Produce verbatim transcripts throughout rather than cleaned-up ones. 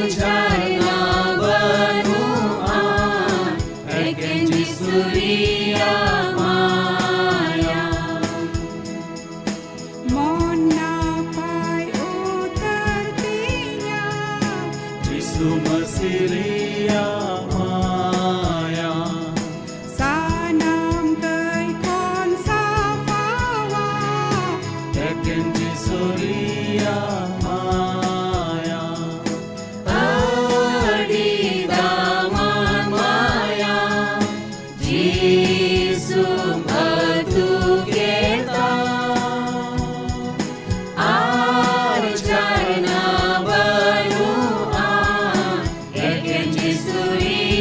ᱡᱷᱟᱨᱱᱟ ᱵᱟᱹᱱᱩᱜᱼᱟ, ᱮᱠᱮᱱ ᱡᱤᱥᱩ ᱨᱮᱭᱟᱜ ᱢᱟᱭᱟ᱾ ᱢᱚᱱ ᱱᱟᱯᱟᱭ ᱩᱛᱟᱹᱨ ᱛᱤᱧᱟ, ᱡᱤᱥᱩ ᱢᱟᱹᱥᱤ ᱨᱮᱭᱟᱜ ᱢᱟᱭᱟ᱾ ᱥᱟᱱᱟᱢ ᱠᱟᱹᱭ ᱠᱷᱚᱱ ᱥᱟᱯᱷᱟᱣᱟ, ᱮᱠᱮᱱ ᱡᱤᱥᱩ ᱨᱮᱭᱟᱜ ᱢᱟᱭᱟ᱾ ᱟᱹᱰᱤ ᱫᱟᱢᱟᱱ ᱢᱟᱭᱟ, ᱡᱤᱥᱩᱢ ᱟᱹᱛᱩ ᱠᱮᱫᱟ᱾ ᱟᱨ ᱡᱷᱟᱨᱱᱟ ᱵᱟᱹᱱᱩᱜᱼᱟ, ᱮᱠᱮᱱ ᱡᱤᱥᱩ ᱨᱮᱭᱟᱜ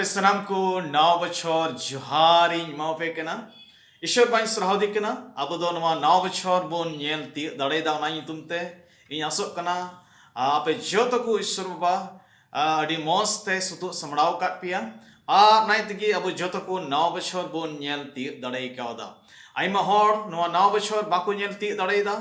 ᱥᱟᱱᱟᱢ ᱠᱚ ᱱᱟᱣᱟ ᱵᱚᱪᱷᱚᱨ ᱡᱚᱦᱟᱨ ᱤᱧ ᱮᱢᱟᱣᱟᱯᱮ ᱠᱟᱱᱟ᱾ ᱤᱥᱚᱨ ᱵᱟᱹᱧ ᱥᱟᱨᱦᱟᱣᱫᱤ ᱠᱟᱱᱟ, ᱟᱵᱚ ᱫᱚ ᱱᱚᱣᱟ ᱱᱟᱣᱟ ᱵᱚᱪᱷᱚᱨ ᱵᱚᱱ ᱧᱮᱞ ᱛᱤᱭᱳᱜ ᱫᱟᱲᱮᱭᱟᱫᱟ᱾ ᱚᱱᱟ ᱧᱩᱛᱩᱢ ᱛᱮ ᱤᱧ ᱟᱥᱚᱜ ᱠᱟᱱᱟ, ᱟᱯᱮ ᱡᱚᱛᱚ ᱠᱚ ᱤᱥᱚᱨ ᱵᱟᱵᱟ ᱟᱹᱰᱤ ᱢᱚᱸᱡᱽ ᱛᱮ ᱥᱩᱛᱩᱜ ᱥᱟᱢᱵᱲᱟᱣ ᱟᱠᱟᱫ ᱯᱮᱭᱟ᱾ ᱟᱨ ᱚᱱᱟ ᱛᱮᱜᱮ ᱟᱵᱚ ᱡᱚᱛᱚ ᱠᱚ ᱱᱟᱣᱟ ᱵᱚᱪᱷᱚᱨ ᱵᱚᱱ ᱧᱮᱞ ᱛᱤᱭᱳᱜ ᱫᱟᱲᱮ ᱠᱟᱣᱫᱟ᱾ ᱟᱭᱢᱟ ᱦᱚᱲ ᱱᱚᱣᱟ ᱱᱟᱣᱟ ᱵᱚᱪᱷᱚᱨ ᱵᱟᱠᱚ ᱧᱮᱞ ᱛᱤᱭᱳᱜ ᱫᱟᱲᱮᱭᱟᱫᱟ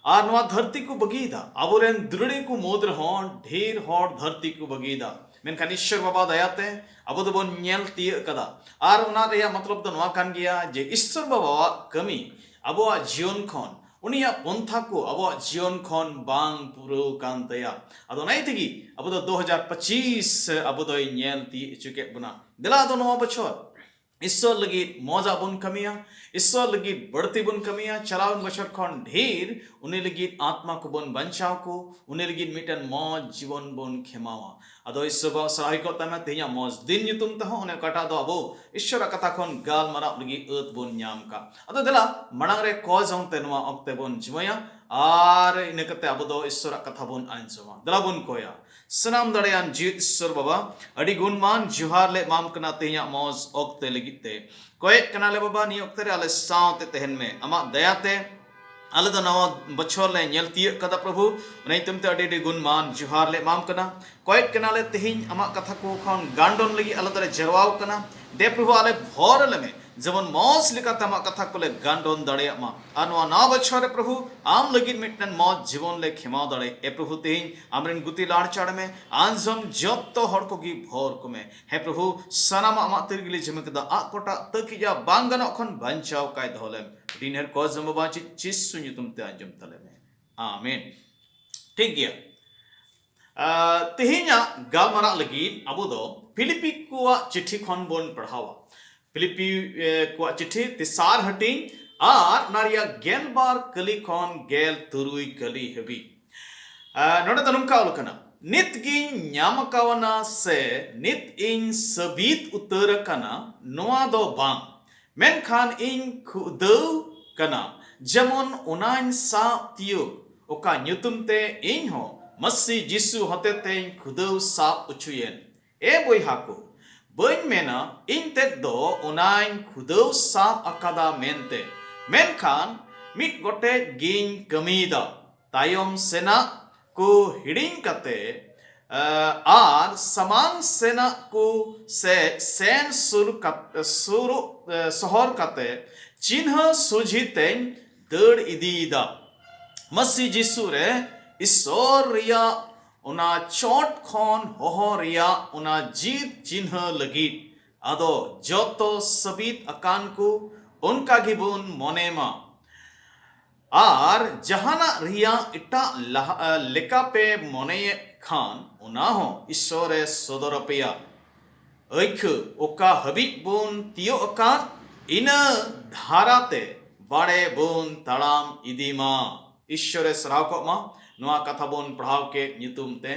ᱟᱨ ᱱᱚᱣᱟ ᱫᱷᱟᱹᱨᱛᱤ ᱠᱚ ᱵᱟᱹᱜᱤᱭᱮᱫᱟ᱾ ᱟᱵᱚᱨᱮᱱ ᱫᱩᱞᱟᱹᱲᱤᱭᱟᱹ ᱠᱚ ᱢᱩᱫᱽ ᱨᱮᱦᱚᱸ ᱰᱷᱮᱨ ᱦᱚᱲ ᱫᱷᱟᱹᱨᱛᱤ ᱠᱚ ᱵᱟᱹᱜᱤᱭᱮᱫᱟ᱾ ᱢᱮᱱᱠᱷᱟᱱ ᱤᱥᱚᱨ ᱵᱟᱵᱟ ᱫᱟᱭᱟᱛᱮ ᱟᱵᱚ ᱫᱚᱵᱚᱱ ᱧᱮᱞ ᱛᱤᱭᱳᱜ ᱠᱟᱫᱟ᱾ ᱟᱨ ᱚᱱᱟ ᱨᱮᱭᱟᱜ ᱢᱚᱛᱞᱚᱵ ᱫᱚ ᱱᱚᱣᱟ ᱠᱟᱱ ᱜᱮᱭᱟ ᱡᱮ ᱤᱥᱚᱨ ᱵᱟᱵᱟᱣᱟᱜ ᱠᱟᱹᱢᱤ ᱟᱵᱚᱣᱟᱜ ᱡᱤᱭᱚᱱ ᱠᱷᱚᱱ, ᱩᱱᱤᱭᱟᱜ ᱯᱚᱱᱛᱷᱟ ᱠᱚ ᱟᱵᱚᱣᱟᱜ ᱡᱤᱭᱚᱱ ᱠᱷᱚᱱ ᱵᱟᱝ ᱯᱩᱨᱟᱹᱣ ᱠᱟᱱ ᱛᱟᱭᱟ᱾ ᱟᱫᱚ ᱚᱱᱟ ᱛᱮᱜᱮ ᱟᱵᱚ ᱫᱚ ᱫᱩ ᱦᱟᱡᱟᱨ ᱯᱚᱸᱪᱤᱥ ᱟᱵᱚ ᱫᱚᱭ ᱧᱮᱞ ᱛᱤᱭᱳᱜ ᱦᱚᱪᱚ ᱠᱮᱫ ᱵᱚᱱᱟ᱾ ᱫᱮᱞᱟ ᱟᱫᱚ ᱱᱚᱣᱟ ᱵᱚᱪᱷᱚᱨ ᱤᱥᱚᱨ ᱞᱟᱹᱜᱤᱫ ᱢᱚᱡᱟᱜ ᱵᱚᱱ ᱠᱟᱹᱢᱤᱭᱟ, ᱤᱥᱚᱨ ᱞᱟᱹᱜᱤᱫ ᱵᱟᱹᱲᱛᱤ ᱵᱚᱱ ᱠᱟᱹᱢᱤᱭᱟ, ᱪᱟᱞᱟᱣᱮᱱ ᱵᱚᱪᱷᱚᱨ ᱠᱷᱚᱱ ᱰᱷᱮᱨ ᱩᱱᱤ ᱞᱟᱹᱜᱤᱫ ᱟᱛᱢᱟ ᱠᱚᱵᱚᱱ ᱵᱟᱧᱪᱟᱣ ᱠᱚ, ᱩᱱᱤ ᱞᱟᱹᱜᱤᱫ ᱢᱤᱫᱴᱮᱱ ᱢᱚᱡᱽ ᱡᱤᱵᱚᱱ ᱵᱚᱱ ᱠᱷᱮᱢᱟᱣᱟ᱾ ᱟᱫᱚ ᱤᱥᱚᱨ ᱵᱟᱵᱟ ᱥᱟᱨᱦᱟᱣ ᱠᱚᱜ ᱛᱟᱭ ᱢᱟ, ᱛᱮᱦᱮᱧᱟᱜ ᱢᱚᱡᱽ ᱫᱤᱱ ᱧᱩᱛᱩᱢ ᱛᱮᱦᱚᱸ ᱚᱱᱮ ᱚᱠᱟᱴᱟᱜ ᱫᱚ ᱟᱵᱚ ᱤᱥᱚᱨᱟᱜ ᱠᱟᱛᱷᱟ ᱠᱷᱚᱱ ᱜᱟᱞᱢᱟᱨᱟᱣ ᱞᱟᱹᱜᱤᱫ ᱟᱹᱛ ᱵᱚᱱ ᱧᱟᱢ ᱠᱟᱜ᱾ ᱟᱫᱚ ᱫᱮᱞᱟ ᱢᱟᱲᱟᱝ ᱨᱮ ᱠᱚ ᱡᱚᱝ ᱛᱮ ᱱᱚᱣᱟ ᱚᱠᱛᱮ ᱵᱚᱱ ᱡᱤᱢᱟᱹᱭᱟ ᱟᱨ ᱤᱱᱟᱹ ᱠᱟᱛᱮ ᱟᱵᱚ ᱫᱚ ᱤᱥᱚᱨᱟᱜ ᱠᱟᱛᱷᱟ ᱵᱚᱱ ᱟᱸᱡᱚᱢᱟ᱾ ᱫᱮᱞᱟ ᱵᱚᱱ ᱠᱚᱭᱟ᱾ ᱥᱟᱱᱟᱢ ᱫᱟᱲᱮᱭᱟᱱ ᱡᱤᱣᱤᱫ ᱤᱥᱚᱨ ᱵᱟᱵᱟ, ᱟᱹᱰᱤ ᱜᱩᱱᱢᱟᱱ ᱡᱚᱦᱟᱨ ᱞᱮ ᱮᱢᱟᱢ ᱠᱟᱱᱟ ᱛᱮᱦᱮᱧᱟᱜ ᱢᱚᱡᱽ ᱚᱠᱛᱮ ᱞᱟᱹᱜᱤᱫ ᱛᱮ᱾ ᱠᱚᱭᱮᱫ ᱠᱟᱱᱟᱞᱮ ᱵᱟᱵᱟ, ᱱᱤᱭᱟᱹ ᱚᱠᱛᱮ ᱨᱮ ᱟᱞᱮ ᱥᱟᱶᱛᱮ ᱛᱟᱦᱮᱱ ᱢᱮ᱾ ᱟᱢᱟᱜ ᱫᱟᱭᱟᱛᱮ ᱟᱞᱮ ᱫᱚ ᱱᱟᱣᱟ ᱵᱚᱪᱷᱚᱨ ᱞᱮ ᱧᱮᱞ ᱛᱤᱭᱳᱜ ᱠᱟᱫᱟ ᱯᱨᱚᱵᱷᱩ, ᱚᱱᱟ ᱧᱩᱛᱩᱢ ᱛᱮ ᱟᱹᱰᱤ ᱟᱹᱰᱤ ᱜᱩᱱᱢᱟᱱ ᱡᱚᱦᱟᱨ ᱞᱮ ᱮᱢᱟᱢ ᱠᱟᱱᱟ᱾ ᱠᱚᱭᱮᱫ ᱠᱟᱱᱟᱞᱮ ᱛᱮᱦᱮᱧ ᱟᱢᱟᱜ ᱠᱟᱛᱷᱟ ᱠᱚ ᱠᱷᱚᱱ ᱜᱟᱱᱰᱚᱱ ᱞᱟᱹᱜᱤᱫ ᱟᱞᱮ ᱫᱚᱞᱮ ᱡᱟᱨᱣᱟᱣ ᱠᱟᱱᱟ᱾ ᱫᱮ ᱯᱨᱚᱵᱷᱩ, ᱟᱞᱮ ᱵᱷᱚᱨ ᱟᱞᱮ ᱢᱮ, ᱡᱮᱢᱚᱱ ᱢᱚᱡᱽ ᱞᱮᱠᱟᱛᱮ ᱟᱢᱟᱜ ᱠᱟᱛᱷᱟ ᱠᱚᱞᱮ ᱜᱟᱱᱰᱚᱱ ᱫᱟᱲᱮᱭᱟᱜ ᱢᱟ᱾ ᱟᱨ ᱱᱚᱣᱟ ᱱᱟᱣᱟ ᱵᱚᱪᱷᱚᱨ ᱨᱮ ᱯᱨᱚᱵᱷᱩ, ᱟᱢ ᱞᱟᱹᱜᱤᱫ ᱢᱤᱫᱴᱮᱱ ᱢᱚᱡᱽ ᱡᱤᱵᱚᱱ ᱞᱮ ᱠᱷᱮᱢᱟᱣ ᱫᱟᱲᱮᱭᱟᱜ᱾ ᱮ ᱯᱨᱚᱵᱷᱩ, ᱛᱮᱦᱮᱧ ᱟᱢᱨᱮᱱ ᱜᱩᱛᱤ ᱞᱟᱲᱪᱟᱲ ᱢᱮ, ᱟᱸᱡᱚᱢ ᱡᱚᱛᱚ ᱦᱚᱲ ᱠᱚᱜᱮ ᱵᱷᱚᱨ ᱠᱚᱢᱮ᱾ ᱦᱮ ᱯᱨᱚᱵᱷᱩ, ᱥᱟᱱᱟᱢᱟᱜ ᱟᱢᱟᱜ ᱛᱤ ᱨᱮᱜᱮ ᱞᱮ ᱡᱤᱢᱟᱹ ᱠᱮᱫᱟ, ᱟᱜ ᱠᱚᱴᱟᱜ ᱛᱟᱹᱠᱤᱡᱟ ᱵᱟᱝ ᱜᱟᱱᱚᱜ ᱠᱷᱚᱱ ᱵᱟᱧᱪᱟᱣ ᱠᱟᱭ ᱫᱚᱦᱚ ᱞᱮᱢ᱾ ᱟᱹᱰᱤ ᱰᱷᱮᱨ ᱠᱚ ᱡᱚᱢ ᱵᱟᱵᱟ ᱪᱮᱫ ᱡᱤᱥᱩ ᱧᱩᱛᱩᱢ ᱛᱮ ᱟᱸᱡᱚᱢ ᱛᱟᱞᱮ ᱢᱮ᱾ ᱟᱢᱮᱱ᱾ ᱴᱷᱤᱠ ᱜᱮᱭᱟ᱾ ᱟᱨ ᱛᱮᱦᱮᱧᱟᱜ ᱜᱟᱞᱢᱟᱨᱟᱜ ᱞᱟᱹᱜᱤᱫ ᱟᱵᱚ ᱫᱚ ᱯᱷᱤᱞᱤᱯᱤ ᱠᱚᱣᱟᱜ ᱪᱤᱴᱷᱤ ᱠᱷᱚᱱ ᱵᱚᱱ ᱯᱟᱲᱦᱟᱣᱟ᱾ ᱯᱷᱤᱞᱤᱯᱤ, ᱮ, ᱠᱚᱣᱟᱜ ᱪᱤᱴᱷᱤ ᱛᱮᱥᱟᱨ ᱦᱟᱹᱴᱤᱧ ᱟᱨ ᱚᱱᱟ ᱨᱮᱭᱟᱜ ᱜᱮᱞ ᱵᱟᱨ ᱠᱟᱹᱞᱤ ᱠᱷᱚᱱ ᱜᱮᱞ ᱛᱩᱨᱩᱭ ᱠᱟᱹᱞᱤ ᱦᱟᱹᱵᱤᱡ᱾ ᱟᱨ ᱱᱚᱰᱮ ᱫᱚ ᱱᱚᱝᱠᱟ ᱚᱞ ᱠᱟᱱᱟ, "ᱱᱤᱛ ᱜᱤᱧ ᱧᱟᱢ ᱟᱠᱟᱣᱱᱟ ᱥᱮ ᱱᱤᱛ ᱤᱧ ᱥᱟᱹᱵᱤᱛ ᱩᱛᱟᱹᱨ ᱟᱠᱟᱱᱟ, ᱱᱚᱣᱟ ᱫᱚ ᱵᱟᱝ, ᱢᱮᱱᱠᱷᱟᱱ ᱤᱧ ᱠᱷᱩᱫᱟᱹᱣ ᱠᱟᱱᱟ, ᱡᱮᱢᱚᱱ ᱚᱱᱟᱧ ᱥᱟᱵ ᱛᱤᱭᱳᱜ, ᱚᱠᱟ ᱧᱩᱛᱩᱢ ᱛᱮ ᱤᱧ ᱦᱚᱸ ᱢᱟᱹᱥᱤ ᱡᱤᱥᱩ ᱦᱚᱛᱮᱛᱮᱧ ᱠᱷᱩᱫᱟᱹᱣ ᱥᱟᱵ ᱚᱪᱚᱭᱮᱱ᱾ ᱮ ᱵᱚᱭᱦᱟ ᱠᱚ, ᱵᱟᱹᱧ ᱢᱮᱱᱟ ᱤᱧ ᱛᱮᱫ ᱫᱚ ᱚᱱᱟᱧ ᱠᱷᱩᱫᱟᱹᱣ ᱥᱟᱵ ᱟᱠᱟᱫᱟ ᱢᱮᱱᱛᱮ, ᱢᱮᱱᱠᱷᱟᱱ ᱢᱤᱫ ᱜᱚᱴᱮᱡ ᱜᱤᱧ ᱠᱟᱹᱢᱤᱭᱮᱫᱟ᱾ ᱛᱟᱭᱚᱢ ᱥᱮᱱᱟᱜ ᱠᱚ ᱦᱤᱲᱤᱧ ᱠᱟᱛᱮ, ᱮ, ᱟᱨ ᱥᱟᱢᱟᱝ ᱥᱮᱱᱟᱜ ᱠᱚ ᱥᱮ ᱥᱮᱱ ᱥᱩᱨ ᱠᱟᱛ-, ᱥᱩᱨᱩᱜ, ᱮ, ᱥᱚᱦᱚᱨ ᱠᱟᱛᱮ ᱪᱤᱱᱦᱟᱹ ᱥᱚᱡᱷᱮ ᱛᱮᱧ ᱫᱟᱹᱲ ᱤᱫᱤᱭᱮᱫᱟ᱾ ᱢᱟᱹᱥᱤ ᱡᱤᱥᱩ ᱨᱮ ᱤᱥᱥᱚᱨ ᱨᱮᱭᱟᱜ ᱚᱱᱟ ᱪᱚᱴ ᱠᱷᱚᱱ ᱦᱚᱦᱚ ᱨᱮᱭᱟᱜ ᱚᱱᱟ ᱡᱤᱫ ᱪᱤᱱᱦᱟᱹ ᱞᱟᱹᱜᱤᱫ᱾ ᱟᱫᱚ ᱡᱚᱛᱚ ᱥᱟᱹᱵᱤᱫ ᱟᱠᱟᱱ ᱠᱚ ᱚᱱᱠᱟ ᱜᱮᱵᱚᱱ ᱢᱚᱱᱮ ᱢᱟ᱾ ᱟᱨ ᱡᱟᱦᱟᱱᱟᱜ ᱨᱮᱭᱟᱜ ᱮᱴᱟᱜ ᱞᱟᱦᱟ, ᱞᱮᱠᱟ ᱯᱮ ᱢᱚᱱᱮᱭᱮᱫ ᱠᱷᱟᱱ, ᱚᱱᱟ ᱦᱚᱸ ᱤᱥᱥᱚᱨᱮ ᱥᱚᱫᱚᱨ ᱟᱯᱮᱭᱟ᱾ ᱟᱹᱭᱠᱷᱟᱹ ᱚᱠᱟ ᱦᱟᱹᱵᱤᱡ ᱵᱚᱱ ᱛᱤᱭᱳᱜ ᱟᱠᱟᱫ, ᱤᱱᱟᱹ ᱫᱷᱟᱨᱟ ᱛᱮ ᱵᱟᱲᱮ ᱵᱚᱱ ᱛᱟᱲᱟᱢ ᱤᱫᱤ ᱢᱟ᱾ ᱤᱥᱥᱚᱨᱮ ᱥᱟᱨᱦᱟᱣ ᱠᱚᱜ ᱢᱟ᱾ ᱱᱚᱣᱟ ᱠᱟᱛᱷᱟ ᱵᱚᱱ ᱯᱟᱲᱦᱟᱣ ᱠᱮᱫ ᱧᱩᱛᱩᱢ ᱛᱮ᱾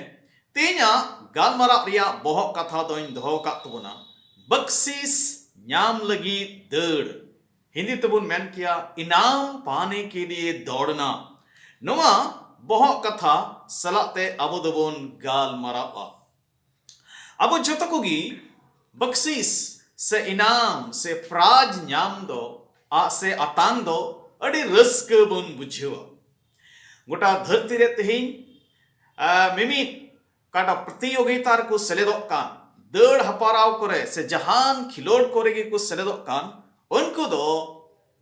ᱛᱮᱦᱮᱧᱟᱜ ᱜᱟᱞᱢᱟᱨᱟᱣ ᱨᱮᱭᱟᱜ ᱵᱚᱦᱚᱜ ᱠᱟᱛᱷᱟ ᱫᱚᱧ ᱫᱚᱦᱚ ᱟᱠᱟᱫ ᱛᱟᱵᱚᱱᱟ, ᱵᱟᱠᱥᱤᱥ ᱧᱟᱢ ᱞᱟᱹᱜᱤᱫ ᱫᱟᱹᱲ᱾ ᱦᱤᱱᱫᱤ ᱛᱮᱵᱚᱱ ᱢᱮᱱ ᱠᱮᱭᱟ, ᱤᱱᱟᱢ ᱯᱟᱱᱮ ᱠᱮ ᱞᱤᱭᱮ ᱫᱚᱲᱱᱟ᱾ ᱱᱚᱣᱟ ᱵᱚᱦᱚᱜ ᱠᱟᱛᱷᱟ ᱥᱟᱞᱟᱜ ᱛᱮ ᱟᱵᱚ ᱫᱚᱵᱚᱱ ᱜᱟᱞᱢᱟᱨᱟᱣᱟ᱾ ᱟᱵᱚ ᱡᱚᱛᱚ ᱠᱚᱜᱮ ᱵᱟᱠᱥᱤᱥ ᱥᱮ ᱤᱱᱟᱢ ᱥᱮ ᱯᱨᱟᱭᱤᱡᱽ ᱧᱟᱢ ᱫᱚ, ᱟ, ᱥᱮ ᱟᱛᱟᱝ ᱫᱚ ᱟᱹᱰᱤ ᱨᱟᱹᱥᱠᱟᱹ ᱵᱚᱱ ᱵᱩᱡᱷᱟᱹᱣᱟ᱾ ᱜᱚᱴᱟ ᱫᱷᱟᱹᱨᱛᱤ ᱨᱮ ᱛᱮᱦᱮᱧ, ᱟ, ᱢᱤᱢᱤᱫ ᱚᱠᱟᱴᱟᱜ ᱯᱨᱚᱛᱤᱭᱳᱜᱤᱛᱟ ᱨᱮᱠᱚ ᱥᱮᱞᱮᱫᱚᱜ ᱠᱟᱱ, ᱫᱟᱹᱲ ᱦᱟᱯᱟᱨᱟᱣ ᱠᱚᱨᱮ ᱥᱮ ᱡᱟᱦᱟᱱ ᱠᱷᱮᱞᱳᱰ ᱠᱚᱨᱮ ᱜᱮᱠᱚ ᱥᱮᱞᱮᱫᱚᱜ ᱠᱟᱱ, ᱩᱱᱠᱩ ᱫᱚ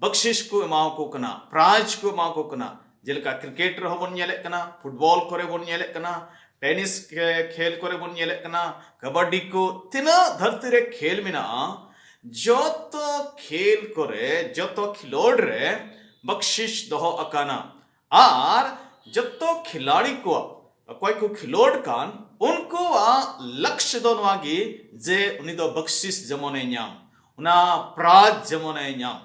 ᱵᱟᱠᱥᱤᱥ ᱠᱚ ᱮᱢᱟᱣᱟᱠᱚ ᱠᱟᱱᱟ, ᱯᱨᱟᱭᱤᱡᱽ ᱠᱚ ᱮᱢᱟᱣᱟᱠᱚ ᱠᱟᱱᱟ᱾ ᱡᱮᱞᱮᱠᱟ ᱠᱨᱤᱠᱮᱴ ᱨᱮᱦᱚᱸ ᱵᱚᱱ ᱧᱮᱞᱮᱫ ᱠᱟᱱᱟ, ᱯᱷᱩᱴᱵᱚᱞ ᱠᱚᱨᱮ ᱵᱚᱱ ᱧᱮᱞᱮᱫ ᱠᱟᱱᱟ, ᱴᱮᱱᱤᱥ ᱠᱷᱮ-, ᱠᱷᱮᱞ ᱠᱚᱨᱮ ᱵᱚᱱ ᱧᱮᱞᱮᱫ ᱠᱟᱱᱟ, ᱠᱟᱵᱟᱰᱤ ᱠᱚ, ᱛᱤᱱᱟᱹᱜ ᱫᱷᱟᱹᱨᱛᱤ ᱨᱮ ᱠᱷᱮᱞ ᱢᱮᱱᱟᱜᱼᱟ, ᱡᱚᱛᱚ ᱠᱷᱮᱞ ᱠᱚᱨᱮ, ᱡᱚᱛᱚ ᱠᱷᱮᱞᱳᱰ ᱨᱮ ᱵᱟᱠᱥᱤᱥ ᱫᱚᱦᱚ ᱟᱠᱟᱱᱟ᱾ ᱟᱨ ᱡᱚᱛᱚ ᱠᱷᱤᱞᱟᱲᱤ ᱠᱚᱣᱟᱜ, ᱚᱠᱚᱭ ᱠᱚ ᱠᱷᱮᱞᱳᱰ ᱠᱟᱱ, ᱩᱱᱠᱩᱣᱟᱜ ᱞᱚᱠᱥᱭᱚ ᱫᱚ ᱱᱚᱣᱟ ᱜᱮ ᱡᱮ ᱩᱱᱤ ᱫᱚ ᱵᱟᱠᱥᱤᱥ ᱡᱮᱢᱚᱱᱮ ᱧᱟᱢ, ᱚᱱᱟ ᱯᱨᱟᱭᱤᱡᱽ ᱡᱮᱢᱚᱱᱮ ᱧᱟᱢ᱾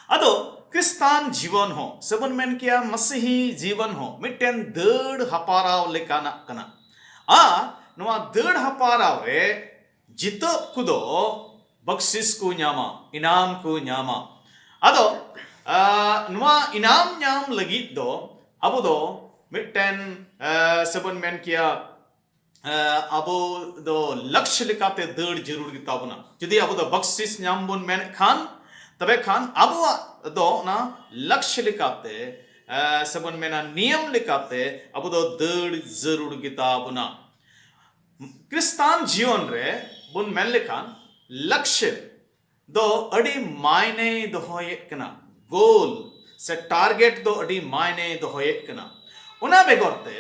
ᱟᱫᱚ ᱠᱨᱤᱥᱛᱟᱱ ᱡᱤᱵᱚᱱ ᱦᱚᱸ ᱥᱮᱵᱚᱱ ᱢᱮᱱ ᱠᱮᱭᱟ ᱢᱟᱥᱤᱦᱤ ᱡᱤᱵᱚᱱ ᱦᱚᱸ ᱢᱤᱫᱴᱮᱱ ᱫᱟᱹᱲ ᱦᱟᱯᱟᱨᱟᱣ ᱞᱮᱠᱟᱱᱟᱜ ᱠᱟᱱᱟ᱾ ᱟᱨ ᱱᱚᱣᱟ ᱫᱟᱹᱲ ᱦᱟᱯᱟᱨᱟᱣ ᱨᱮ ᱡᱤᱛᱟᱹᱜ ᱠᱚᱫᱚ ᱵᱟᱠᱥᱤᱥ ᱠᱚ ᱧᱟᱢᱟ, ᱤᱱᱟᱢ ᱠᱚ ᱧᱟᱢᱟ᱾ ᱟᱫᱚ, ᱟ, ᱱᱚᱣᱟ ᱤᱱᱟᱢ ᱧᱟᱢ ᱞᱟᱹᱜᱤᱫ ᱫᱚ ᱟᱵᱚ ᱫᱚ ᱢᱤᱫᱴᱮᱱ, ᱟ, ᱥᱮᱵᱚᱱ ᱢᱮᱱ ᱠᱮᱭᱟ, ᱟᱵᱚ ᱫᱚ ᱞᱚᱠᱥᱭᱚ ᱞᱮᱠᱟᱛᱮ ᱫᱟᱹᱲ ᱡᱟᱹᱨᱩᱲ ᱜᱮᱛᱟ ᱵᱚᱱᱟ᱾ ᱡᱩᱫᱤ ᱟᱵᱚ ᱫᱚ ᱵᱚᱠᱥᱤᱥ ᱧᱟᱢ ᱵᱚᱱ ᱢᱮᱱᱮᱫ ᱠᱷᱟᱱ, ᱛᱚᱵᱮ ᱠᱷᱟᱱ ᱟᱵᱚᱣᱟᱜ ᱫᱚ ᱚᱱᱟ ᱞᱚᱠᱥᱭᱚ ᱞᱮᱠᱟᱛᱮ, ᱥᱮᱵᱚᱱ ᱢᱮᱱᱟ ᱱᱤᱭᱚᱢ ᱞᱮᱠᱟᱛᱮ ᱟᱵᱚ ᱫᱚ ᱫᱟᱹᱲ ᱡᱟᱹᱨᱩᱲ ᱜᱮᱛᱟ ᱵᱚᱱᱟ᱾ ᱠᱷᱨᱤᱥᱛᱟᱱ ᱡᱤᱭᱚᱱ ᱨᱮ ᱵᱚᱱ ᱢᱮᱱ ᱞᱮᱠᱷᱟᱱ ᱞᱚᱠᱥᱭᱚ ᱫᱚ ᱟᱹᱰᱤ ᱢᱟᱭᱱᱮ ᱫᱚᱦᱚᱭᱮᱫ ᱠᱟᱱᱟ᱾ ᱜᱳᱞ ᱥᱮ ᱴᱟᱨᱜᱮᱴ ᱫᱚ ᱟᱹᱰᱤ ᱢᱟᱭᱱᱮ ᱫᱚᱦᱚᱭᱮᱫ ᱠᱟᱱᱟ᱾ ᱚᱱᱟ ᱵᱮᱜᱚᱨ ᱛᱮ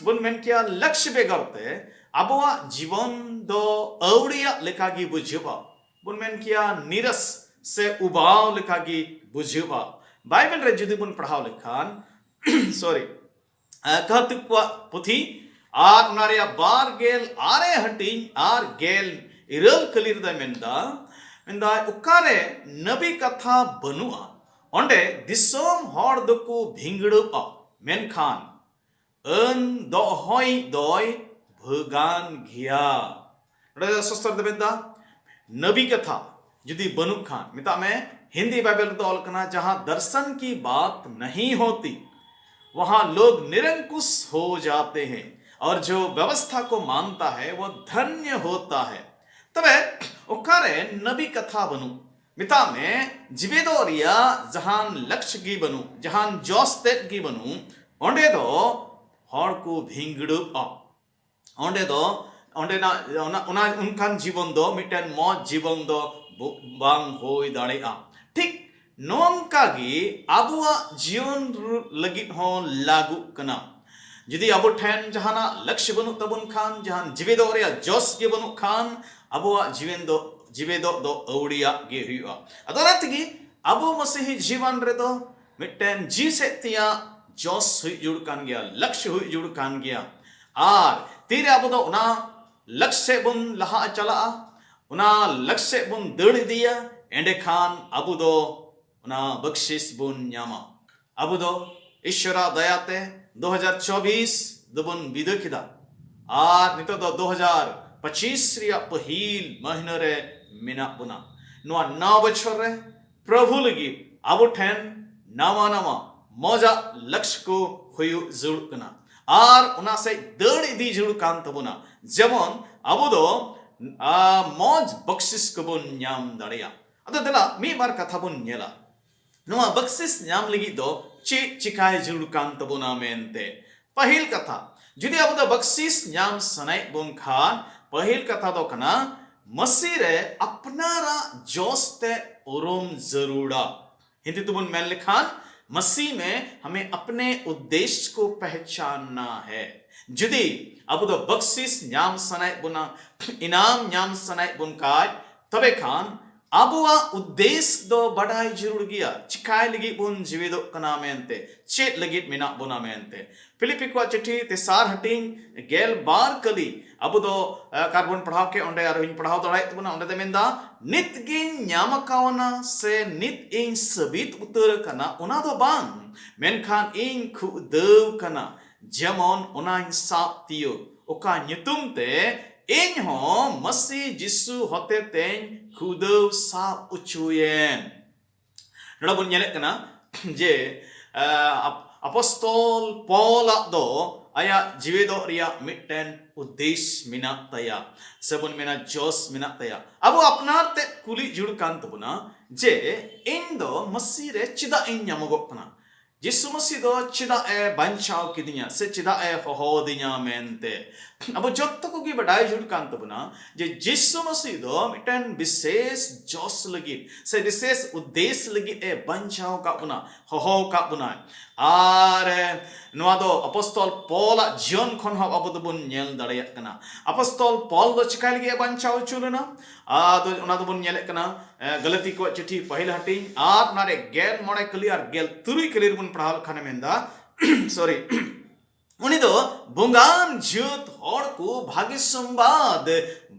ᱵᱚᱱ ᱢᱮᱱ ᱠᱮᱭᱟ, ᱞᱚᱠᱥᱭᱚ ᱵᱮᱜᱚᱨ ᱛᱮ ᱟᱵᱚᱣᱟᱜ ᱡᱤᱵᱚᱱ ᱫᱚ ᱟᱹᱣᱲᱤᱭᱟᱜ ᱞᱮᱠᱟ ᱜᱮ ᱵᱩᱡᱷᱟᱹᱜᱼᱟ᱾ ᱵᱚᱱ ᱢᱮᱱ ᱠᱮᱭᱟ, ᱱᱤᱨᱟᱥ ᱥᱮ ᱩᱵᱟᱣ ᱞᱮᱠᱟ ᱜᱮ ᱵᱩᱡᱷᱟᱹᱜᱼᱟ᱾ ᱵᱟᱭᱵᱮᱞ ᱨᱮ ᱡᱩᱫᱤ ᱵᱚᱱ ᱯᱟᱲᱦᱟᱣ ᱞᱮᱠᱷᱟᱱ ᱥᱚᱨᱤ, ᱠᱟᱹᱦᱛᱩᱠ ᱠᱚᱣᱟᱜ ᱯᱩᱛᱷᱤ ᱟᱨ ᱚᱱᱟ ᱨᱮᱭᱟᱜ ᱵᱟᱨ ᱜᱮᱞ ᱟᱨᱮ ᱦᱟᱹᱴᱤᱧ ᱟᱨ ᱜᱮᱞ ᱤᱨᱟᱹᱞ ᱠᱟᱹᱞᱤ ᱨᱮᱫᱚᱭ ᱢᱮᱱᱫᱟ, ᱢᱮᱱᱫᱟᱭ, "ᱚᱠᱟᱨᱮ ᱱᱟᱵᱤ ᱠᱟᱛᱷᱟ ᱵᱟᱹᱱᱩᱜᱼᱟ, ᱚᱸᱰᱮ ᱫᱤᱥᱚᱢ ᱦᱚᱲ ᱫᱚᱠᱚ ᱵᱷᱤᱸᱜᱲᱟᱹᱜᱼᱟ, ᱢᱮᱱᱠᱷᱟᱱ ᱟᱹᱱ ᱫᱚᱦᱚᱭᱤᱡ ᱫᱚᱭ ᱵᱷᱟᱹᱜᱟᱱ ᱜᱮᱭᱟ᱾" ᱱᱚᱰᱮ ᱫᱚ ᱥᱚᱥᱛᱚᱨ ᱫᱚ ᱢᱮᱱᱫᱟ, ᱱᱟᱵᱤ ᱠᱟᱛᱷᱟ ᱡᱩᱫᱤ ᱵᱟᱹᱱᱩᱜ ᱠᱷᱟᱱ, ᱢᱮᱛᱟᱜ ᱢᱮ, ᱦᱤᱱᱫᱤ ᱵᱟᱭᱵᱮᱞ ᱨᱮᱫᱚ ᱚᱞ ᱠᱟᱱᱟ, "ᱡᱟᱦᱟᱸ ᱫᱚᱨᱥᱚᱱ ᱠᱤ ᱵᱟᱛ ᱱᱟᱦᱤ ᱦᱳᱛᱤ, ᱣᱟᱦᱟᱸ ᱞᱳᱜ ᱱᱤᱨᱚᱝᱠᱩᱥ ᱦᱳ ᱡᱟᱛᱮ ᱦᱮᱸ, ᱚᱨ ᱡᱳ ᱵᱮᱵᱚᱥᱛᱷᱟ ᱠᱳ ᱢᱟᱱᱛᱟ ᱦᱮ, ᱣᱳ ᱫᱷᱚᱱᱭᱚ ᱦᱳᱛᱟ ᱦᱮ᱾" ᱛᱚᱵᱮ ᱚᱠᱟᱨᱮ ᱱᱟᱵᱤ ᱠᱟᱛᱷᱟ ᱵᱟᱹᱱᱩᱜ, ᱢᱮᱛᱟᱜ ᱢᱮ, ᱡᱤᱣᱮᱫᱚᱜ ᱨᱮᱭᱟᱜ ᱡᱟᱦᱟᱱ ᱞᱚᱠᱥᱭᱚ ᱜᱮ ᱵᱟᱹᱱᱩᱜ, ᱡᱟᱦᱟᱱ ᱡᱚᱥ ᱛᱮᱫ ᱜᱮ ᱵᱟᱹᱱᱩᱜ, ᱚᱸᱰᱮ ᱫᱚ ᱦᱚᱲ ᱠᱚ ᱵᱷᱤᱸᱜᱲᱟᱹᱜᱼᱟ᱾ ᱚᱸᱰᱮ ᱫᱚ, ᱚᱸᱰᱮᱱᱟᱜ, ᱚᱱᱟ, ᱚᱱᱟ, ᱚᱱᱠᱟᱱ ᱡᱤᱵᱚᱱ ᱫᱚ ᱢᱤᱫᱴᱮᱱ ᱢᱚᱡᱽ ᱡᱤᱵᱚᱱ ᱫᱚ ᱵᱚ-, ᱵᱟᱝ ᱦᱩᱭ ᱫᱟᱲᱮᱭᱟᱜᱼᱟ᱾ ᱴᱷᱤᱠ ᱱᱚᱝᱠᱟ ᱜᱮ ᱟᱵᱚᱣᱟᱜ ᱡᱤᱭᱚᱱ ᱨᱩ-, ᱞᱟᱹᱜᱤᱫ ᱦᱚᱸ ᱞᱟᱹᱜᱩᱜ ᱠᱟᱱᱟ᱾ ᱡᱩᱫᱤ ᱟᱵᱚ ᱴᱷᱮᱱ ᱡᱟᱦᱟᱱᱟᱜ ᱞᱚᱠᱥᱭᱚ ᱵᱟᱹᱱᱩᱜ ᱛᱟᱵᱚᱱ ᱠᱷᱟᱱ, ᱡᱟᱦᱟᱱ ᱡᱤᱣᱮᱫᱚᱜ ᱨᱮᱭᱟᱜ ᱡᱚᱥ ᱜᱮ ᱵᱟᱹᱱᱩᱜ ᱠᱷᱟᱱ, ᱟᱵᱚᱣᱟᱜ ᱡᱤᱣᱮᱱ ᱫᱚ, ᱡᱤᱣᱮᱫᱚᱜ ᱫᱚ ᱟᱹᱣᱲᱤᱭᱟᱜ ᱜᱮ ᱦᱩᱭᱩᱜᱼᱟ᱾ ᱟᱫᱚ ᱚᱱᱟ ᱛᱮᱜᱮ ᱟᱵᱚ ᱢᱟᱹᱥᱤᱦᱤ ᱡᱤᱵᱚᱱ ᱨᱮᱫᱚ ᱢᱤᱫᱴᱮᱱ ᱡᱤᱣᱤ ᱥᱮᱫ ᱛᱮᱭᱟᱜ ᱡᱚᱥ ᱦᱩᱭ ᱡᱩᱲ ᱠᱟᱱ ᱜᱮᱭᱟ, ᱞᱚᱠᱥᱭᱚ ᱦᱩᱭ ᱡᱩᱲ ᱠᱟᱱ ᱜᱮᱭᱟ᱾ ᱟᱨ ᱛᱤᱨᱮ ᱟᱵᱚ ᱫᱚ ᱚᱱᱟ ᱞᱚᱠᱥᱭᱚ ᱥᱮᱫ ᱵᱚᱱ ᱞᱟᱦᱟ ᱪᱟᱞᱟᱜᱼᱟ, ᱚᱱᱟ ᱞᱚᱠᱥᱭᱚ ᱥᱮᱫ ᱵᱚᱱ ᱫᱟᱹᱲ ᱤᱫᱤᱭᱟ, ᱮᱸᱰᱮᱠᱷᱟᱱ ᱟᱵᱚ ᱫᱚ ᱚᱱᱟ ᱵᱚᱠᱥᱤᱥ ᱵᱚᱱ ᱧᱟᱢᱟ᱾ ᱟᱵᱚ ᱫᱚ ᱤᱥᱣᱚᱨᱟᱜ ᱫᱟᱭᱟᱛᱮ ᱫᱩ ᱦᱟᱡᱟᱨ ᱪᱚᱵᱵᱤᱥ ᱫᱚᱵᱚᱱ ᱵᱤᱫᱟᱹ ᱠᱮᱫᱟ ᱟᱨ ᱱᱤᱛᱚᱜ ᱫᱚ ᱫᱩ ᱦᱟᱡᱟᱨ ᱯᱚᱸᱪᱤᱥ ᱨᱮᱭᱟᱜ ᱯᱟᱹᱦᱤᱞ ᱢᱟᱹᱦᱱᱟᱹ ᱨᱮ ᱢᱮᱱᱟᱜ ᱵᱚᱱᱟ᱾ ᱱᱚᱣᱟ ᱱᱟᱣᱟ ᱵᱚᱪᱷᱚᱨ ᱨᱮ ᱯᱨᱚᱵᱷᱩ ᱞᱟᱹᱜᱤᱫ ᱟᱵᱚ ᱴᱷᱮᱱ ᱱᱟᱣᱟ ᱱᱟᱣᱟ ᱢᱚᱡᱟᱜ ᱞᱚᱠᱥᱭᱚ ᱠᱚ ᱦᱩᱭᱩᱜ ᱡᱟᱹᱨᱩᱲ ᱠᱟᱱᱟ᱾ ᱟᱨ ᱚᱱᱟ ᱥᱮᱫ ᱫᱟᱹᱲ ᱤᱫᱤ ᱡᱟᱹᱨᱩᱲ ᱠᱟᱱ ᱛᱟᱵᱚᱱᱟ, ᱡᱮᱢᱚᱱ ᱟᱵᱚ ᱫᱚ ᱟ, ᱢᱚᱡᱽ ᱵᱚᱠᱥᱤᱥ ᱠᱚᱵᱚᱱ ᱧᱟᱢ ᱫᱟᱲᱮᱭᱟᱜ᱾ ᱟᱫᱚ ᱫᱮᱞᱟ ᱢᱤᱫ ᱵᱟᱨ ᱠᱟᱛᱷᱟ ᱵᱚᱱ ᱧᱮᱞᱟ, ᱱᱚᱣᱟ ᱵᱚᱠᱥᱤᱥ ᱧᱟᱢ ᱞᱟᱹᱜᱤᱫ ᱫᱚ ᱪᱮᱫ ᱪᱤᱠᱟᱭ ᱡᱟᱹᱨᱩᱲ ᱠᱟᱱ ᱛᱟᱵᱚᱱᱟ ᱢᱮᱱᱛᱮ᱾ ᱯᱟᱹᱦᱤᱞ ᱠᱟᱛᱷᱟ, ᱡᱩᱫᱤ ᱟᱵᱚ ᱫᱚ ᱵᱚᱠᱥᱤᱥ ᱧᱟᱢ ᱥᱟᱱᱟᱭᱮᱫ ᱵᱚᱱ ᱠᱷᱟᱱ, ᱯᱟᱹᱦᱤᱞ ᱠᱟᱛᱷᱟ ᱫᱚ ᱠᱟᱱᱟ, ᱢᱟᱹᱥᱤ ᱨᱮ ᱟᱯᱱᱟᱨᱟᱜ ᱡᱚᱥ ᱛᱮ ᱩᱨᱩᱢ ᱡᱟᱹᱨᱩᱲᱟ᱾ ᱦᱤᱱᱫᱤ ᱛᱮᱵᱚᱱ ᱢᱮᱱ ᱞᱮᱠᱷᱟᱱ, ᱢᱟᱹᱥᱤ ᱢᱮ ᱦᱟᱢᱮ ᱟᱯᱱᱮ ᱩᱫᱽᱫᱮᱥ ᱠᱚ ᱯᱮᱦᱪᱟᱱᱱᱟ ᱦᱮ᱾ ᱡᱩᱫᱤ ᱟᱵᱚ ᱫᱚ ᱵᱚᱠᱥᱤᱥ ᱧᱟᱢ ᱥᱟᱱᱟᱭᱮᱫ ᱵᱚᱱᱟ, ᱤᱱᱟᱢ ᱧᱟᱢ ᱥᱟᱱᱟᱭᱮᱫ ᱵᱚᱱ ᱠᱷᱟᱡ, ᱛᱚᱵᱮ ᱠᱷᱟᱱ ᱟᱵᱚᱣᱟᱜ ᱩᱫᱽᱫᱮᱥ ᱫᱚ ᱵᱟᱰᱟᱭ ᱡᱟᱹᱨᱩᱲ ᱜᱮᱭᱟ, ᱪᱤᱠᱟᱭ ᱞᱟᱹᱜᱤᱫ ᱵᱚᱱ ᱡᱤᱣᱮᱫᱚᱜ ᱠᱟᱱᱟ ᱢᱮᱱᱛᱮ, ᱪᱮᱫ ᱞᱟᱹᱜᱤᱫ ᱢᱮᱱᱟᱜ ᱵᱚᱱᱟ ᱢᱮᱱᱛᱮ᱾ ᱯᱷᱤᱞᱤᱯᱤ ᱠᱚᱣᱟᱜ ᱪᱤᱴᱷᱤ ᱛᱮᱥᱟᱨ ᱦᱟᱹᱴᱤᱧ ᱜᱮᱞ ᱵᱟᱨ ᱠᱟᱹᱞᱤ ᱟᱵᱚ ᱫᱚ, ᱮ, ᱚᱠᱟ ᱨᱮᱵᱚᱱ ᱯᱟᱲᱦᱟᱣ ᱠᱮᱫ, ᱚᱸᱰᱮ ᱟᱨᱦᱚᱸᱧ ᱯᱟᱲᱦᱟᱣ ᱫᱟᱲᱮᱭᱟᱜ ᱛᱟᱵᱚᱱᱟ᱾ ᱚᱸᱰᱮ ᱫᱚ ᱢᱮᱱᱫᱟ, "ᱱᱤᱛ ᱜᱤᱧ ᱧᱟᱢ ᱟᱠᱟᱣᱱᱟ ᱥᱮ ᱱᱤᱛ ᱤᱧ ᱥᱟᱹᱵᱤᱛ ᱩᱛᱟᱹᱨ ᱟᱠᱟᱱᱟ, ᱚᱱᱟ ᱫᱚ ᱵᱟᱝ, ᱢᱮᱱᱠᱷᱟᱱ ᱤᱧ ᱠᱷᱩᱫᱟᱹᱣ ᱠᱟᱱᱟ, ᱡᱮᱢᱚᱱ ᱚᱱᱟᱧ ᱥᱟᱵ ᱛᱤᱭᱳᱜ, ᱚᱠᱟ ᱧᱩᱛᱩᱢ ᱛᱮ ᱤᱧ ᱦᱚᱸ ᱢᱟᱹᱥᱤ ᱡᱤᱥᱩ ᱦᱚᱛᱮᱛᱮᱧ ᱠᱷᱩᱫᱟᱹᱣ ᱥᱟᱵ ᱚᱪᱚᱭᱮᱱ᱾" ᱱᱚᱰᱮ ᱵᱚᱱ ᱧᱮᱞᱮᱫ ᱠᱟᱱᱟ ᱡᱮ, ᱟ, ᱟᱯ-, ᱟᱯᱚᱥᱛᱚᱞ ᱯᱚᱞᱟᱜ ᱫᱚ ᱟᱭᱟᱜ ᱡᱤᱣᱮᱫᱚᱜ ᱨᱮᱭᱟᱜ ᱢᱤᱫᱴᱮᱱ ᱩᱫᱽᱫᱮᱥ ᱢᱮᱱᱟᱜ ᱛᱟᱭᱟ, ᱥᱮᱵᱚᱱ ᱢᱮᱱᱟ ᱡᱚᱥ ᱢᱮᱱᱟᱜ ᱛᱟᱭᱟ᱾ ᱟᱵᱚ ᱟᱯᱱᱟᱨ ᱛᱮ ᱠᱩᱞᱤ ᱡᱩᱲ ᱠᱟᱱ ᱛᱟᱵᱚᱱᱟ ᱡᱮ, "ᱤᱧ ᱫᱚ ᱢᱟᱹᱥᱤ ᱨᱮ ᱪᱮᱫᱟᱜ ᱤᱧ ᱧᱟᱢᱚᱜᱚᱜ ᱠᱟᱱᱟ? ᱡᱤᱥᱩ ᱢᱟᱹᱥᱤ ᱫᱚ ᱪᱮᱫᱟᱜ ᱮ ᱵᱟᱧᱪᱟᱣ ᱠᱤᱫᱤᱧᱟ ᱥᱮ ᱪᱮᱫᱟᱜ ᱮ ᱦᱚᱦᱚᱣᱟᱫᱤᱧᱟ?" ᱢᱮᱱᱛᱮ ᱟᱵᱚ ᱡᱚᱛᱚ ᱠᱚᱜᱮ ᱵᱟᱰᱟᱭ ᱡᱩᱲ ᱠᱟᱱ ᱛᱟᱵᱚᱱᱟ ᱡᱮ ᱡᱤᱥᱩ ᱢᱟᱹᱥᱤ ᱫᱚ ᱢᱤᱫᱴᱮᱱ ᱵᱤᱥᱮᱥ ᱡᱚᱥ ᱞᱟᱹᱜᱤᱫ ᱥᱮ ᱵᱤᱥᱮᱥ ᱩᱫᱽᱫᱮᱥ ᱞᱟᱹᱜᱤᱫ ᱮ ᱵᱟᱧᱪᱟᱣ ᱟᱠᱟᱫ ᱵᱚᱱᱟ, ᱦᱚᱦᱚ ᱟᱠᱟᱫ ᱵᱚᱱᱟᱭ᱾ ᱟᱨ, ᱮ, ᱱᱚᱣᱟ ᱫᱚ ᱟᱯᱚᱥᱛᱚᱞ ᱯᱚᱞᱟᱜ ᱡᱤᱭᱚᱱ ᱠᱷᱚᱱ ᱦᱚᱸ ᱟᱵᱚ ᱫᱚᱵᱚᱱ ᱧᱮᱞ ᱫᱟᱲᱮᱭᱟᱜ ᱠᱟᱱᱟ᱾ ᱟᱯᱚᱥᱛᱚᱞ ᱯᱚᱞ ᱫᱚ ᱪᱤᱠᱟᱭ ᱞᱟᱹᱜᱤᱫ ᱮ ᱵᱟᱧᱪᱟᱣ ᱦᱚᱪᱚ ᱞᱮᱱᱟ? ᱟᱫᱚ ᱚᱱᱟ ᱫᱚᱵᱚᱱ ᱧᱮᱞᱮᱫ ᱠᱟᱱᱟ, ᱮ, ᱜᱟᱞᱟᱛᱤ ᱠᱚᱣᱟᱜ ᱪᱤᱴᱷᱤ ᱯᱟᱹᱦᱤᱞ ᱦᱟᱹᱴᱤᱧ ᱟᱨ ᱚᱱᱟᱨᱮ ᱜᱮᱞ ᱢᱚᱬᱮ ᱠᱟᱹᱞᱤ ᱟᱨ ᱜᱮᱞ ᱛᱩᱨᱩᱭ ᱠᱟᱹᱞᱤ ᱨᱮᱵᱚᱱ ᱯᱟᱲᱦᱟᱣ ᱞᱮᱠᱷᱟᱱᱮ ᱢᱮᱱᱫᱟ, ᱥᱚᱨᱤ, ᱩᱱᱤ ᱫᱚ ᱵᱚᱸᱜᱟᱱ ᱡᱟᱹᱛ ᱦᱚᱲ ᱠᱚ ᱵᱷᱟᱜᱮ ᱥᱚᱢᱵᱟᱫ, ᱮ,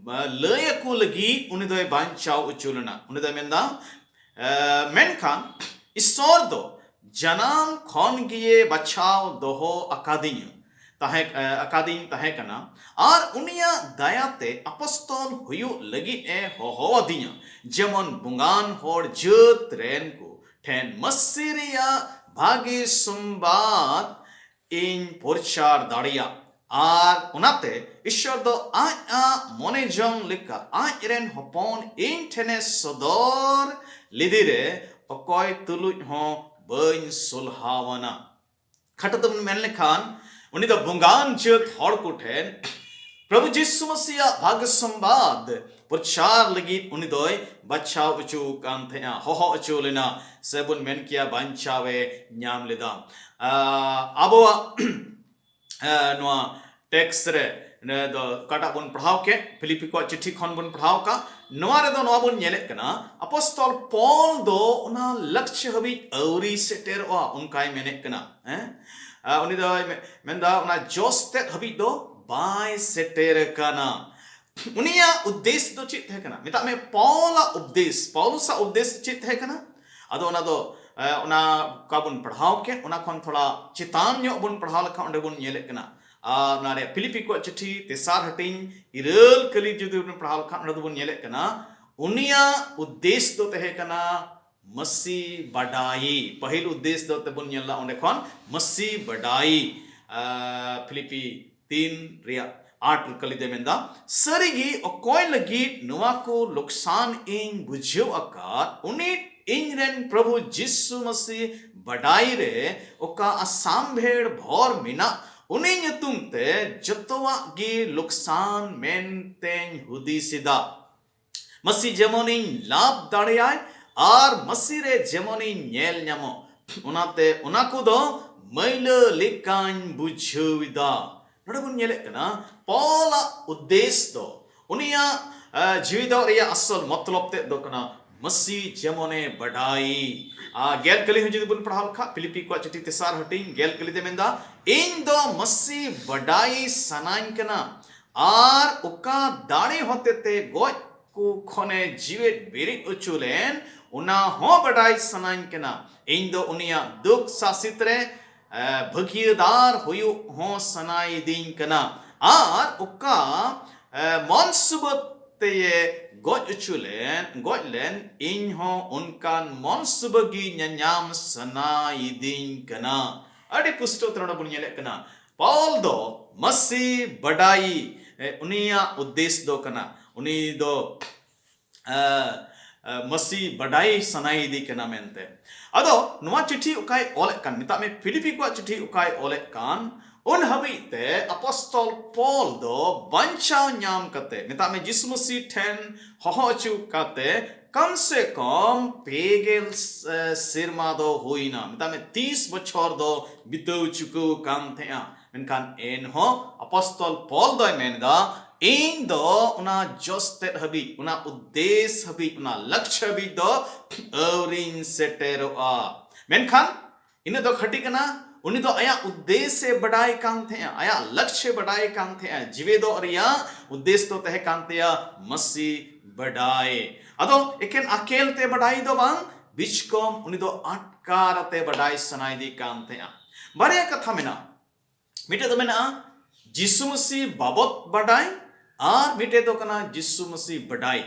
ᱞᱟᱹᱭ ᱟᱠᱚ ᱞᱟᱹᱜᱤᱫ ᱩᱱᱤ ᱫᱚᱭ ᱵᱟᱧᱪᱟᱣ ᱦᱚᱪᱚ ᱞᱮᱱᱟ᱾ ᱩᱱᱤ ᱫᱚᱭ ᱢᱮᱱᱫᱟ, ᱮ, ᱢᱮᱱᱠᱷᱟᱱ ᱤᱥᱥᱚᱨ ᱫᱚ ᱡᱟᱱᱟᱢ ᱠᱷᱚᱱ ᱜᱮ ᱵᱟᱪᱷᱟᱣ ᱫᱚᱦᱚ ᱟᱠᱟᱫᱤᱧᱟ, ᱛᱟᱦᱮᱸ, ᱮ, ᱟᱠᱟᱫᱤᱧ ᱛᱟᱦᱮᱸ ᱠᱟᱱᱟ ᱟᱨ ᱩᱱᱤᱭᱟᱜ ᱫᱟᱭᱟᱛᱮ ᱟᱯᱚᱥᱛᱚᱞ ᱦᱩᱭᱩᱜ ᱞᱟᱹᱜᱤᱫ ᱮ ᱦᱚᱦᱚ ᱟᱹᱫᱤᱧᱟ, ᱡᱮᱢᱚᱱ ᱵᱚᱸᱜᱟᱱ ᱦᱚᱲ ᱡᱟᱹᱛ ᱨᱮᱱ ᱠᱚ ᱴᱷᱮᱱ ᱢᱟᱹᱥᱤ ᱨᱮᱭᱟᱜ ᱵᱷᱟᱜᱮ ᱥᱚᱢᱵᱟᱫ ᱤᱧ ᱯᱨᱚᱪᱟᱨ ᱫᱟᱲᱮᱭᱟᱜ᱾ ᱟᱨ ᱚᱱᱟᱛᱮ ᱤᱥᱥᱚᱨ ᱫᱚ ᱟᱡ ᱟᱜ ᱢᱚᱱᱮ ᱡᱚᱝ ᱞᱮᱠᱟ ᱟᱡ ᱨᱮᱱ ᱦᱚᱯᱚᱱ ᱤᱧ ᱴᱷᱮᱱᱮ ᱥᱚᱫᱚᱨ ᱞᱮᱫᱮ ᱨᱮ ᱚᱠᱚᱭ ᱛᱩᱞᱩᱡ ᱦᱚᱸ ᱵᱟᱹᱧ ᱥᱚᱞᱦᱟᱣᱟᱱᱟ᱾ ᱠᱷᱟᱴᱚ ᱛᱮᱵᱚᱱ ᱢᱮᱱ ᱞᱮᱠᱷᱟᱱ, ᱩᱱᱤ ᱫᱚ ᱵᱚᱸᱜᱟᱱ ᱡᱟᱹᱛ ᱦᱚᱲ ᱠᱚᱴᱷᱮᱱ ᱯᱨᱚᱵᱷᱩ ᱡᱤᱥᱩ ᱢᱟᱥᱤᱭᱟᱜ ᱵᱷᱟᱜᱽ ᱥᱚᱢᱵᱟᱫ ᱯᱨᱚᱪᱟᱨ ᱞᱟᱹᱜᱤᱫ ᱩᱱᱤ ᱫᱚᱭ ᱵᱟᱪᱷᱟᱣ ᱦᱚᱪᱚ ᱠᱟᱱ ᱛᱟᱦᱮᱸᱜᱼᱟ, ᱦᱚᱦᱚ ᱦᱚᱪᱚ ᱞᱮᱱᱟ, ᱥᱮ ᱵᱚᱱ ᱢᱮᱱ ᱠᱮᱭᱟ ᱵᱟᱧᱪᱟᱣ ᱮ ᱧᱟᱢ ᱞᱮᱫᱟ᱾ ᱟ, ᱟᱵᱚᱣᱟᱜ ᱮ, ᱱᱚᱣᱟ ᱴᱮᱠᱥᱴ ᱨᱮ ᱱᱚᱣᱟ ᱫᱚ ᱚᱠᱟᱴᱟᱜ ᱵᱚᱱ ᱯᱟᱲᱦᱟᱣ ᱠᱮᱫ, ᱯᱷᱤᱞᱤᱯᱤ ᱠᱚᱣᱟᱜ ᱪᱤᱴᱷᱤ ᱠᱷᱚᱱ ᱵᱚᱱ ᱯᱟᱲᱦᱟᱣ ᱠᱟᱜ, ᱱᱚᱣᱟ ᱨᱮᱫᱚ ᱱᱚᱣᱟ ᱵᱚᱱ ᱧᱮᱞᱮᱫ ᱠᱟᱱᱟ, ᱟᱯᱚᱥᱛᱚᱞ ᱯᱚᱞ ᱫᱚ ᱚᱱᱟ ᱞᱚᱠᱪᱷᱚ ᱦᱟᱹᱵᱤᱡ ᱟᱹᱣᱨᱤ ᱥᱮᱴᱮᱨᱚᱜᱼᱟ, ᱚᱱᱠᱟᱭ ᱢᱮᱱᱮᱫ ᱠᱟᱱᱟ᱾ ᱦᱮᱸ? ᱮ, ᱩᱱᱤ ᱫᱚᱭ ᱢᱮ-, ᱢᱮᱱᱫᱟ, ᱚᱱᱟ ᱡᱚᱥ ᱛᱮᱫ ᱦᱟᱹᱵᱤᱡ ᱫᱚ ᱵᱟᱭ ᱥᱮᱴᱮᱨ ᱟᱠᱟᱱᱟ᱾ ᱩᱱᱤᱭᱟᱜ ᱩᱫᱽᱫᱮᱥ ᱫᱚ ᱪᱮᱫ ᱛᱟᱦᱮᱸ ᱠᱟᱱᱟ? ᱢᱮᱛᱟᱜ ᱢᱮ, ᱯᱟᱣᱞᱟᱜ ᱩᱫᱽᱫᱮᱥ, ᱯᱟᱣᱞᱩᱥᱟᱜ ᱩᱫᱽᱫᱮᱥ ᱪᱮᱫ ᱛᱟᱦᱮᱸ ᱠᱟᱱᱟ? ᱟᱫᱚ ᱚᱱᱟ ᱫᱚ, ᱮ, ᱚᱱᱟ ᱚᱠᱟ ᱵᱚᱱ ᱯᱟᱲᱦᱟᱣ ᱠᱮᱫ, ᱚᱱᱟ ᱠᱷᱚᱱ ᱛᱷᱚᱲᱟ ᱪᱮᱛᱟᱱ ᱧᱚᱜ ᱵᱚᱱ ᱯᱟᱲᱦᱟᱣ ᱞᱮᱠᱷᱟᱱ ᱚᱸᱰᱮ ᱵᱚᱱ ᱧᱮᱞᱮᱫ ᱠᱟᱱᱟ᱾ ᱟᱨ ᱚᱱᱟ ᱨᱮᱭᱟᱜ ᱯᱷᱤᱞᱤᱯᱤ ᱠᱚᱣᱟᱜ ᱪᱤᱴᱷᱤ ᱛᱮᱥᱟᱨ ᱦᱟᱹᱴᱤᱧ ᱤᱨᱟᱹᱞ ᱠᱟᱹᱞᱤ ᱡᱩᱫᱤ ᱵᱚᱱ ᱯᱟᱲᱦᱟᱣ ᱞᱮᱠᱷᱟᱱ ᱚᱸᱰᱮ ᱫᱚᱵᱚᱱ ᱧᱮᱞᱮᱫ ᱠᱟᱱᱟ, ᱩᱱᱤᱭᱟᱜ ᱩᱫᱽᱫᱮᱥ ᱫᱚ ᱛᱟᱦᱮᱸ ᱠᱟᱱᱟ ᱢᱟᱹᱥᱤ ᱵᱟᱰᱟᱭ᱾ ᱯᱟᱹᱦᱤᱞ ᱩᱫᱽᱫᱮᱥ ᱫᱚ ᱛᱮᱵᱚᱱ ᱧᱮᱞ ᱞᱮᱫᱟ ᱚᱸᱰᱮ ᱠᱷᱚᱱ ᱢᱟᱹᱥᱤ ᱵᱟᱰᱟᱭ᱾ ᱟᱨ ᱯᱷᱤᱞᱤᱯᱤ ᱛᱤᱱ ᱨᱮᱭᱟᱜ ᱟᱴ ᱠᱟᱹᱞᱤ ᱫᱚᱭ ᱢᱮᱱᱫᱟ, "ᱥᱟᱹᱨᱤᱜᱮ ᱚᱠᱚᱭ ᱞᱟᱹᱜᱤᱫ ᱱᱚᱣᱟ ᱠᱚ ᱞᱚᱠᱥᱟᱱ ᱤᱧ ᱵᱩᱡᱷᱟᱹᱣ ᱟᱠᱟᱫ, ᱩᱱᱤ ᱤᱧ ᱨᱮᱱ ᱯᱨᱚᱵᱷᱩ ᱡᱤᱥᱩ ᱢᱟᱹᱥᱤ ᱵᱟᱰᱟᱭ ᱨᱮ ᱚᱠᱟ ᱟᱥᱟᱢᱵᱷᱮᱲ ᱵᱷᱚᱨ ᱢᱮᱱᱟᱜ, ᱩᱱᱤ ᱧᱩᱛᱩᱢ ᱛᱮ ᱡᱚᱛᱚᱣᱟᱜ ᱜᱮ ᱞᱚᱠᱥᱟᱱ ᱢᱮᱱᱛᱮᱧ ᱦᱩᱫᱤᱥ ᱮᱫᱟ᱾ ᱢᱟᱹᱥᱤ ᱡᱮᱢᱚᱱᱤᱧ ᱞᱟᱵᱷ ᱫᱟᱲᱮᱭᱟᱭ ᱟᱨ ᱢᱟᱹᱥᱤ ᱨᱮ ᱡᱮᱢᱚᱱᱤᱧ ᱧᱮᱞ ᱧᱟᱢᱚᱜ, ᱚᱱᱟᱛᱮ ᱚᱱᱟ ᱠᱚᱫᱚ ᱢᱟᱹᱭᱞᱟᱹ ᱞᱮᱠᱟᱧ ᱵᱩᱡᱷᱟᱹᱣ ᱮᱫᱟ᱾" ᱱᱚᱰᱮ ᱵᱚᱱ ᱧᱮᱞᱮᱫ ᱠᱟᱱᱟ, ᱯᱚᱞᱟᱜ ᱩᱫᱽᱫᱮᱥ ᱫᱚ, ᱩᱱᱤᱭᱟᱜ, ᱟ, ᱡᱤᱣᱤ ᱫᱚ ᱨᱮᱭᱟᱜ ᱟᱥᱚᱞ ᱢᱚᱛᱞᱚᱵ ᱛᱮᱫ ᱫᱚ ᱠᱟᱱᱟ ᱢᱟᱹᱥᱤ ᱡᱮᱢᱚᱱᱮ ᱵᱟᱰᱟᱭ᱾ ᱟ, ᱜᱮᱞ ᱠᱟᱹᱞᱤ ᱦᱚᱸ ᱡᱩᱫᱤ ᱵᱚᱱ ᱯᱟᱲᱦᱟᱣ ᱞᱮᱠᱷᱟᱱ, ᱯᱷᱤᱞᱤᱯᱤ ᱠᱚᱣᱟᱜ ᱪᱤᱴᱷᱤ ᱛᱮᱥᱟᱨ ᱦᱟᱹᱴᱤᱧ ᱜᱮᱞ ᱠᱟᱹᱞᱤ ᱛᱮ ᱢᱮᱱᱫᱟ, "ᱤᱧ ᱫᱚ ᱢᱟᱹᱥᱤ ᱵᱟᱰᱟᱭ ᱥᱟᱱᱟᱧ ᱠᱟᱱᱟ, ᱟᱨ ᱚᱠᱟ ᱫᱟᱲᱮ ᱦᱚᱛᱮᱛᱮ ᱜᱚᱡ ᱠᱚ ᱠᱷᱚᱱᱮ ᱡᱤᱣᱮᱫ ᱵᱮᱨᱮᱫ ᱦᱚᱪᱚ ᱞᱮᱱ, ᱚᱱᱟ ᱦᱚᱸ ᱵᱟᱰᱟᱭ ᱥᱟᱱᱟᱧ ᱠᱟᱱᱟ᱾ ᱤᱧ ᱫᱚ ᱩᱱᱤᱭᱟᱜ ᱫᱩᱠ ᱥᱟᱥᱮᱛ ᱨᱮ, ᱮ, ᱵᱷᱟᱹᱜᱤᱭᱟᱹᱫᱟᱨ ᱦᱩᱭᱩᱜ ᱦᱚᱸ ᱥᱟᱱᱟᱭᱤᱫᱤᱧ ᱠᱟᱱᱟ᱾ ᱟᱨ ᱚᱠᱟ, ᱮ, ᱢᱚᱱᱥᱩᱵᱟᱹ ᱛᱮᱭᱮ ᱜᱚᱡ ᱦᱚᱪᱚ ᱞᱮᱱ, ᱜᱚᱡ ᱞᱮᱱ, ᱤᱧ ᱦᱚᱸ ᱚᱱᱠᱟᱱ ᱢᱚᱱᱥᱩᱵᱟᱹ ᱜᱮ ᱧᱟᱧᱟᱢ ᱥᱟᱱᱟᱭᱤᱫᱤᱧ ᱠᱟᱱᱟ᱾" ᱟᱹᱰᱤ ᱯᱩᱥᱴᱟᱹᱣ ᱛᱮ ᱱᱚᱰᱮ ᱵᱚᱱ ᱧᱮᱞᱮᱫ ᱠᱟᱱᱟ, ᱯᱟᱣᱞ ᱫᱚ ᱢᱟᱹᱥᱤ ᱵᱟᱰᱟᱭ, ᱮ, ᱩᱱᱤᱭᱟᱜ ᱩᱫᱽᱫᱮᱥ ᱫᱚ ᱠᱟᱱᱟ, ᱩᱱᱤ ᱫᱚ ᱮ, ᱮ, ᱢᱟᱹᱥᱤ ᱵᱟᱰᱟᱭ ᱥᱟᱱᱟᱭᱮᱫᱮ ᱠᱟᱱᱟ ᱢᱮᱱᱛᱮ᱾ ᱟᱫᱚ ᱱᱚᱣᱟ ᱪᱤᱴᱷᱤ ᱚᱠᱟᱭ ᱚᱞᱮᱫ ᱠᱟᱱ, ᱢᱮᱛᱟᱜ ᱢᱮ ᱯᱷᱤᱞᱤᱯᱤ ᱠᱚᱣᱟᱜ ᱪᱤᱴᱷᱤ ᱚᱠᱟᱭ ᱚᱞᱮᱫ ᱠᱟᱱ, ᱩᱱ ᱦᱟᱹᱵᱤᱡ ᱛᱮ ᱟᱯᱚᱥᱛᱚᱞ ᱯᱚᱞ ᱫᱚ ᱵᱟᱧᱪᱟᱣ ᱧᱟᱢ ᱠᱟᱛᱮ, ᱢᱮᱛᱟᱜ ᱢᱮ ᱡᱤᱥᱩ ᱢᱟᱹᱥᱤ ᱴᱷᱮᱱ ᱦᱚᱦᱚ ᱦᱚᱪᱚ ᱠᱟᱛᱮ ᱠᱚᱢ ᱥᱮ ᱠᱚᱢ ᱯᱮ ᱜᱮᱞ, ᱮ, ᱥᱮᱨᱢᱟ ᱫᱚ ᱦᱩᱭᱱᱟ, ᱢᱮᱛᱟᱜ ᱢᱮ ᱛᱤᱥ ᱵᱚᱪᱷᱚᱨ ᱫᱚ ᱵᱤᱛᱟᱹᱣ ᱪᱩᱠᱟᱹᱣ ᱟᱠᱟᱱ ᱛᱟᱦᱮᱸᱜᱼᱟ᱾ ᱢᱮᱱᱠᱷᱟᱱ ᱮᱱᱦᱚᱸ ᱟᱯᱚᱥᱛᱚᱞ ᱯᱚᱞ ᱫᱚᱭ ᱢᱮᱱᱫᱟ, ᱤᱧ ᱫᱚ ᱚᱱᱟ ᱡᱚᱥ ᱛᱮᱫ ᱦᱟᱹᱵᱤᱡ, ᱚᱱᱟ ᱩᱫᱽᱫᱮᱥ ᱦᱟᱹᱵᱤᱡ, ᱚᱱᱟ ᱞᱟᱠᱪᱷᱭᱚ ᱦᱟᱹᱵᱤᱡ ᱫᱚ ᱟᱹᱣᱨᱤᱧ ᱥᱮᱴᱮᱨᱚᱜᱼᱟ᱾ ᱢᱮᱱᱠᱷᱟᱱ ᱤᱱᱟᱹ ᱫᱚ ᱠᱷᱟᱹᱴᱤ ᱠᱟᱱᱟ, ᱩᱱᱤ ᱫᱚ ᱟᱭᱟᱜ ᱩᱫᱽᱫᱮᱥᱮ ᱵᱟᱰᱟᱭ ᱠᱟᱱ ᱛᱟᱦᱮᱸᱜᱼᱟ, ᱟᱭᱟᱜ ᱞᱟᱠᱪᱷᱭᱚ ᱵᱟᱰᱟᱭ ᱠᱟᱱ ᱛᱟᱦᱮᱸᱜᱼᱟ, ᱡᱤᱣᱮᱫᱚᱜ ᱨᱮᱭᱟᱜ ᱩᱫᱽᱫᱮᱥ ᱫᱚ ᱛᱟᱦᱮᱸ ᱠᱟᱱ ᱛᱟᱭᱟ ᱢᱟᱹᱥᱤ ᱵᱟᱰᱟᱭ᱾ ᱟᱫᱚ ᱮᱠᱮᱱ ᱟᱠᱮᱞ ᱛᱮ ᱵᱟᱰᱟᱭ ᱫᱚ ᱵᱟᱝ, ᱵᱤᱪᱠᱚᱢ ᱩᱱᱤ ᱫᱚ ᱟᱴᱠᱟᱨ ᱟᱛᱮ ᱵᱟᱰᱟᱭ ᱥᱟᱱᱟᱭᱮᱫᱮ ᱠᱟᱱ ᱛᱟᱦᱮᱸᱜᱼᱟ᱾ ᱵᱟᱨᱭᱟ ᱠᱟᱛᱷᱟ ᱢᱮᱱᱟᱜᱼᱟ, ᱢᱤᱫᱴᱮᱡ ᱫᱚ ᱢᱮᱱᱟᱜᱼᱟ ᱡᱤᱥᱩ ᱢᱟᱹᱥᱤ ᱵᱟᱵᱚᱛ ᱵᱟᱰᱟᱭ, ᱟᱨ ᱢᱤᱫᱴᱮᱡ ᱫᱚ ᱠᱟᱱᱟ ᱡᱤᱥᱩ ᱢᱟᱹᱥᱤ ᱵᱟᱰᱟᱭ,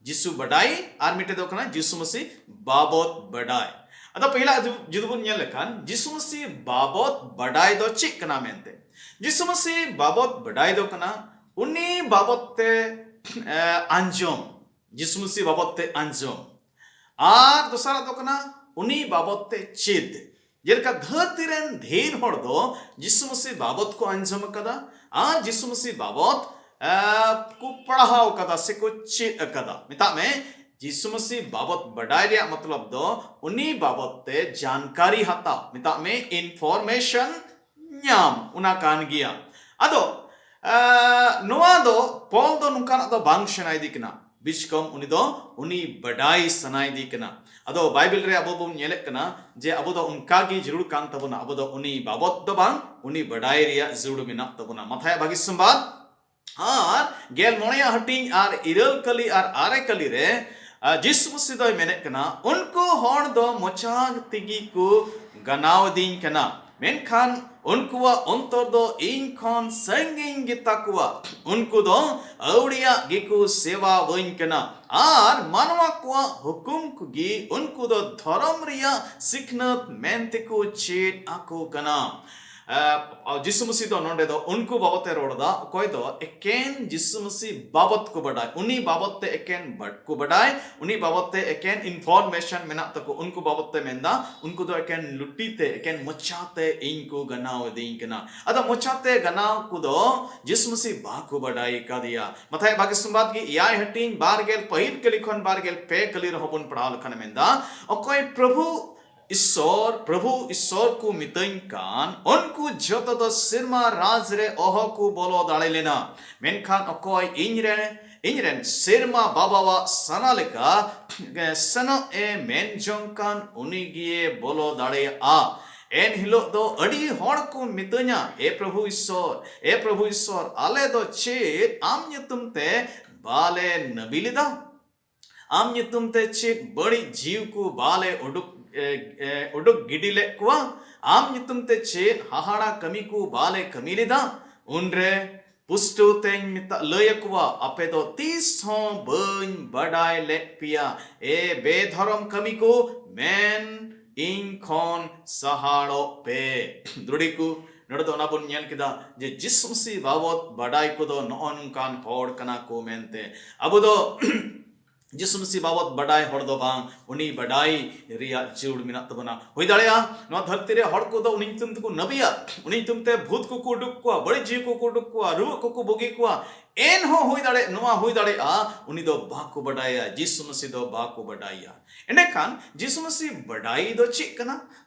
ᱡᱤᱥᱩ ᱵᱟᱰᱟᱭ, ᱟᱨ ᱢᱤᱫᱴᱮᱡ ᱫᱚ ᱠᱟᱱᱟ ᱡᱤᱥᱩ ᱢᱟᱹᱥᱤ ᱵᱟᱵᱚᱛ ᱵᱟᱰᱟᱭ᱾ ᱟᱫᱚ ᱯᱟᱹᱦᱤᱞᱟ ᱡᱩ-, ᱡᱩᱫᱤ ᱵᱚᱱ ᱧᱮᱞ ᱞᱮᱠᱷᱟᱱ, ᱡᱤᱥᱩ ᱢᱟᱹᱥᱤ ᱵᱟᱵᱚᱛ ᱵᱟᱰᱟᱭ ᱫᱚ ᱪᱮᱫ ᱠᱟᱱᱟ ᱢᱮᱱᱛᱮ? ᱡᱤᱥᱩ ᱢᱟᱹᱥᱤ ᱵᱟᱵᱚᱛ ᱵᱟᱰᱟᱭ ᱫᱚ ᱠᱟᱱᱟ ᱩᱱᱤ ᱵᱟᱵᱚᱛ ᱛᱮ, ᱮ, ᱟᱸᱡᱚᱢ, ᱡᱤᱥᱩ ᱢᱟᱹᱥᱤ ᱵᱟᱵᱚᱛ ᱛᱮ ᱟᱸᱡᱚᱢ᱾ ᱟᱨ ᱫᱚᱥᱟᱨᱟᱜ ᱫᱚ ᱠᱟᱱᱟ ᱩᱱᱤ ᱵᱟᱵᱚᱛ ᱛᱮ ᱪᱮᱫ᱾ ᱡᱮᱞᱮᱠᱟ ᱫᱷᱟᱹᱨᱛᱤ ᱨᱮᱱ ᱰᱷᱮᱨ ᱦᱚᱲ ᱫᱚ ᱡᱤᱥᱩ ᱢᱟᱹᱥᱤ ᱵᱟᱵᱚᱛ ᱠᱚ ᱟᱸᱡᱚᱢ ᱟᱠᱟᱫᱟ ᱟᱨ ᱡᱤᱥᱩ ᱢᱟᱹᱥᱤ ᱵᱟᱵᱚᱛ, ᱮ, ᱠᱚ ᱯᱟᱲᱦᱟᱣ ᱟᱠᱟᱫᱟ ᱥᱮ ᱠᱚ ᱪᱮᱫ ᱟᱠᱟᱫᱟ᱾ ᱢᱮᱛᱟᱜ ᱢᱮ, ᱡᱤᱥᱩ ᱢᱟᱹᱥᱤ ᱵᱟᱵᱚᱛ ᱵᱟᱰᱟᱭ ᱨᱮᱭᱟᱜ ᱢᱚᱛᱞᱚᱵ ᱫᱚ ᱩᱱᱤ ᱵᱟᱵᱚᱛ ᱛᱮ ᱡᱟᱱᱠᱟᱨᱤ ᱦᱟᱛᱟᱣ, ᱢᱮᱛᱟᱜ ᱢᱮ information ᱧᱟᱢ, ᱚᱱᱟ ᱠᱟᱱ ᱜᱮᱭᱟ᱾ ᱟᱫᱚ, ᱮ, ᱱᱚᱣᱟ ᱫᱚ ᱯᱚᱞ ᱫᱚ ᱱᱚᱝᱠᱟᱱᱟᱜ ᱫᱚ ᱵᱟᱝ ᱥᱮᱬᱟᱭᱮᱫᱮ ᱠᱟᱱᱟ, ᱵᱤᱪᱠᱚᱢ ᱩᱱᱤ ᱫᱚ ᱩᱱᱤ ᱵᱟᱰᱟᱭ ᱥᱟᱱᱟᱭᱮᱫᱮ ᱠᱟᱱᱟ᱾ ᱟᱫᱚ ᱵᱟᱭᱵᱮᱞ ᱨᱮ ᱟᱵᱚ ᱵᱚᱱ ᱧᱮᱞᱮᱫ ᱠᱟᱱᱟ ᱡᱮ ᱟᱵᱚ ᱫᱚ ᱚᱱᱠᱟ ᱜᱮ ᱡᱟᱹᱨᱩᱲ ᱠᱟᱱ ᱛᱟᱵᱚᱱᱟ, ᱟᱵᱚ ᱫᱚ ᱩᱱᱤ ᱵᱟᱵᱚᱛ ᱫᱚ ᱵᱟᱝ, ᱩᱱᱤ ᱵᱟᱰᱟᱭ ᱨᱮᱭᱟᱜ ᱡᱟᱹᱨᱩᱲ ᱢᱮᱱᱟᱜ ᱛᱟᱵᱚᱱᱟ᱾ ᱢᱟᱛᱷᱟᱭᱟᱜ ᱵᱷᱟᱹᱜᱤ ᱥᱚᱢᱵᱟᱫ ᱟᱨ ᱜᱮᱞ ᱢᱚᱬᱮᱭᱟᱜ ᱦᱟᱹᱴᱤᱧ ᱟᱨ ᱤᱨᱟᱹᱞ ᱠᱟᱹᱞᱤ ᱟᱨ ᱟᱨᱮ ᱠᱟᱹᱞᱤ ᱨᱮ, ᱟ, ᱡᱤᱥᱩ ᱢᱟᱹᱥᱤ ᱫᱚᱭ ᱢᱮᱱᱮᱫ ᱠᱟᱱᱟ, ᱩᱱᱠᱩ ᱦᱚᱲ ᱫᱚ ᱢᱚᱪᱟ ᱛᱮᱜᱮ ᱠᱚ ᱜᱟᱱᱟᱣ ᱫᱤᱧ ᱠᱟᱱᱟ, ᱢᱮᱱᱠᱷᱟᱱ ᱩᱱᱠᱩᱣᱟᱜ ᱚᱱᱛᱚᱨ ᱫᱚ ᱤᱧ ᱠᱷᱚᱱ ᱥᱟᱺᱜᱤᱧ ᱜᱮᱛᱟ ᱠᱚᱣᱟ᱾ ᱩᱱᱠᱩ ᱫᱚ ᱟᱹᱣᱲᱤᱭᱟᱜ ᱜᱮᱠᱚ ᱥᱮᱵᱟᱣᱟᱹᱧ ᱠᱟᱱᱟ ᱟᱨ ᱢᱟᱱᱣᱟ ᱠᱚᱣᱟᱜ ᱦᱩᱠᱩᱢ ᱠᱚᱜᱮ ᱩᱱᱠᱩ ᱫᱚ ᱫᱷᱚᱨᱚᱢ ᱨᱮᱭᱟᱜ ᱥᱤᱠᱷᱱᱟᱹᱛ ᱢᱮᱱᱛᱮᱠᱚ ᱪᱮᱫ ᱟᱠᱚ ᱠᱟᱱᱟ᱾ ᱮ, ᱡᱤᱥᱩ ᱢᱟᱹᱥᱤ ᱫᱚ ᱱᱚᱰᱮ ᱫᱚ ᱩᱱᱠᱩ ᱵᱟᱵᱚᱛ ᱮ ᱨᱚᱲ ᱮᱫᱟ, ᱚᱠᱚᱭ ᱫᱚ ᱮᱠᱮᱱ ᱡᱤᱥᱩ ᱢᱟᱹᱥᱤ ᱵᱟᱵᱚᱛ ᱠᱚ ᱵᱟᱰᱟᱭ, ᱩᱱᱤ ᱵᱟᱵᱚᱛ ᱛᱮ ᱮᱠᱮᱱ ᱵᱟᱰ-, ᱠᱚ ᱵᱟᱰᱟᱭ, ᱩᱱᱤ ᱵᱟᱵᱚᱛ ᱛᱮ ᱮᱠᱮᱱ information ᱢᱮᱱᱟᱜ ᱛᱟᱠᱚ, ᱩᱱᱠᱩ ᱵᱟᱵᱚᱛ ᱛᱮ ᱢᱮᱱᱫᱟ, ᱩᱱᱠᱩ ᱫᱚ ᱮᱠᱮᱱ ᱞᱩᱴᱤ ᱛᱮ, ᱮᱠᱮᱱ ᱢᱚᱪᱟ ᱛᱮ ᱤᱧ ᱠᱚ ᱜᱟᱱᱟᱣ ᱤᱫᱤᱧ ᱠᱟᱱᱟ᱾ ᱟᱫᱚ ᱢᱚᱪᱟ ᱛᱮ ᱜᱟᱱᱟᱣ ᱠᱚᱫᱚ ᱡᱤᱥᱩ ᱢᱟᱹᱥᱤ ᱵᱟᱠᱚ ᱵᱟᱰᱟᱭ ᱠᱟᱫᱮᱭᱟ᱾ ᱢᱟᱛᱷᱟᱭ ᱵᱟᱜᱮ ᱥᱚᱢᱵᱟᱫ ᱜᱮ ᱮᱭᱟᱭ ᱦᱟᱹᱴᱤᱧ ᱵᱟᱨ ᱜᱮᱞ ᱯᱟᱹᱦᱤᱞ ᱠᱟᱹᱞᱤ ᱠᱷᱚᱱ ᱵᱟᱨ ᱜᱮᱞ ᱯᱮ ᱠᱟᱹᱞᱤ ᱨᱮᱦᱚᱸ ᱵᱚᱱ ᱯᱟᱲᱦᱟᱣ ᱞᱮᱠᱷᱟᱱ ᱮ ᱢᱮᱱᱫᱟ, ᱚᱠᱚᱭ ᱯᱨᱚᱵᱷᱩ ᱤᱥᱥᱚᱨ, ᱯᱨᱚᱵᱷᱩ ᱤᱥᱥᱚᱨ ᱠᱚ ᱢᱤᱛᱟᱹᱧ ᱠᱟᱱ, ᱩᱱᱠᱩ ᱡᱚᱛᱚ ᱫᱚ ᱥᱮᱨᱢᱟ ᱨᱟᱡᱽ ᱨᱮ ᱚᱦᱚ ᱠᱚ ᱵᱚᱞᱚ ᱫᱟᱲᱮ ᱞᱮᱱᱟ᱾ ᱢᱮᱱᱠᱷᱟᱱ ᱚᱠᱚᱭ ᱤᱧ ᱨᱮ, ᱤᱧ ᱨᱮᱱ ᱥᱮᱨᱢᱟ ᱵᱟᱵᱟᱣᱟᱜ ᱥᱟᱱᱟ ᱞᱮᱠᱟ ᱥᱮᱱᱚᱜ ᱮ ᱢᱮᱱ ᱡᱚᱝ ᱠᱟᱱ, ᱩᱱᱤ ᱜᱮᱭᱮ ᱵᱚᱞᱚ ᱫᱟᱲᱮᱭᱟᱜᱼᱟ᱾ ᱮᱱ ᱦᱤᱞᱳᱜ ᱫᱚ ᱟᱹᱰᱤ ᱦᱚᱲ ᱠᱚ ᱢᱤᱛᱟᱹᱧᱟ, ᱮ ᱯᱨᱚᱵᱷᱩ ᱤᱥᱥᱚᱨ, ᱮ ᱯᱨᱚᱵᱷᱩ ᱤᱥᱥᱚᱨ, ᱟᱞᱮ ᱫᱚ ᱪᱮᱫ ᱟᱢ ᱧᱩᱛᱩᱢ ᱛᱮ ᱵᱟᱞᱮ ᱱᱟᱹᱵᱤ ᱞᱮᱫᱟ? ᱟᱢ ᱧᱩᱛᱩᱢ ᱛᱮ ᱪᱮᱫ ᱵᱟᱹᱲᱤᱡ ᱡᱤᱣᱤ ᱠᱚ ᱵᱟᱞᱮ ᱩᱰᱩᱠ, ᱮ, ᱮ, ᱩᱰᱩᱠ ᱜᱤᱰᱤ ᱞᱮᱫ ᱠᱚᱣᱟ? ᱟᱢ ᱧᱩᱛᱩᱢ ᱛᱮ ᱪᱮᱫ ᱦᱟᱦᱟᱲᱟ ᱠᱟᱹᱢᱤ ᱠᱚ ᱵᱟᱞᱮ ᱠᱟᱹᱢᱤ ᱞᱮᱫᱟ? ᱩᱱᱨᱮ ᱯᱩᱥᱴᱟᱹᱣ ᱛᱮᱧ ᱢᱮᱛᱟ, ᱞᱟᱹᱭ ᱟᱠᱚᱣᱟ, ᱟᱯᱮ ᱫᱚ ᱛᱤᱥ ᱦᱚᱸ ᱵᱟᱹᱧ ᱵᱟᱰᱟᱭ ᱞᱮᱫ ᱯᱮᱭᱟ, ᱮ ᱵᱮᱫᱷᱚᱨᱚᱢ ᱠᱟᱹᱢᱤ ᱠᱚ, ᱢᱮᱱ ᱤᱧ ᱠᱷᱚᱱ ᱥᱟᱦᱟᱲᱚᱜ ᱯᱮ᱾ ᱫᱨᱩᱲᱤ ᱠᱚ, ᱱᱚᱰᱮ ᱫᱚ ᱚᱱᱟ ᱵᱚᱱ ᱧᱮᱞ ᱠᱮᱫᱟ ᱡᱮ ᱡᱤᱥᱩ ᱢᱟᱹᱥᱤ ᱵᱟᱵᱚᱛ ᱵᱟᱰᱟᱭ ᱠᱚᱫᱚ ᱱᱚᱜᱼᱚ ᱱᱚᱝᱠᱟᱱ ᱦᱚᱲ ᱠᱟᱱᱟ ᱠᱚ ᱢᱮᱱᱛᱮ᱾ ᱟᱵᱚ ᱫᱚ ᱡᱤᱥᱩ ᱢᱟᱹᱥᱤ ᱵᱟᱵᱚᱛ ᱵᱟᱰᱟᱭ ᱦᱚᱲ ᱫᱚ ᱵᱟᱝ, ᱩᱱᱤ ᱵᱟᱰᱟᱭ ᱨᱮᱭᱟᱜ ᱡᱟᱹᱨᱩᱲ ᱢᱮᱱᱟᱜ ᱛᱟᱵᱚᱱᱟ᱾ ᱦᱩᱭ ᱫᱟᱲᱮᱭᱟᱜᱼᱟ ᱱᱚᱣᱟ ᱫᱷᱟᱹᱨᱛᱤ ᱨᱮ ᱦᱚᱲ ᱠᱚᱫᱚ ᱩᱱᱤ ᱧᱩᱛᱩᱢ ᱛᱮᱠᱚ ᱱᱟᱹᱵᱤᱭᱟ, ᱩᱱᱤ ᱧᱩᱛᱩᱢ ᱛᱮ ᱵᱷᱩᱛ ᱠᱚᱠᱚ ᱩᱰᱩᱠ ᱠᱚᱣᱟ, ᱵᱟᱹᱲᱤᱡ ᱡᱤᱣᱤ ᱠᱚᱠᱚ ᱩᱰᱩᱠ ᱠᱚᱣᱟ, ᱨᱩᱣᱟᱹᱜ ᱠᱚᱠᱚ ᱵᱩᱜᱤ ᱠᱚᱣᱟ᱾ ᱮᱱᱦᱚᱸ ᱦᱩᱭ ᱫᱟᱲᱮ-, ᱱᱚᱣᱟ ᱦᱩᱭ ᱫᱟᱲᱮᱭᱟᱜᱼᱟ ᱩᱱᱤ ᱫᱚ ᱵᱟᱠᱚ ᱵᱟᱰᱟᱭᱟ, ᱡᱤᱥᱩ ᱢᱟᱹᱥᱤ ᱫᱚ ᱵᱟᱠᱚ ᱵᱟᱰᱟᱭᱟ᱾ ᱮᱸᱰᱮᱠᱷᱟᱱ ᱡᱤᱥᱩ ᱢᱟᱹᱥᱤ ᱵᱟᱰᱟᱭ ᱫᱚ ᱪᱮᱫ ᱠᱟᱱᱟ?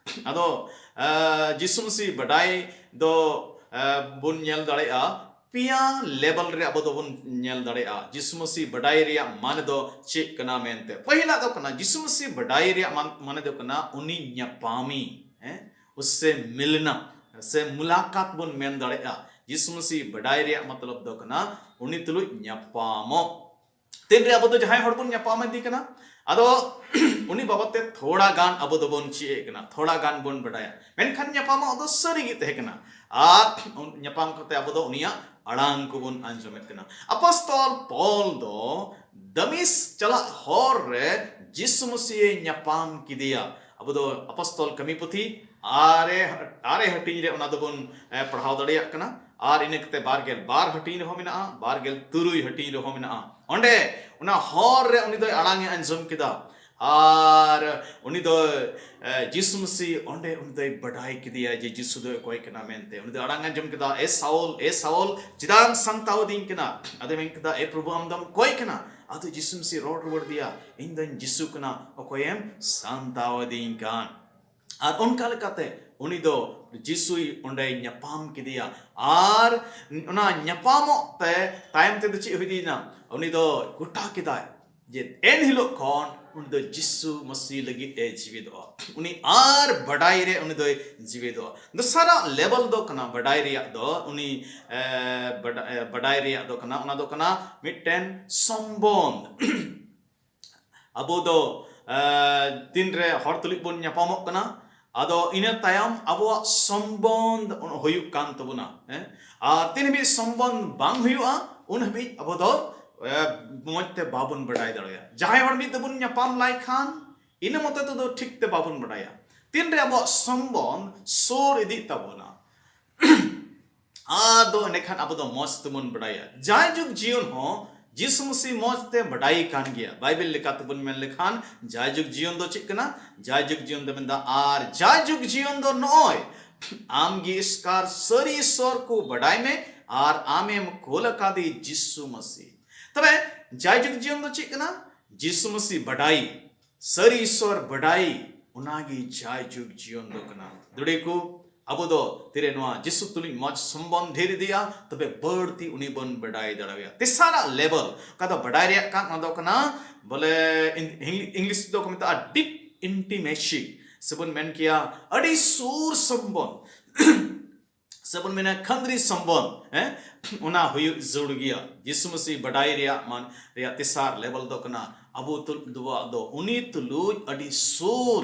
ᱟᱫᱚ, ᱟ, ᱡᱤᱥᱩ ᱢᱟᱹᱥᱤ ᱵᱟᱰᱟᱭ ᱫᱚ, ᱟ, ᱵᱚᱱ ᱧᱮᱞ ᱫᱟᱲᱮᱭᱟᱜᱼᱟ, ᱯᱮᱭᱟ level ᱨᱮ ᱟᱵᱚ ᱫᱚᱵᱚᱱ ᱧᱮᱞ ᱫᱟᱲᱮᱭᱟᱜᱼᱟ ᱡᱤᱥᱩ ᱢᱟᱹᱥᱤ ᱵᱟᱰᱟᱭ ᱨᱮᱭᱟᱜ ᱢᱟᱱᱮ ᱫᱚ ᱪᱮᱫ ᱠᱟᱱᱟ ᱢᱮᱱᱛᱮ᱾ ᱯᱟᱹᱦᱤᱞᱟᱜ ᱫᱚ ᱠᱟᱱᱟ, ᱡᱤᱥᱩ ᱢᱟᱹᱥᱤ ᱵᱟᱰᱟᱭ ᱨᱮᱭᱟᱜ ᱢᱟᱱ-, ᱢᱟᱱᱮ ᱫᱚ ᱠᱟᱱᱟ ᱩᱱᱤ ᱧᱟᱯᱟᱢᱤ, ᱦᱮᱸ, ᱩᱥᱥᱮ ᱢᱤᱞᱱᱟ ᱥᱮ ᱢᱩᱞᱟᱠᱟᱛ ᱵᱚᱱ ᱢᱮᱱ ᱫᱟᱲᱮᱭᱟᱜᱼᱟ᱾ ᱡᱤᱥᱩ ᱢᱟᱹᱥᱤ ᱵᱟᱰᱟᱭ ᱨᱮᱭᱟᱜ ᱢᱚᱛᱞᱚᱵ ᱫᱚ ᱠᱟᱱᱟ ᱩᱱᱤ ᱛᱩᱞᱩᱡ ᱧᱟᱯᱟᱢᱚᱜ᱾ ᱛᱤᱱᱨᱮ ᱟᱵᱚ ᱫᱚ ᱡᱟᱦᱟᱸᱭ ᱦᱚᱲ ᱵᱚᱱ ᱧᱟᱯᱟᱢ ᱤᱫᱤ ᱠᱟᱱᱟ, ᱟᱫᱚ ᱩᱱᱤ ᱵᱟᱵᱚᱫ ᱛᱮ ᱛᱷᱚᱲᱟ ᱜᱟᱱ ᱟᱵᱚ ᱫᱚᱵᱚᱱ ᱪᱮᱫ ᱮᱫ ᱠᱟᱱᱟ, ᱛᱷᱚᱲᱟ ᱜᱟᱱ ᱵᱚᱱ ᱵᱟᱰᱟᱭᱟ᱾ ᱢᱮᱱᱠᱷᱟᱱ ᱧᱟᱯᱟᱢᱚᱜ ᱫᱚ ᱥᱟᱹᱨᱤ ᱜᱮ ᱛᱟᱦᱮᱸ ᱠᱟᱱᱟ᱾ ᱟᱨ ᱧᱟᱯᱟᱢ ᱠᱟᱛᱮ ᱟᱵᱚ ᱫᱚ ᱩᱱᱤᱭᱟᱜ ᱟᱲᱟᱝ ᱠᱚᱵᱚᱱ ᱟᱸᱡᱚᱢᱮᱫ ᱠᱟᱱᱟ᱾ ᱟᱯᱚᱥᱛᱚᱞ ᱯᱚᱞ ᱫᱚ ᱫᱟᱢᱤᱥ ᱪᱟᱞᱟᱜ ᱦᱚᱨ ᱨᱮ ᱡᱤᱥᱩ ᱢᱟᱹᱥᱤᱭᱮ ᱧᱟᱯᱟᱢ ᱠᱮᱫᱮᱭᱟ᱾ ᱟᱵᱚ ᱫᱚ ᱟᱯᱚᱥᱛᱚᱞ ᱠᱟᱹᱢᱤ ᱯᱩᱛᱷᱤ ᱟᱨᱮ, ᱟᱨᱮ ᱦᱟᱹᱴᱤᱧ ᱨᱮ ᱚᱱᱟ ᱫᱚᱵᱚᱱ, ᱮ, ᱯᱟᱲᱦᱟᱣ ᱫᱟᱲᱮᱭᱟᱜ ᱠᱟᱱᱟ᱾ ᱟᱨ ᱤᱱᱟᱹ ᱠᱟᱛᱮ ᱵᱟᱨ ᱜᱮᱞ ᱵᱟᱨ ᱦᱟᱹᱴᱤᱧ ᱨᱮᱦᱚᱸ ᱢᱮᱱᱟᱜᱼᱟ, ᱵᱟᱨ ᱜᱮᱞ ᱛᱩᱨᱩᱭ ᱦᱟᱹᱴᱤᱧ ᱨᱮᱦᱚᱸ ᱢᱮᱱᱟᱜᱼᱟ᱾ ᱚᱸᱰᱮ ᱚᱱᱟ ᱦᱚᱨ ᱨᱮ ᱩᱱᱤ ᱫᱚᱭ ᱟᱲᱟᱝ ᱮ ᱟᱸᱡᱚᱢ ᱠᱮᱫᱟ᱾ ᱟᱨ ᱩᱱᱤ ᱫᱚ, ᱮ, ᱡᱤᱥᱩ ᱢᱟᱹᱥᱤ ᱚᱸᱰᱮ ᱩᱱᱤ ᱫᱚᱭ ᱵᱟᱰᱟᱭ ᱠᱮᱫᱮᱭᱟ ᱡᱮ ᱡᱤᱥᱩ ᱫᱚ ᱚᱠᱚᱭ ᱠᱟᱱᱟ ᱢᱮᱱᱛᱮ᱾ ᱩᱱᱤ ᱫᱚ ᱟᱲᱟᱝ ᱟᱸᱡᱚᱢ ᱠᱮᱫᱟ, "ᱮ ᱥᱟᱣᱞ, ᱮ ᱥᱟᱣᱞ, ᱪᱮᱫᱟᱜ ᱮᱢ ᱥᱟᱢᱴᱟᱣ ᱤᱫᱤᱧ ᱠᱟᱱᱟ?" ᱟᱫᱚᱭ ᱢᱮᱱ ᱠᱮᱫᱟ, "ᱮ ᱯᱨᱚᱵᱷᱩ, ᱟᱢ ᱫᱚᱢ ᱚᱠᱚᱭ ᱠᱟᱱᱟ?" ᱟᱫᱚ ᱡᱤᱥᱩ ᱢᱟᱹᱥᱤ ᱨᱚᱲ ᱨᱩᱣᱟᱹᱲ ᱟᱫᱮᱭᱟ, "ᱤᱧ ᱫᱚᱧ ᱡᱤᱥᱩ ᱠᱟᱱᱟ, ᱚᱠᱚᱭᱮᱢ ᱥᱟᱢᱴᱟᱣ ᱤᱫᱤᱧ ᱠᱟᱱ?" ᱟᱨ ᱚᱱᱠᱟ ᱞᱮᱠᱟᱛᱮ ᱩᱱᱤ ᱫᱚ ᱡᱤᱥᱩᱭ ᱚᱸᱰᱮᱭ ᱧᱟᱯᱟᱢ ᱠᱮᱫᱮᱭᱟ᱾ ᱟᱨ ᱚᱱᱟ ᱧᱟᱯᱟᱢᱚᱜ ᱛᱮ ᱛᱟᱭᱚᱢ ᱛᱮᱫᱚ ᱪᱮᱫ ᱦᱩᱭ ᱤᱫᱤᱭᱮᱱᱟ? ᱩᱱᱤ ᱫᱚ ᱜᱚᱴᱟ ᱠᱮᱫᱟᱭ ᱡᱮ ᱮᱱ ᱦᱤᱞᱳᱜ ᱠᱷᱚᱱ ᱩᱱᱤ ᱫᱚ ᱡᱤᱥᱩ ᱢᱟᱹᱥᱤ ᱞᱟᱹᱜᱤᱫ ᱮ ᱡᱤᱣᱮᱫᱚᱜᱼᱟ᱾ ᱩᱱᱤ ᱟᱨ ᱵᱟᱰᱟᱭ ᱨᱮ ᱩᱱᱤ ᱫᱚᱭ ᱡᱤᱣᱮᱫᱚᱜᱼᱟ᱾ ᱫᱚᱥᱟᱨᱟᱜ ᱞᱮᱵᱮᱞ ᱫᱚ ᱠᱟᱱᱟ ᱵᱟᱰᱟᱭ ᱨᱮᱭᱟᱜ ᱫᱚ, ᱩᱱᱤ, ᱮ, ᱵᱟᱰᱟ-, ᱮ, ᱵᱟᱰᱟᱭ ᱨᱮᱭᱟᱜ ᱫᱚ ᱠᱟᱱᱟ, ᱚᱱᱟ ᱫᱚ ᱠᱟᱱᱟ ᱢᱤᱫᱴᱮᱱ ᱥᱚᱢᱵᱚᱱᱫᱷ᱾ ᱟᱵᱚ ᱫᱚ, ᱮ, ᱛᱤᱱᱨᱮ ᱦᱚᱲ ᱛᱩᱞᱩᱡ ᱵᱚᱱ ᱧᱟᱯᱟᱢᱚᱜ ᱠᱟᱱᱟ, ᱟᱫᱚ ᱤᱱᱟᱹ ᱛᱟᱭᱚᱢ ᱟᱵᱚᱣᱟᱜ ᱥᱚᱢᱵᱚᱱᱫᱷ ᱦᱩᱭᱩᱜ ᱠᱟᱱ ᱛᱟᱵᱚᱱᱟ, ᱦᱮᱸ? ᱟᱨ ᱛᱤᱱ ᱦᱟᱹᱵᱤᱡ ᱥᱚᱢᱵᱚᱱᱫᱷ ᱵᱟᱝ ᱦᱩᱭᱩᱜᱼᱟ, ᱩᱱ ᱦᱟᱹᱵᱤᱡ ᱟᱵᱚ ᱫᱚ, ᱮ, ᱢᱚᱡᱽ ᱛᱮ ᱵᱟᱵᱚᱱ ᱵᱟᱰᱟᱭ ᱫᱟᱲᱮᱭᱟᱜᱼᱟ᱾ ᱡᱟᱦᱟᱸᱭ ᱦᱚᱲ ᱢᱤᱫ ᱛᱮᱵᱚᱱ ᱧᱟᱯᱟᱢ ᱞᱟᱭ ᱠᱷᱟᱱ, ᱤᱱᱟᱹ ᱢᱚᱛᱚ ᱛᱮᱫᱚ ᱴᱷᱤᱠ ᱛᱮ ᱵᱟᱵᱚᱱ ᱵᱟᱰᱟᱭᱟ᱾ ᱛᱤᱱᱨᱮ ᱟᱵᱚᱣᱟᱜ ᱥᱚᱢᱵᱚᱱᱫᱷ ᱥᱩᱨ ᱤᱫᱤᱜ ᱛᱟᱵᱚᱱᱟ, ᱟᱫᱚ ᱮᱸᱰᱮᱠᱷᱟᱱ ᱟᱵᱚ ᱫᱚ ᱢᱚᱡᱽ ᱛᱮᱵᱚᱱ ᱵᱟᱰᱟᱭᱟ᱾ ᱡᱟᱭᱡᱩᱜᱽ ᱡᱤᱭᱚᱱ ᱦᱚᱸ ᱡᱤᱥᱩ ᱢᱟᱹᱥᱤ ᱢᱚᱡᱽ ᱛᱮ ᱵᱟᱰᱟᱭ ᱠᱟᱱ ᱜᱮᱭᱟ᱾ ᱵᱟᱭᱵᱮᱞ ᱞᱮᱠᱟ ᱛᱮᱵᱚᱱ ᱢᱮᱱ ᱞᱮᱠᱷᱟᱱ, ᱡᱟᱭᱡᱩᱜᱽ ᱡᱤᱭᱚᱱ ᱫᱚ ᱪᱮᱫ ᱠᱟᱱᱟ? ᱡᱟᱭᱡᱩᱜᱽ ᱡᱤᱭᱚᱱ ᱫᱚ ᱢᱮᱱᱫᱟ, ᱟᱨ ᱡᱟᱭᱡᱩᱜᱽ ᱡᱤᱭᱚᱱ ᱫᱚ ᱱᱚᱜᱼᱚᱭ, ᱟᱢ ᱜᱮ ᱮᱥᱠᱟᱨ ᱥᱟᱹᱨᱤ ᱤᱥᱥᱚᱨ ᱠᱚ ᱵᱟᱰᱟᱭ ᱢᱮ ᱟᱨ ᱟᱢᱮᱢ ᱠᱳᱞ ᱟᱠᱟᱫᱮ ᱡᱤᱥᱩ ᱢᱟᱹᱥᱤ᱾ ᱛᱚᱵᱮ ᱡᱟᱭᱡᱩᱜᱽ ᱡᱤᱭᱚᱱ ᱫᱚ ᱪᱮᱫ ᱠᱟᱱᱟ? ᱡᱤᱥᱩ ᱢᱟᱹᱥᱤ ᱵᱟᱰᱟᱭ, ᱥᱟᱹᱨᱤ ᱤᱥᱥᱚᱨ ᱵᱟᱰᱟᱭ, ᱚᱱᱟᱜᱮ ᱡᱟᱭᱡᱩᱜᱽ ᱡᱤᱭᱚᱱ ᱫᱚ ᱠᱟᱱᱟ᱾ ᱫᱩᱲᱤ ᱠᱚ, ᱟᱵᱚ ᱫᱚ ᱛᱤᱨᱮ ᱱᱚᱣᱟ ᱡᱤᱥᱩ ᱛᱩᱞᱩᱡ ᱢᱚᱡᱽ ᱥᱚᱢᱵᱚᱱᱫᱷ ᱰᱷᱮᱨ ᱤᱫᱤᱜᱼᱟ, ᱛᱚᱵᱮ ᱵᱟᱹᱲᱛᱤ ᱩᱱᱤ ᱵᱚᱱ ᱵᱟᱰᱟᱭ ᱫᱟᱲᱮᱣᱟᱭᱟ᱾ ᱛᱮᱥᱟᱨᱟᱜ ᱞᱮᱵᱮᱞ, ᱚᱠᱟ ᱫᱚ ᱵᱟᱰᱟᱭ ᱨᱮᱭᱟᱜ ᱠᱟᱱ, ᱚᱱᱟ ᱫᱚ ᱠᱟᱱᱟ ᱵᱚᱞᱮ, ᱤᱝ-, ᱤᱝᱞᱤᱥ ᱫᱚᱠᱚ ᱢᱮᱛᱟᱜᱼᱟ deep intimacy, ᱥᱮᱵᱚᱱ ᱢᱮᱱ ᱠᱮᱭᱟ ᱟᱹᱰᱤ ᱥᱩᱨ ᱥᱚᱢᱵᱚᱱᱫᱷ᱾ ᱥᱮ ᱵᱚᱱ ᱢᱮᱱᱟ ᱠᱷᱟᱹᱱᱫᱽᱨᱤ ᱥᱚᱢᱵᱚᱱᱫᱷ, ᱦᱮᱸ, ᱚᱱᱟ ᱦᱩᱭᱩᱜ ᱡᱟᱹᱨᱩᱲ ᱜᱮᱭᱟ᱾ ᱡᱤᱥᱩ ᱢᱟᱹᱥᱤ ᱵᱟᱰᱟᱭ ᱨᱮᱭᱟᱜ ᱢᱟᱱ ᱨᱮᱭᱟᱜ ᱛᱮᱥᱟᱨ ᱞᱮᱵᱮᱞ ᱫᱚ ᱠᱟᱱᱟ, ᱟᱵᱚ ᱛᱩᱞ-, ᱫᱚᱣᱟᱜ ᱫᱚ ᱩᱱᱤ ᱛᱩᱞᱩᱡ ᱟᱹᱰᱤ ᱥᱩᱨ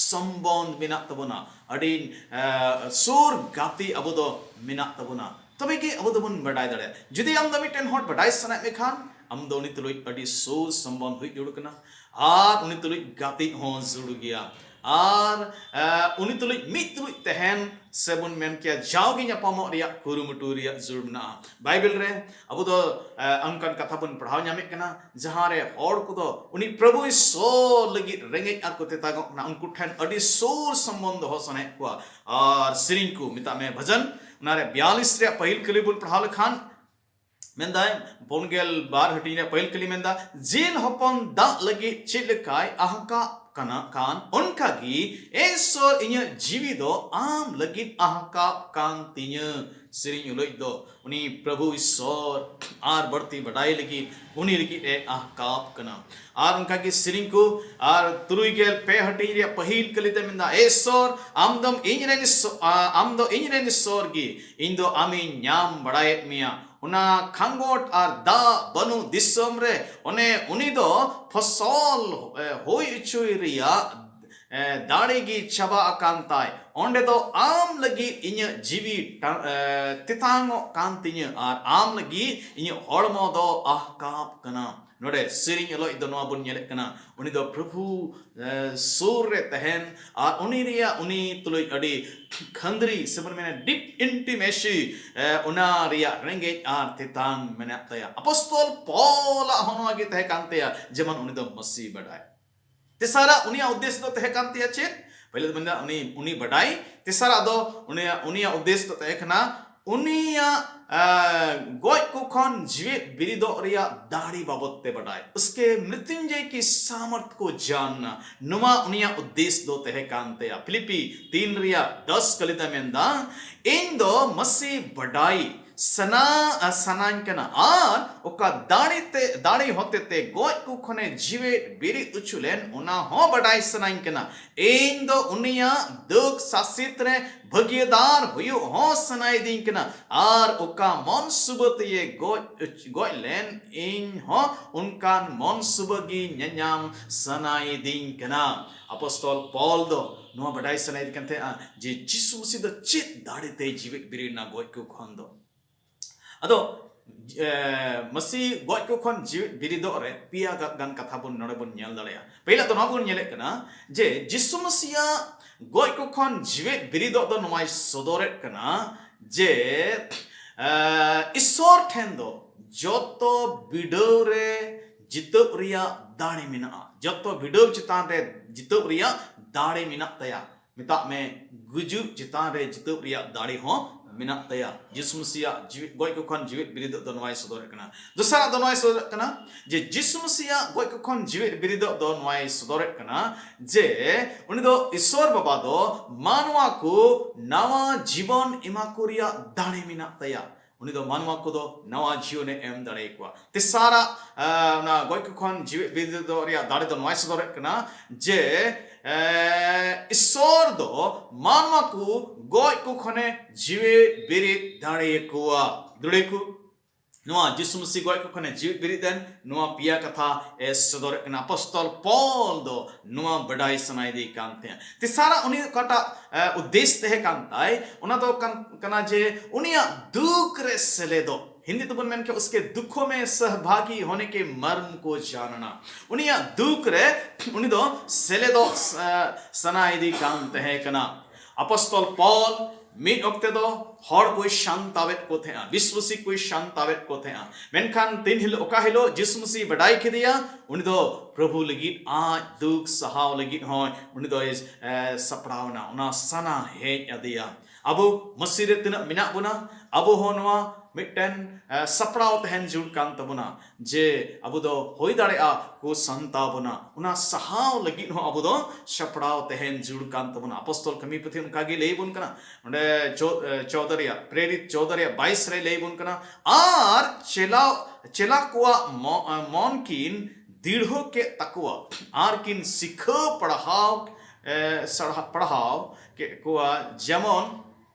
ᱥᱚᱢᱵᱚᱱᱫᱷ ᱢᱮᱱᱟᱜ ᱛᱟᱵᱚᱱᱟ, ᱟᱹᱰᱤ, ᱮ, ᱥᱩᱨ ᱜᱟᱛᱮ ᱟᱵᱚ ᱫᱚ ᱢᱮᱱᱟᱜ ᱛᱟᱵᱚᱱᱟ᱾ ᱛᱚᱵᱮ ᱜᱮ ᱟᱵᱚ ᱫᱚᱵᱚᱱ ᱵᱟᱰᱟᱭ ᱫᱟᱲᱮᱭᱟᱜᱼᱟ᱾ ᱡᱩᱫᱤ ᱟᱢ ᱫᱚ ᱢᱤᱫᱴᱮᱱ ᱦᱚᱲ ᱵᱟᱰᱟᱭ ᱥᱟᱱᱟᱭᱮᱫ ᱢᱮ ᱠᱷᱟᱱ, ᱟᱢ ᱫᱚ ᱩᱱᱤ ᱛᱩᱞᱩᱡ ᱟᱹᱰᱤ ᱥᱩᱨ ᱥᱚᱢᱵᱚᱱᱫᱷ ᱦᱩᱭ ᱡᱟᱹᱨᱩᱲ ᱠᱟᱱᱟ᱾ ᱟᱨ ᱩᱱᱤ ᱛᱩᱞᱩᱡ ᱜᱟᱛᱮᱜ ᱦᱚᱸ ᱡᱟᱹᱨᱩᱲ ᱜᱮᱭᱟ᱾ ᱟᱨ, ᱮ, ᱩᱱᱤ ᱛᱩᱞᱩᱡ ᱢᱤᱫ ᱛᱩᱞᱩᱡ ᱛᱟᱦᱮᱱ ᱥᱮ ᱵᱚᱱ ᱢᱮᱱ ᱠᱮᱭᱟ ᱡᱟᱣᱜᱮ ᱧᱟᱯᱟᱢᱚᱜ ᱨᱮᱭᱟᱜ ᱠᱩᱨᱩᱢᱩᱴᱩ ᱨᱮᱭᱟᱜ ᱡᱟᱹᱨᱩᱲ ᱢᱮᱱᱟᱜᱼᱟ᱾ ᱵᱟᱭᱵᱮᱞ ᱨᱮ ᱟᱵᱚ ᱫᱚ, ᱮ, ᱚᱱᱠᱟᱱ ᱠᱟᱛᱷᱟ ᱵᱚᱱ ᱯᱟᱲᱦᱟᱣ ᱧᱟᱢᱮᱫ ᱠᱟᱱᱟ, ᱡᱟᱦᱟᱸ ᱨᱮ ᱦᱚᱲ ᱠᱚᱫᱚ ᱩᱱᱤ ᱯᱨᱚᱵᱷᱩ ᱤᱥᱥᱚᱨ ᱞᱟᱹᱜᱤᱫ ᱨᱮᱸᱜᱮᱡ ᱟᱨ ᱠᱚ ᱛᱮᱛᱟᱝᱚᱜ ᱠᱟᱱᱟ, ᱩᱱᱠᱩ ᱴᱷᱮᱱ ᱟᱹᱰᱤ ᱥᱩᱨ ᱥᱚᱢᱵᱚᱱᱫᱷ ᱫᱚᱦᱚ ᱥᱟᱱᱟᱭᱮᱫ ᱠᱚᱣᱟ᱾ ᱟᱨ ᱥᱮᱨᱮᱧ ᱠᱚ ᱢᱮᱛᱟᱜ ᱢᱮ, ᱵᱷᱟᱡᱟᱱ, ᱚᱱᱟᱨᱮ ᱵᱤᱭᱟᱞᱤᱥ ᱨᱮᱭᱟᱜ ᱯᱟᱹᱦᱤᱞ ᱠᱟᱹᱞᱤ ᱵᱚᱱ ᱯᱟᱲᱦᱟᱣ ᱞᱮᱠᱷᱟᱱ, ᱢᱮᱱᱫᱟᱭ, ᱯᱩᱱ ᱜᱮᱞ ᱵᱟᱨ ᱦᱟᱹᱴᱤᱧ ᱨᱮᱭᱟᱜ ᱯᱟᱹᱦᱤᱞ ᱠᱟᱹᱞᱤ ᱢᱮᱱᱫᱟ, ᱡᱤᱞ ᱦᱚᱯᱚᱱ ᱫᱟᱜ ᱞᱟᱹᱜᱤᱫ ᱪᱮᱫ ᱞᱮᱠᱟᱭ ᱟᱦᱠᱟᱜ ᱠᱟᱱᱟ ᱠᱟᱱ, ᱚᱱᱠᱟᱜᱮ ᱮᱥᱚᱨ ᱤᱧᱟᱹᱜ ᱡᱤᱣᱤ ᱫᱚ ᱟᱢ ᱞᱟᱹᱜᱤᱫ ᱟᱦᱠᱟᱜ ᱠᱟᱱ ᱛᱤᱧᱟᱹ᱾ ᱥᱮᱨᱮᱧ ᱚᱞᱚᱡ ᱫᱚ ᱩᱱᱤ ᱯᱨᱚᱵᱷᱩ ᱤᱥᱚᱨ ᱟᱨ ᱵᱟᱹᱲᱛᱤ ᱵᱟᱰᱟᱭ ᱞᱟᱹᱜᱤᱫ ᱩᱱᱤ ᱞᱟᱹᱜᱤᱫ ᱮ ᱟᱦᱠᱟᱜ ᱠᱟᱱᱟ᱾ ᱟᱨ ᱚᱱᱠᱟᱜᱮ ᱥᱮᱨᱮᱧ ᱠᱚ ᱟᱨ ᱛᱩᱨᱩᱭ ᱜᱮᱞ ᱯᱮ ᱦᱟᱹᱴᱤᱧ ᱨᱮᱭᱟᱜ ᱯᱟᱹᱦᱤᱞ ᱠᱟᱹᱞᱤ ᱛᱮ ᱢᱮᱱᱫᱟ, ᱮᱥᱚᱨ, ᱟᱢ ᱫᱚᱢ ᱤᱧ ᱨᱮᱱ ᱤᱥᱚ-, ᱟ-, ᱟᱢ ᱫᱚ ᱤᱧ ᱨᱮᱱ ᱤᱥᱚᱨ ᱜᱮ, ᱤᱧ ᱫᱚ ᱟᱢᱤᱧ ᱧᱟᱢ ᱵᱟᱲᱟᱭᱮᱫ ᱢᱮᱭᱟ᱾ ᱚᱱᱟ ᱠᱷᱟᱸᱜᱚᱴ ᱟᱨ ᱫᱟᱜ ᱵᱟᱹᱱᱩᱜ ᱫᱤᱥᱚᱢ ᱨᱮ ᱚᱱᱮ ᱩᱱᱤ ᱫᱚ ᱯᱷᱚᱥᱚᱞ, ᱮ, ᱦᱩᱭ ᱦᱚᱪᱚᱭ ᱨᱮᱭᱟᱜ, ᱮ, ᱫᱟᱲᱮ ᱜᱮ ᱪᱟᱵᱟ ᱟᱠᱟᱱ ᱛᱟᱭ᱾ ᱚᱸᱰᱮ ᱫᱚ ᱟᱢ ᱞᱟᱹᱜᱤᱫ ᱤᱧᱟᱹᱜ ᱡᱤᱣᱤ ᱴᱟ-, ᱮ, ᱛᱮᱛᱟᱝᱚᱜ ᱠᱟᱱ ᱛᱤᱧᱟᱹ ᱟᱨ ᱟᱢ ᱞᱟᱹᱜᱤᱫ ᱤᱧᱟᱹᱜ ᱦᱚᱲᱢᱚ ᱫᱚ ᱟᱦᱠᱟᱵ ᱠᱟᱱᱟ᱾ ᱱᱚᱰᱮ ᱥᱮᱨᱮᱧ ᱚᱞᱚᱡ ᱫᱚ ᱱᱚᱣᱟ ᱵᱚᱱ ᱧᱮᱞᱮᱫ ᱠᱟᱱᱟ, ᱩᱱᱤ ᱫᱚ ᱯᱨᱚᱵᱷᱩ, ᱮ, ᱥᱩᱨ ᱨᱮ ᱛᱟᱦᱮᱱ ᱟᱨ ᱩᱱᱤ ᱨᱮᱭᱟᱜ, ᱩᱱᱤ ᱛᱩᱞᱩᱡ ᱟᱹᱰᱤ ᱠᱷᱟᱹᱱᱫᱽᱨᱤ ᱥᱮ ᱵᱚᱱ ᱢᱮᱱᱟ deep intimacy, ᱮ, ᱚᱱᱟ ᱨᱮᱭᱟᱜ ᱨᱮᱸᱜᱮᱡ ᱟᱨ ᱛᱮᱛᱟᱝ ᱢᱮᱱᱟᱜ ᱛᱟᱭᱟ᱾ ᱟᱯᱚᱥᱛᱚᱞ ᱯᱚᱞᱟᱜ ᱦᱚᱸ ᱱᱚᱣᱟ ᱜᱮ ᱛᱟᱦᱮᱸ ᱠᱟᱱ ᱛᱟᱭᱟ, ᱡᱮᱢᱚᱱ ᱩᱱᱤ ᱫᱚ ᱢᱟᱹᱥᱤ ᱵᱟᱰᱟᱭ᱾ ᱛᱮᱥᱟᱨᱟᱜ ᱩᱱᱤᱭᱟᱜ ᱩᱫᱽᱫᱮᱥ ᱫᱚ ᱛᱟᱦᱮᱸ ᱠᱟᱱ ᱛᱟᱭᱟ ᱪᱮᱫ? ᱯᱟᱹᱦᱤᱞ ᱫᱚ ᱢᱮᱱᱫᱟ ᱩᱱᱤ, ᱩᱱᱤ ᱵᱟᱰᱟᱭ᱾ ᱛᱮᱥᱟᱨᱟᱜ ᱫᱚ ᱩᱱᱤᱭᱟᱜ, ᱩᱱᱤᱭᱟᱜ ᱩᱫᱽᱫᱮᱥ ᱫᱚ ᱛᱟᱦᱮᱸ ᱠᱟᱱᱟ ᱩᱱᱤᱭᱟᱜ, ᱟ, ᱜᱚᱡ ᱠᱚ ᱠᱷᱚᱱ ᱡᱤᱣᱮᱫ ᱵᱤᱨᱤᱫᱚᱜ ᱨᱮᱭᱟᱜ ᱫᱟᱲᱮ ᱵᱟᱵᱚᱛ ᱛᱮ ᱵᱟᱰᱟᱭ᱾ ᱩᱥᱠᱮ ᱢᱨᱤᱛᱭᱩᱧᱡᱚᱭ ᱠᱤ ᱥᱟᱢᱚᱨᱛᱷ ᱠᱚ ᱡᱟᱱᱱᱟ᱾ ᱱᱚᱣᱟ ᱩᱱᱤᱭᱟᱜ ᱩᱫᱽᱫᱮᱥ ᱫᱚ ᱛᱟᱦᱮᱸ ᱠᱟᱱ ᱛᱟᱭᱟ᱾ ᱯᱷᱤᱞᱤᱯᱤ ᱛᱤᱱ ᱨᱮᱭᱟᱜ ᱫᱚᱥ ᱠᱟᱹᱞᱤ ᱛᱮ ᱢᱮᱱᱫᱟ, ᱤᱧ ᱫᱚ ᱢᱟᱹᱥᱤ ᱵᱟᱰᱟᱭ ᱥᱟᱱᱟ ᱥᱟᱱᱟᱧ ᱠᱟᱱᱟ, ᱟᱨ ᱚᱠᱟ ᱫᱟᱲᱮ ᱛᱮ, ᱫᱟᱲᱮ ᱦᱚᱛᱮ ᱛᱮ ᱜᱚᱡ ᱠᱚ ᱠᱷᱚᱱᱮ ᱡᱤᱣᱮᱫ ᱵᱮᱨᱮᱫ ᱦᱚᱪᱚ ᱞᱮᱱ, ᱚᱱᱟ ᱦᱚᱸ ᱵᱟᱰᱟᱭ ᱥᱟᱱᱟᱧ ᱠᱟᱱᱟ᱾ ᱤᱧ ᱫᱚ ᱩᱱᱤᱭᱟᱜ ᱫᱩᱠ ᱥᱟᱥᱮᱛ ᱨᱮ ᱵᱷᱟᱹᱜᱤᱫᱟᱨ ᱦᱩᱭᱩᱜ ᱦᱚᱸ ᱥᱟᱱᱟᱭᱤᱫᱤᱧ ᱠᱟᱱᱟ, ᱟᱨ ᱚᱠᱟ ᱢᱚᱱ ᱥᱩᱵᱟᱹ ᱛᱮᱭᱮ ᱜᱚᱡ, ᱜᱚᱡ ᱞᱮᱱ, ᱤᱧ ᱦᱚᱸ ᱚᱱᱠᱟᱱ ᱢᱚᱱ ᱥᱩᱵᱟᱹ ᱜᱮ ᱧᱮᱧᱟᱢ ᱥᱟᱱᱟᱭᱤᱫᱤᱧ ᱠᱟᱱᱟ᱾ ᱟᱯᱚᱥᱛᱚᱞ ᱯᱚᱞ ᱫᱚ ᱱᱚᱣᱟ ᱵᱟᱰᱟᱭ ᱥᱟᱱᱟᱭᱮᱫ ᱠᱟᱱ ᱛᱟᱦᱮᱸᱜᱼᱟ ᱡᱮ ᱡᱤᱥᱩ ᱢᱟᱹᱥᱤ ᱫᱚ ᱪᱮᱫ ᱫᱟᱲᱮ ᱛᱮᱭ ᱡᱤᱣᱮᱫ ᱵᱮᱨᱮᱫ ᱮᱱᱟ ᱜᱚᱡ ᱠᱚ ᱠᱷᱚᱱ ᱫᱚ᱾ ᱟᱫᱚ, ᱮ, ᱢᱟᱹᱥᱤ ᱜᱚᱡ ᱠᱚ ᱠᱷᱚᱱ ᱡᱤᱣᱮᱫ ᱵᱮᱨᱮᱫᱚᱜ ᱨᱮ ᱯᱮᱭᱟ ᱜᱟ-, ᱜᱟᱱ ᱠᱟᱛᱷᱟ ᱵᱚᱱ ᱱᱚᱰᱮ ᱵᱚᱱ ᱧᱮᱞ ᱫᱟᱲᱮᱭᱟᱜᱼᱟ᱾ ᱯᱮᱭᱞᱟ ᱫᱚ ᱱᱚᱣᱟ ᱵᱚᱱ ᱧᱮᱞᱮᱫ ᱠᱟᱱᱟ ᱡᱮ ᱡᱤᱥᱩ ᱢᱟᱹᱥᱤᱭᱟᱜ ᱜᱚᱡ ᱠᱚ ᱠᱷᱚᱱ ᱡᱤᱣᱮᱫ ᱵᱮᱨᱮᱫᱚᱜ ᱫᱚ ᱱᱚᱣᱟᱭ ᱥᱚᱫᱚᱨᱮᱫ ᱠᱟᱱᱟ ᱡᱮ, ᱮ, ᱤᱥᱥᱚᱨ ᱴᱷᱮᱱ ᱫᱚ ᱡᱚᱛᱚ ᱵᱤᱰᱟᱹᱣ ᱨᱮ ᱡᱤᱛᱟᱹᱣ ᱨᱮᱭᱟᱜ ᱫᱟᱲᱮ ᱢᱮᱱᱟᱜᱼᱟ᱾ ᱡᱚᱛᱚ ᱵᱤᱰᱟᱹᱣ ᱪᱮᱛᱟᱱ ᱨᱮ ᱡᱤᱛᱟᱹᱣ ᱨᱮᱭᱟᱜ ᱫᱟᱲᱮ ᱢᱮᱱᱟᱜ ᱛᱟᱭᱟ᱾ ᱢᱮᱛᱟᱜ ᱢᱮ, ᱜᱩᱡᱩᱜ ᱪᱮᱛᱟᱱ ᱨᱮ ᱡᱤᱛᱟᱹᱣ ᱨᱮᱭᱟᱜ ᱫᱟᱲᱮ ᱦᱚᱸ ᱢᱮᱱᱟᱜ ᱛᱟᱭᱟ᱾ ᱡᱤᱥᱩ ᱢᱟᱹᱥᱤᱭᱟᱜ ᱡᱤᱣᱮᱫ, ᱜᱚᱡ ᱠᱚ ᱠᱷᱚᱱ ᱡᱤᱣᱮᱫ ᱵᱮᱨᱮᱫᱚᱜ ᱫᱚ ᱱᱚᱣᱟᱭ ᱥᱚᱫᱚᱨᱮᱫ ᱠᱟᱱᱟ᱾ ᱫᱚᱥᱟᱨᱟᱜ ᱫᱚ ᱱᱚᱣᱟᱭ ᱥᱚᱫᱚᱨᱮᱫ ᱠᱟᱱᱟ ᱡᱮ ᱡᱤᱥᱩ ᱢᱟᱹᱥᱤᱭᱟᱜ ᱜᱚᱡ ᱠᱚ ᱠᱷᱚᱱ ᱡᱤᱣᱮᱫ ᱵᱮᱨᱮᱫᱚᱜ ᱫᱚ ᱱᱚᱣᱟᱭ ᱥᱚᱫᱚᱨᱮᱫ ᱠᱟᱱᱟ ᱡᱮ ᱩᱱᱤ ᱫᱚ ᱤᱥᱥᱚᱨ ᱵᱟᱵᱟ ᱫᱚ ᱢᱟᱱᱣᱟ ᱠᱚ ᱱᱟᱣᱟ ᱡᱤᱵᱚᱱ ᱮᱢᱟ ᱠᱚ ᱨᱮᱭᱟᱜ ᱫᱟᱲᱮ ᱢᱮᱱᱟᱜ ᱛᱟᱭᱟ᱾ ᱩᱱᱤ ᱫᱚ ᱢᱟᱱᱣᱟ ᱠᱚᱫᱚ ᱱᱟᱣᱟ ᱡᱤᱭᱚᱱᱮ ᱮᱢ ᱫᱟᱲᱮᱭᱟᱠᱚᱣᱟ᱾ ᱛᱮᱥᱟᱨᱟᱜ, ᱟ, ᱚᱱᱟ ᱜᱚᱡ ᱠᱚ ᱠᱷᱚᱱ ᱡᱤᱣᱮᱫ ᱵᱮᱨᱮᱫᱚᱜ ᱨᱮᱭᱟᱜ ᱫᱟᱲᱮ ᱫᱚ ᱱᱚᱣᱟᱭ ᱥᱚᱫᱚᱨᱮᱫ ᱠᱟᱱᱟ ᱡᱮ, ᱮ, ᱤᱥᱥᱚᱨ ᱫᱚ ᱢᱟᱱᱣᱟ ᱠᱚ ᱜᱚᱡ ᱠᱚ ᱠᱷᱚᱱᱮ ᱡᱤᱣᱮᱫ ᱵᱮᱨᱮᱫ ᱫᱟᱲᱮᱭᱟᱠᱚᱣᱟ᱾ ᱫᱟᱲᱮᱭᱟᱠᱚ ᱱᱚᱣᱟ ᱡᱤᱥᱩ ᱢᱟᱹᱥᱤ ᱜᱚᱡ ᱠᱚ ᱠᱷᱚᱱᱮ ᱡᱤᱣᱮᱫ ᱵᱮᱨᱮᱫ ᱮᱱ, ᱱᱚᱣᱟ ᱯᱮᱭᱟ ᱠᱟᱛᱷᱟ ᱮ ᱥᱚᱫᱚᱨᱮᱫ ᱠᱟᱱᱟ᱾ ᱟᱯᱚᱥᱛᱚᱞ ᱯᱚᱞ ᱫᱚ ᱱᱚᱣᱟ ᱵᱟᱰᱟᱭ ᱥᱟᱱᱟᱭᱮᱫᱮ ᱠᱟᱱ ᱛᱟᱦᱮᱸᱫ᱾ ᱛᱮᱥᱟᱨᱟᱜ ᱩᱱᱤ ᱚᱠᱟᱴᱟᱜ, ᱮ, ᱩᱫᱽᱫᱮᱥ ᱛᱟᱦᱮᱸ ᱠᱟᱱ ᱛᱟᱭ, ᱚᱱᱟ ᱫᱚ ᱠᱟᱱ, ᱠᱟᱱᱟ ᱡᱮ ᱩᱱᱤᱭᱟᱜ ᱫᱩᱠ ᱨᱮ ᱥᱮᱞᱮᱫᱚᱜ᱾ ᱦᱤᱱᱫᱤ ᱛᱮᱵᱚᱱ ᱢᱮᱱ ᱠᱷᱟᱱ, "ᱩᱥᱠᱮ ᱫᱩᱠᱷᱚ ᱢᱮ ᱥᱚᱦᱵᱷᱟᱜᱤ ᱦᱳᱱᱮ ᱠᱮ ᱢᱚᱨᱢ ᱠᱚ ᱡᱟᱱᱱᱟ᱾" ᱩᱱᱤᱭᱟᱜ ᱫᱩᱠ ᱨᱮ ᱩᱱᱤ ᱫᱚ ᱥᱮᱞᱮᱫᱚᱜ, ᱮ, ᱥᱟᱱᱟᱭᱮᱫᱮ ᱠᱟᱱ ᱛᱟᱦᱮᱸ ᱠᱟᱱᱟ᱾ ᱟᱯᱚᱥᱛᱚᱞ ᱯᱚᱞ ᱢᱤᱫ ᱚᱠᱛᱮ ᱫᱚ ᱦᱚᱲ ᱠᱚᱭ ᱥᱟᱱᱛᱟᱣᱮᱫ ᱠᱚ ᱛᱟᱦᱮᱸᱜᱼᱟ, ᱵᱤᱥᱣᱟᱥᱤ ᱠᱚᱭ ᱥᱟᱱᱛᱟᱣᱮᱫ ᱠᱚ ᱛᱟᱦᱮᱸᱜᱼᱟ᱾ ᱢᱮᱱᱠᱷᱟᱱ ᱛᱤᱱ ᱦᱤᱞᱳᱜ, ᱚᱠᱟ ᱦᱤᱞᱳᱜ ᱡᱤᱥᱩ ᱢᱟᱹᱥᱤ ᱵᱟᱰᱟᱭ ᱠᱮᱫᱮᱭᱟ, ᱩᱱᱤ ᱫᱚ ᱯᱨᱚᱵᱷᱩ ᱞᱟᱹᱜᱤᱫ, ᱟᱡ ᱫᱩᱠ ᱥᱟᱦᱟᱣ ᱞᱟᱹᱜᱤᱫ ᱦᱚᱸ ᱩᱱᱤ ᱫᱚᱭ, ᱮ, ᱥᱟᱯᱲᱟᱣ ᱮᱱᱟ, ᱚᱱᱟ ᱥᱟᱱᱟ ᱦᱮᱡ ᱟᱫᱮᱭᱟ᱾ ᱟᱵᱚ ᱢᱟᱹᱥᱤ ᱨᱮ ᱛᱤᱱᱟᱹᱜ ᱢᱮᱱᱟᱜ ᱵᱚᱱᱟ, ᱟᱵᱚ ᱦᱚᱸ ᱱᱚᱣᱟ ᱢᱤᱫᱴᱮᱱ, ᱮ, ᱥᱟᱯᱲᱟᱣ ᱛᱟᱦᱮᱱ ᱡᱟᱹᱨᱩᱲ ᱠᱟᱱ ᱛᱟᱵᱚᱱᱟ᱾ ᱡᱮ ᱟᱵᱚ ᱫᱚ ᱦᱩᱭ ᱫᱟᱲᱮᱭᱟᱜᱼᱟ ᱠᱚ ᱥᱟᱱᱛᱟᱣ ᱵᱚᱱᱟ, ᱚᱱᱟ ᱥᱟᱦᱟᱣ ᱞᱟᱹᱜᱤᱫ ᱦᱚᱸ ᱟᱵᱚ ᱫᱚ ᱥᱟᱯᱲᱟᱣ ᱛᱟᱦᱮᱱ ᱡᱟᱹᱨᱩᱲ ᱠᱟᱱ ᱛᱟᱵᱚᱱᱟ᱾ ᱟᱯᱚᱥᱛᱚᱞ ᱠᱟᱹᱢᱤ ᱯᱩᱛᱷᱤ ᱚᱱᱠᱟ ᱜᱮ ᱞᱟᱹᱭ ᱵᱚᱱ ᱠᱟᱱᱟ᱾ ᱚᱸᱰᱮ ᱪᱚ-, ᱮ, ᱪᱚ- ᱨᱮᱭᱟᱜ, ᱯᱨᱮᱨᱤᱛ ᱪᱳᱫᱽᱫᱳ ᱨᱮᱭᱟᱜ ᱵᱟᱭᱤᱥ ᱨᱮ ᱞᱟᱹᱭ ᱵᱚᱱ ᱠᱟᱱᱟ, ᱟᱨ ᱪᱮᱞᱟ, ᱪᱮᱞᱟ ᱠᱚᱣᱟᱜ ᱢᱚ-, ᱢᱚᱱ ᱠᱤᱱ ᱫᱤᱲᱦᱚ ᱠᱮᱫ ᱛᱟᱠᱚᱣᱟ, ᱟᱨ ᱠᱤᱱ ᱥᱤᱠᱷᱟᱹᱣ ᱯᱟᱲᱦᱟᱣ, ᱮ, ᱥᱟᱲᱦᱟ-, ᱯᱟᱲᱦᱟᱣ ᱠᱮᱫ ᱠᱚᱣᱟ, ᱡᱮᱢᱚᱱ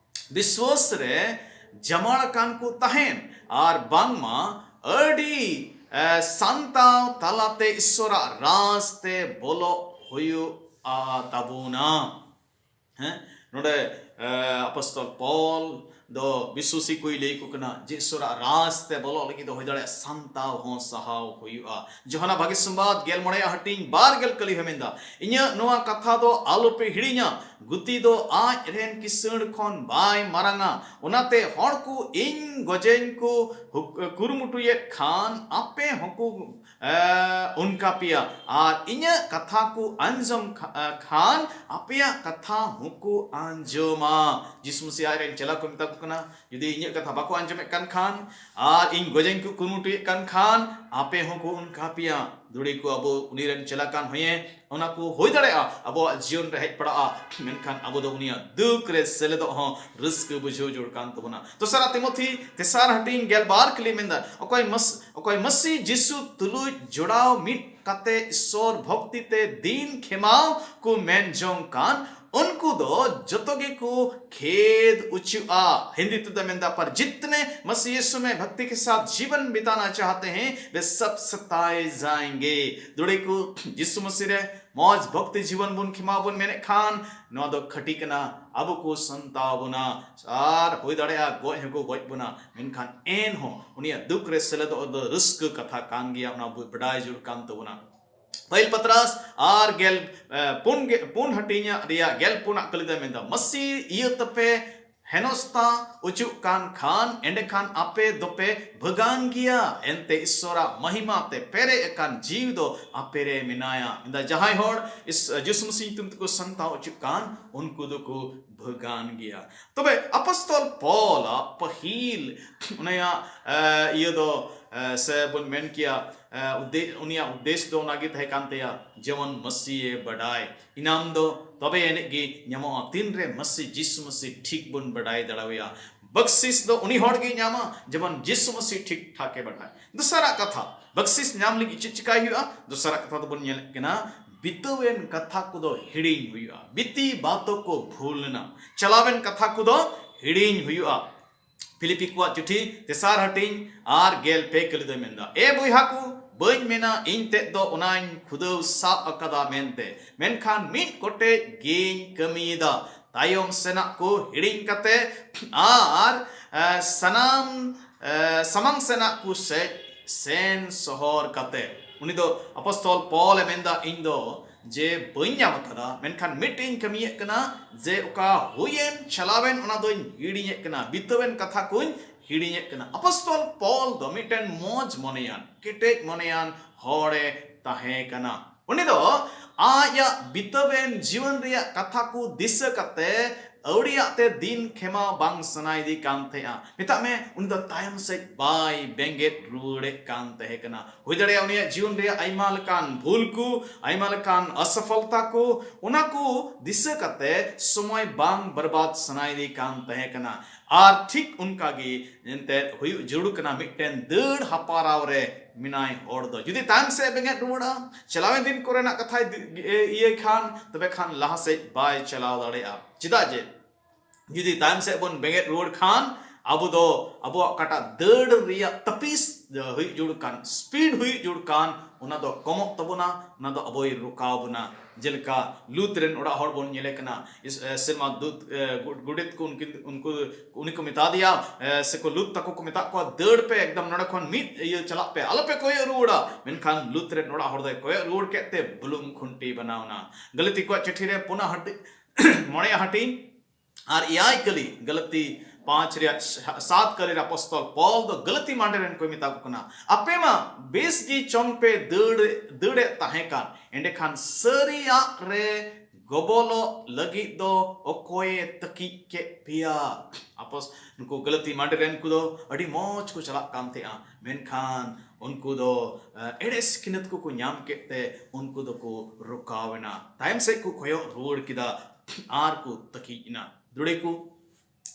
ᱵᱤᱥᱣᱟᱥ ᱨᱮ ᱡᱟᱢᱟᱲ ᱟᱠᱟᱱ ᱠᱚ ᱛᱟᱦᱮᱱ, ᱟᱨ ᱵᱟᱝᱢᱟ ᱟᱹᱰᱤ, ᱮ, ᱥᱟᱱᱛᱟᱣ ᱛᱟᱞᱟᱛᱮ ᱤᱥᱥᱚᱨᱟᱜ ᱨᱟᱡᱽ ᱛᱮ ᱵᱚᱞᱚᱜ ᱦᱩᱭᱩᱜᱼᱟ ᱛᱟᱵᱚᱱᱟ᱾ ᱦᱮᱸ, ᱱᱚᱰᱮ, ᱮ, ᱟᱯᱚᱥᱛᱚᱞ ᱯᱚᱞ ᱫᱚ ᱵᱤᱥᱣᱟᱥᱤ ᱠᱚᱭ ᱞᱟᱹᱭ ᱟᱠᱚ ᱠᱟᱱᱟ ᱡᱮ ᱤᱥᱥᱚᱨᱟᱜ ᱨᱟᱡᱽ ᱛᱮ ᱵᱚᱞᱚᱜ ᱞᱟᱹᱜᱤᱫ ᱫᱚ ᱦᱩᱭ ᱫᱟᱲᱮᱭᱟᱜᱼᱟ ᱥᱟᱱᱛᱟᱣ ᱦᱚᱸ ᱥᱟᱦᱟᱣ ᱦᱩᱭᱩᱜᱼᱟ᱾ ᱡᱳᱦᱟᱱᱟ ᱵᱷᱟᱜᱮ ᱥᱚᱢᱵᱟᱫ ᱜᱮᱞ ᱢᱚᱬᱮᱭᱟᱜ ᱦᱟᱹᱴᱤᱧ ᱵᱟᱨ ᱜᱮᱞ ᱠᱟᱹᱞᱤ ᱦᱚᱸ ᱢᱮᱱᱫᱟ, "ᱤᱧᱟᱹᱜ ᱱᱚᱣᱟ ᱠᱟᱛᱷᱟ ᱫᱚ ᱟᱞᱚᱯᱮ ᱦᱤᱲᱤᱧᱟ, ᱜᱩᱛᱤ ᱫᱚ ᱟᱡ ᱨᱮᱱ ᱠᱤᱥᱟᱹᱬ ᱠᱷᱚᱱ ᱵᱟᱭ ᱢᱟᱨᱟᱝᱟ᱾ ᱚᱱᱟᱛᱮ ᱦᱚᱲ ᱠᱚ ᱤᱧ ᱜᱚᱡᱮᱧ ᱠᱚ ᱦᱩᱠ-, ᱠᱩᱨᱩᱢᱩᱴᱩᱭᱮᱫ ᱠᱷᱟᱱ ᱟᱯᱮ ᱦᱚᱸᱠᱚ, ᱮ, ᱚᱱᱠᱟ ᱯᱮᱭᱟ, ᱟᱨ ᱤᱧᱟᱹᱜ ᱠᱟᱛᱷᱟ ᱠᱚ ᱟᱸᱡᱚᱢ ᱠᱷᱟ-, ᱮ, ᱠᱷᱟᱱ ᱟᱯᱮᱭᱟᱜ ᱠᱟᱛᱷᱟ ᱦᱚᱸᱠᱚ ᱟᱸᱡᱚᱢᱟ᱾" ᱡᱤᱥᱩ ᱢᱟᱥᱤ ᱟᱡ ᱨᱮᱱ ᱪᱮᱞᱟ ᱠᱚ ᱢᱮᱛᱟ ᱠᱚ ᱠᱟᱱᱟ, ᱡᱩᱫᱤ ᱤᱧᱟᱹᱜ ᱠᱟᱛᱷᱟ ᱵᱟᱠᱚ ᱟᱸᱡᱚᱢᱮᱫ ᱠᱟᱱ ᱠᱷᱟᱱ ᱟᱨ ᱤᱧ ᱜᱚᱡᱮᱧ ᱠᱚ ᱠᱩᱨᱩᱢᱩᱴᱩᱭᱮᱫ ᱠᱟᱱ ᱠᱷᱟᱱ ᱟᱯᱮ ᱦᱚᱸᱠᱚ ᱚᱱᱠᱟ ᱯᱮᱭᱟ᱾ ᱫᱩᱲᱤ ᱠᱚ ᱟᱵᱚ ᱩᱱᱤ ᱨᱮᱱ ᱪᱮᱞᱟ ᱠᱟᱱ ᱦᱩᱭᱮ, ᱚᱱᱟ ᱠᱚ ᱦᱩᱭ ᱫᱟᱲᱮᱭᱟᱜᱼᱟ ᱟᱵᱚᱣᱟᱜ ᱡᱤᱭᱚᱱ ᱨᱮ ᱦᱮᱡ ᱯᱟᱲᱟᱜᱼᱟ, ᱢᱮᱱᱠᱷᱟᱱ ᱟᱵᱚ ᱫᱚ ᱩᱱᱤᱭᱟᱜ ᱫᱩᱠ ᱨᱮ ᱥᱮᱞᱮᱫᱚᱜ ᱦᱚᱸ ᱨᱟᱹᱥᱠᱟᱹ ᱵᱩᱡᱷᱟᱹᱣ ᱡᱚᱲ ᱠᱟᱱ ᱛᱟᱵᱚᱱᱟ᱾ ᱫᱚᱥᱟᱨᱟ ᱛᱤᱢᱚᱛᱷᱤ ᱛᱮᱥᱟᱨ ᱦᱟᱹᱴᱤᱧ ᱜᱮᱞ ᱵᱟᱨ ᱠᱟᱹᱞᱤ ᱢᱮᱱᱫᱟ, ᱚᱠᱚᱭ ᱢᱟᱥ-, ᱚᱠᱚᱭ ᱢᱟᱹᱥᱤ ᱡᱤᱥᱩ ᱛᱩᱞᱩᱡ ᱡᱚᱲᱟᱣ ᱢᱤᱫ ᱠᱟᱛᱮ ᱤᱥᱥᱚᱨ ᱵᱷᱚᱠᱛᱤ ᱛᱮ ᱫᱤᱱ ᱠᱷᱮᱢᱟᱣ ᱠᱚ ᱢᱮᱱ ᱡᱚᱝ ᱠᱟᱱ, ᱩᱱᱠᱩ ᱫᱚ ᱡᱚᱛᱚ ᱜᱮᱠᱚ ᱠᱷᱮᱫ ᱚᱪᱚᱜᱼᱟ᱾ ᱦᱤᱱᱫᱤ ᱛᱮᱫᱚ ᱢᱮᱱᱫᱟ, "पर जितने मसीह यीशु में भक्ति के साथ जीवन बिताना चाहते हैं, वे सब सताए जाएंगे।" ᱫᱩᱲᱤ ᱠᱚ, ᱡᱤᱥᱩ ᱢᱟᱹᱥᱤ ᱨᱮ ᱢᱚᱡᱽ ᱵᱷᱚᱠᱛᱤ ᱡᱤᱵᱚᱱ ᱵᱚᱱ ᱠᱷᱮᱢᱟᱣ ᱵᱚᱱ ᱢᱮᱱᱮᱫ ᱠᱷᱟᱱ, ᱱᱚᱣᱟ ᱫᱚ ᱠᱷᱟᱹᱴᱤ ᱠᱟᱱᱟ, ᱟᱵᱚ ᱠᱚ ᱥᱟᱱᱛᱟᱣ ᱵᱚᱱᱟ, ᱟᱨ ᱦᱩᱭ ᱫᱟᱲᱮᱭᱟᱜᱼᱟ ᱜᱚᱡ ᱦᱚᱸᱠᱚ ᱜᱚᱡ ᱵᱚᱱᱟ, ᱢᱮᱱᱠᱷᱟᱱ ᱮᱱᱦᱚᱸ ᱩᱱᱤᱭᱟᱜ ᱫᱩᱠ ᱨᱮ ᱥᱮᱞᱮᱫᱚᱜ ᱫᱚ ᱨᱟᱹᱥᱠᱟᱹ ᱠᱟᱛᱷᱟ ᱠᱟᱱ ᱜᱮᱭᱟ, ᱚᱱᱟ ᱵᱚ ᱵᱟᱰᱟᱭ ᱡᱟᱹᱨᱩᱲ ᱠᱟᱱ ᱛᱟᱵᱚᱱᱟ᱾ ᱯᱟᱹᱦᱤᱞ ᱯᱟᱛᱨᱟᱥ ᱟᱨ ᱜᱮᱞ, ᱮ, ᱯᱩᱱ ᱜᱮ, ᱯᱩᱱ ᱦᱟᱹᱴᱤᱧᱟᱜ ᱨᱮᱭᱟᱜ ᱜᱮᱞ ᱯᱩᱱᱟᱜ ᱠᱟᱹᱞᱤ ᱫᱚᱭ ᱢᱮᱱᱫᱟ, ᱢᱟᱹᱥᱤ ᱤᱭᱟᱹ ᱛᱟᱯᱮ ᱦᱮᱱᱚᱥᱛᱟ ᱚᱪᱚᱜ ᱠᱟᱱ ᱠᱷᱟᱱ, ᱮᱸᱰᱮᱠᱷᱟᱱ ᱟᱯᱮ ᱫᱚᱯᱮ ᱵᱷᱟᱹᱜᱟᱱ ᱜᱮᱭᱟ, ᱮᱱᱛᱮ ᱤᱥᱥᱚᱨᱟᱜ ᱢᱚᱦᱤᱢᱟ ᱛᱮ ᱯᱮᱨᱮᱡ ᱟᱠᱟᱱ ᱡᱤᱣᱤ ᱫᱚ ᱟᱯᱮ ᱨᱮ ᱢᱮᱱᱟᱭᱟ᱾ ᱢᱮᱱᱫᱟ, ᱡᱟᱦᱟᱸᱭ ᱦᱚᱲ ᱤᱥ-, ᱡᱤᱥᱩ ᱢᱟᱹᱥᱤ ᱧᱩᱛᱩᱢ ᱛᱮᱠᱚ ᱥᱟᱱᱛᱟᱣ ᱚᱪᱚᱜ ᱠᱟᱱ, ᱩᱱᱠᱩ ᱫᱚᱠᱚ ᱵᱷᱟᱹᱜᱟᱱ ᱜᱮᱭᱟ᱾ ᱛᱚᱵᱮ ᱟᱯᱚᱥᱛᱚᱞ ᱯᱚᱞᱟᱜ ᱯᱟᱹᱦᱤᱞ ᱚᱱᱟᱭᱟᱜ, ᱮ, ᱤᱭᱟᱹ ᱫᱚ, ᱮ, ᱥᱮ ᱵᱚᱱ ᱢᱮᱱ ᱠᱮᱭᱟ, ᱮ, ᱩᱫᱫᱮ-, ᱩᱱᱤᱭᱟᱜ ᱩᱫᱽᱫᱮᱥ ᱫᱚ ᱚᱱᱟᱜᱮ ᱛᱟᱦᱮᱸ ᱠᱟᱱ ᱛᱟᱭᱟ, ᱡᱮᱢᱚᱱ ᱢᱟᱹᱥᱤ ᱮ ᱵᱟᱰᱟᱭ᱾ ᱤᱱᱟᱢ ᱫᱚ ᱛᱚᱵᱮ ᱟᱹᱱᱤᱡ ᱜᱮ ᱧᱟᱢᱚᱜᱼᱟ, ᱛᱤᱱᱨᱮ ᱢᱟᱹᱥᱤ, ᱡᱤᱥᱩ ᱢᱟᱹᱥᱤ ᱴᱷᱤᱠ ᱵᱚᱱ ᱵᱟᱰᱟᱭ ᱫᱟᱲᱮᱣᱟᱭᱟ᱾ ᱵᱟᱠᱥᱤᱥ ᱫᱚ ᱩᱱᱤ ᱦᱚᱲ ᱜᱮᱭ ᱧᱟᱢᱟ, ᱡᱮᱢᱚᱱ ᱡᱤᱥᱩ ᱢᱟᱹᱥᱤ ᱴᱷᱤᱠ ᱴᱷᱟᱠ ᱮ ᱵᱟᱰᱟᱭ᱾ ᱫᱚᱥᱟᱨᱟᱜ ᱠᱟᱛᱷᱟ, ᱵᱟᱠᱥᱤᱥ ᱧᱟᱢ ᱞᱟᱹᱜᱤᱫ ᱪᱮᱫ ᱪᱤᱠᱟᱭ ᱦᱩᱭᱩᱜᱼᱟ? ᱫᱚᱥᱟᱨᱟᱜ ᱠᱟᱛᱷᱟ ᱫᱚᱵᱚᱱ ᱧᱮᱞᱮᱫ ᱠᱟᱱᱟ, ᱵᱤᱛᱟᱹᱣᱮᱱ ᱠᱟᱛᱷᱟ ᱠᱚᱫᱚ ᱦᱤᱲᱤᱧ ᱦᱩᱭᱩᱜᱼᱟ᱾ ᱵᱤᱛᱤ ᱵᱟᱛᱚ ᱠᱚ ᱵᱷᱩᱞ ᱮᱱᱟ, ᱪᱟᱞᱟᱣᱮᱱ ᱠᱟᱛᱷᱟ ᱠᱚᱫᱚ ᱦᱤᱲᱤᱧ ᱦᱩᱭᱩᱜᱼᱟ᱾ ᱯᱷᱤᱞᱤᱯᱤ ᱠᱚᱣᱟᱜ ᱪᱤᱴᱷᱤ ᱛᱮᱥᱟᱨ ᱦᱟᱹᱴᱤᱧ ᱟᱨ ᱜᱮᱞ ᱯᱮ ᱠᱟᱹᱞᱤ ᱫᱚᱭ ᱢᱮᱱᱫᱟ, ᱮ ᱵᱚᱭᱦᱟ ᱠᱚ, ᱵᱟᱹᱧ ᱢᱮᱱᱟ ᱤᱧ ᱛᱮᱫ ᱫᱚ ᱚᱱᱟᱧ ᱠᱷᱩᱫᱟᱹᱣ ᱥᱟᱵ ᱟᱠᱟᱫᱟ ᱢᱮᱱᱛᱮ, ᱢᱮᱱᱠᱷᱟᱱ ᱢᱤᱫ ᱠᱚᱴᱮᱡ ᱜᱮᱧ ᱠᱟᱹᱢᱤᱭᱮᱫᱟ, ᱛᱟᱭᱚᱢ ᱥᱮᱱᱟᱜ ᱠᱚ ᱦᱤᱲᱤᱧ ᱠᱟᱛᱮ ᱟᱨ, ᱮ, ᱥᱟᱱᱟᱢ, ᱮ, ᱥᱟᱢᱟᱝ ᱥᱮᱱᱟᱜ ᱠᱚ ᱥᱮᱡ ᱥᱮᱱ ᱥᱚᱦᱚᱨ ᱠᱟᱛᱮ᱾ ᱩᱱᱤ ᱫᱚ ᱟᱯᱚᱥᱛᱚᱞ ᱯᱚᱞ ᱮ ᱢᱮᱱᱫᱟ, ᱤᱧ ᱫᱚ ᱡᱮ ᱵᱟᱹᱧ ᱧᱟᱢ ᱟᱠᱟᱫᱟ, ᱢᱮᱱᱠᱷᱟᱱ ᱢᱤᱫᱴᱮᱱ ᱤᱧ ᱠᱟᱹᱢᱤᱭᱮᱫ ᱠᱟᱱᱟ, ᱡᱮ ᱚᱠᱟ ᱦᱩᱭᱮᱱ ᱪᱟᱞᱟᱣᱮᱱ ᱚᱱᱟ ᱫᱚᱧ ᱦᱤᱲᱤᱧᱮᱫ ᱠᱟᱱᱟ, ᱵᱤᱛᱟᱹᱣᱮᱱ ᱠᱟᱛᱷᱟ ᱠᱚᱧ ᱦᱤᱲᱤᱧᱮᱫ ᱠᱟᱱᱟ᱾ ᱟᱯᱚᱥᱛᱚᱞ ᱯᱚᱞ ᱫᱚ ᱢᱤᱫᱴᱮᱱ ᱢᱚᱡᱽ ᱢᱚᱱᱮᱭᱟᱱ, ᱠᱮᱴᱮᱡ ᱢᱚᱱᱮᱭᱟᱱ ᱦᱚᱲᱮ ᱛᱟᱦᱮᱸ ᱠᱟᱱᱟ᱾ ᱩᱱᱤ ᱫᱚ ᱟᱡᱟᱜ ᱵᱤᱛᱟᱹᱣᱮᱱ ᱡᱤᱭᱚᱱ ᱨᱮᱭᱟᱜ ᱠᱟᱛᱷᱟ ᱠᱚ ᱫᱤᱥᱟᱹ ᱠᱟᱛᱮ ᱟᱹᱣᱲᱤᱭᱟᱜ ᱛᱮ ᱫᱤᱱ ᱠᱷᱮᱢᱟᱣ ᱵᱟᱝ ᱥᱟᱱᱟᱭᱮᱫᱮ ᱠᱟᱱ ᱛᱟᱦᱮᱸᱜᱼᱟ᱾ ᱢᱮᱛᱟᱜ ᱢᱮ, ᱩᱱᱤ ᱫᱚ ᱛᱟᱭᱚᱢ ᱥᱮᱫ ᱵᱟᱭ ᱵᱮᱸᱜᱮᱫ ᱨᱩᱣᱟᱹᱲᱮᱫ ᱠᱟᱱ ᱛᱟᱦᱮᱸ ᱠᱟᱱᱟ᱾ ᱦᱩᱭ ᱫᱟᱲᱮᱭᱟᱜᱼᱟ ᱩᱱᱤᱭᱟᱜ ᱡᱤᱭᱚᱱ ᱨᱮᱭᱟᱜ ᱟᱭᱢᱟ ᱞᱮᱠᱟᱱ ᱵᱷᱩᱞ ᱠᱚ, ᱟᱭᱢᱟ ᱞᱮᱠᱟᱱ ᱚᱥᱚᱯᱷᱚᱞᱛᱟ ᱠᱚ, ᱚᱱᱟ ᱠᱚ ᱫᱤᱥᱟᱹ ᱠᱟᱛᱮ ᱥᱚᱢᱚᱭ ᱵᱟᱝ ᱵᱚᱨᱵᱟᱫ ᱥᱟᱱᱟᱭᱮᱫᱮ ᱠᱟᱱ ᱛᱟᱦᱮᱸ ᱠᱟᱱᱟ᱾ ᱟᱨ ᱴᱷᱤᱠ ᱚᱱᱠᱟ ᱜᱮ ᱮᱱᱛᱮᱫ ᱦᱩᱭᱩᱜ ᱡᱟᱹᱨᱩᱲ ᱠᱟᱱᱟ, ᱢᱤᱫᱴᱮᱱ ᱫᱟᱹᱲ ᱦᱟᱯᱟᱨᱟᱣ ᱨᱮ ᱢᱮᱱᱟᱭ ᱦᱚᱲ ᱫᱚ᱾ ᱡᱩᱫᱤ ᱛᱟᱭᱚᱢ ᱥᱮᱫ ᱵᱮᱸᱜᱮᱫ ᱨᱩᱣᱟᱹᱲᱟ, ᱪᱟᱞᱟᱣᱮᱱ ᱫᱤᱱ ᱠᱚᱨᱮᱱᱟᱜ ᱠᱟᱛᱷᱟᱭ ᱫᱤ-, ᱤᱭᱟᱹᱭ ᱠᱷᱟᱱ, ᱛᱚᱵᱮ ᱠᱷᱟᱱ ᱞᱟᱦᱟ ᱥᱮᱫ ᱵᱟᱭ ᱪᱟᱞᱟᱣ ᱫᱟᱲᱮᱭᱟᱜᱼᱟ᱾ ᱪᱮᱫᱟᱜ ᱡᱮ ᱡᱩᱫᱤ ᱛᱟᱭᱚᱢ ᱥᱮᱫ ᱵᱚᱱ ᱵᱮᱸᱜᱮᱫ ᱨᱩᱣᱟᱹᱲ ᱠᱷᱟᱱ, ᱟᱵᱚ ᱫᱚ ᱟᱵᱚᱣᱟᱜ ᱚᱠᱟᱴᱟᱜ ᱫᱟᱹᱲ ᱨᱮᱭᱟᱜ ᱛᱟᱹᱯᱤᱥ ᱦᱩᱭᱩᱜ ᱡᱟᱹᱨᱩᱲ ᱠᱟᱱ, speed ᱦᱩᱭᱩᱜ ᱡᱟᱹᱨᱩᱲ ᱠᱟᱱ, ᱚᱱᱟ ᱫᱚ ᱠᱚᱢᱚᱜ ᱛᱟᱵᱚᱱᱟ, ᱚᱱᱟ ᱫᱚ ᱟᱵᱚᱭ ᱨᱚᱠᱟᱣ ᱵᱚᱱᱟ᱾ ᱡᱮᱞᱮᱠᱟ ᱞᱩᱛ ᱨᱮᱱ ᱚᱲᱟᱜ ᱦᱚᱲ ᱵᱚᱱ ᱧᱮᱞᱮ ᱠᱟᱱᱟ, ᱤᱥ-, ᱮ, ᱥᱮᱨᱢᱟ ᱫᱩᱛ, ᱮ, ᱜᱚ-, ᱜᱚᱰᱮᱛ ᱠᱚ ᱩᱱᱠᱤᱱ, ᱩᱱᱠᱩ, ᱩᱱᱤ ᱠᱚ ᱢᱮᱛᱟ ᱫᱮᱭᱟ, ᱮ, ᱥᱮ ᱠᱚ ᱞᱩᱛ ᱛᱟᱠᱚ ᱠᱚ ᱢᱮᱛᱟᱜ ᱠᱚᱣᱟ, "ᱫᱟᱹᱲ ᱯᱮ, ᱮᱠᱫᱚᱢ ᱱᱚᱰᱮ ᱠᱷᱚᱱ ᱢᱤᱫ ᱤᱭᱟᱹ ᱪᱟᱞᱟᱜ ᱯᱮ, ᱟᱞᱚ ᱯᱮ ᱠᱚᱭᱚᱜ ᱨᱩᱣᱟᱹᱲᱟ᱾" ᱢᱮᱱᱠᱷᱟᱱ ᱞᱩᱛ ᱨᱮᱱ ᱚᱲᱟᱜ ᱦᱚᱲ ᱫᱚᱭ ᱠᱚᱭᱚᱜ ᱨᱩᱣᱟᱹᱲ ᱠᱮᱫ ᱛᱮ ᱵᱩᱞᱩᱝ ᱠᱷᱩᱱᱴᱤ ᱵᱮᱱᱟᱣ ᱮᱱᱟ᱾ ᱜᱟᱹᱞᱟᱹᱛᱤ ᱠᱚᱣᱟᱜ ᱪᱤᱴᱷᱤ ᱨᱮ ᱯᱩᱱᱟ ᱦᱟᱹᱴᱤᱧ, ᱢᱚᱬᱮᱭᱟᱜ ᱦᱟᱹᱴᱤᱧ, ᱟᱨ ᱮᱭᱟᱭ ᱠᱟᱹᱞᱤ, ᱜᱟᱞᱟᱹᱛᱤ ᱯᱟᱸᱪ ᱨᱮᱭᱟᱜ ᱥᱟ-, ᱥᱟᱛ ᱠᱟᱹᱞᱤ ᱨᱮ ᱟᱯᱚᱥᱛᱚᱞ ᱯᱚᱞ ᱫᱚ ᱜᱟᱞᱟᱹᱛᱤ ᱢᱟᱸᱰᱮ ᱨᱮᱱ ᱠᱚᱭ ᱢᱮᱛᱟ ᱠᱚ ᱠᱟᱱᱟ, "ᱟᱯᱮ ᱢᱟ ᱵᱮᱥ ᱜᱮ ᱪᱚᱝ ᱯᱮ ᱫᱟᱹᱲ, ᱫᱟᱹᱲᱮᱫ ᱛᱟᱦᱮᱸ ᱠᱟᱱ, ᱮᱸᱰᱮᱠᱷᱟᱱ ᱥᱟᱹᱨᱤᱭᱟᱜ ᱨᱮ ᱜᱚᱵᱚᱞᱚᱜ ᱞᱟᱹᱜᱤᱫ ᱫᱚ ᱚᱠᱚᱭᱮ ᱛᱟᱹᱠᱤᱡ ᱠᱮᱫ ᱯᱮᱭᱟ? ᱟᱯᱚᱥ ᱱᱩᱠᱩ ᱜᱟᱹᱞᱟᱹᱛᱤ ᱢᱟᱹᱰᱤ ᱨᱮᱱ ᱠᱚ ᱫᱚ ᱟᱹᱰᱤ ᱢᱚᱡᱽ ᱠᱚ ᱪᱟᱞᱟᱜ ᱠᱟᱱ ᱛᱟᱦᱮᱸᱜᱼᱟ, ᱢᱮᱱᱠᱷᱟᱱ ᱩᱱᱠᱩ ᱫᱚ ᱮᱲᱮ ᱥᱤᱠᱷᱱᱟᱹᱛ ᱠᱚᱠᱚ ᱧᱟᱢ ᱠᱮᱫ ᱛᱮ ᱩᱱᱠᱩ ᱫᱚᱠᱚ ᱨᱚᱠᱟᱣ ᱮᱱᱟ, ᱛᱟᱭᱚᱢ ᱥᱮᱫ ᱠᱚ ᱠᱚᱭᱚᱜ ᱨᱩᱣᱟᱹᱲ ᱠᱮᱫᱟ ᱟᱨ ᱠᱚ ᱛᱟᱹᱠᱤᱡ ᱮᱱᱟ᱾ ᱫᱩᱲᱮ ᱠᱚ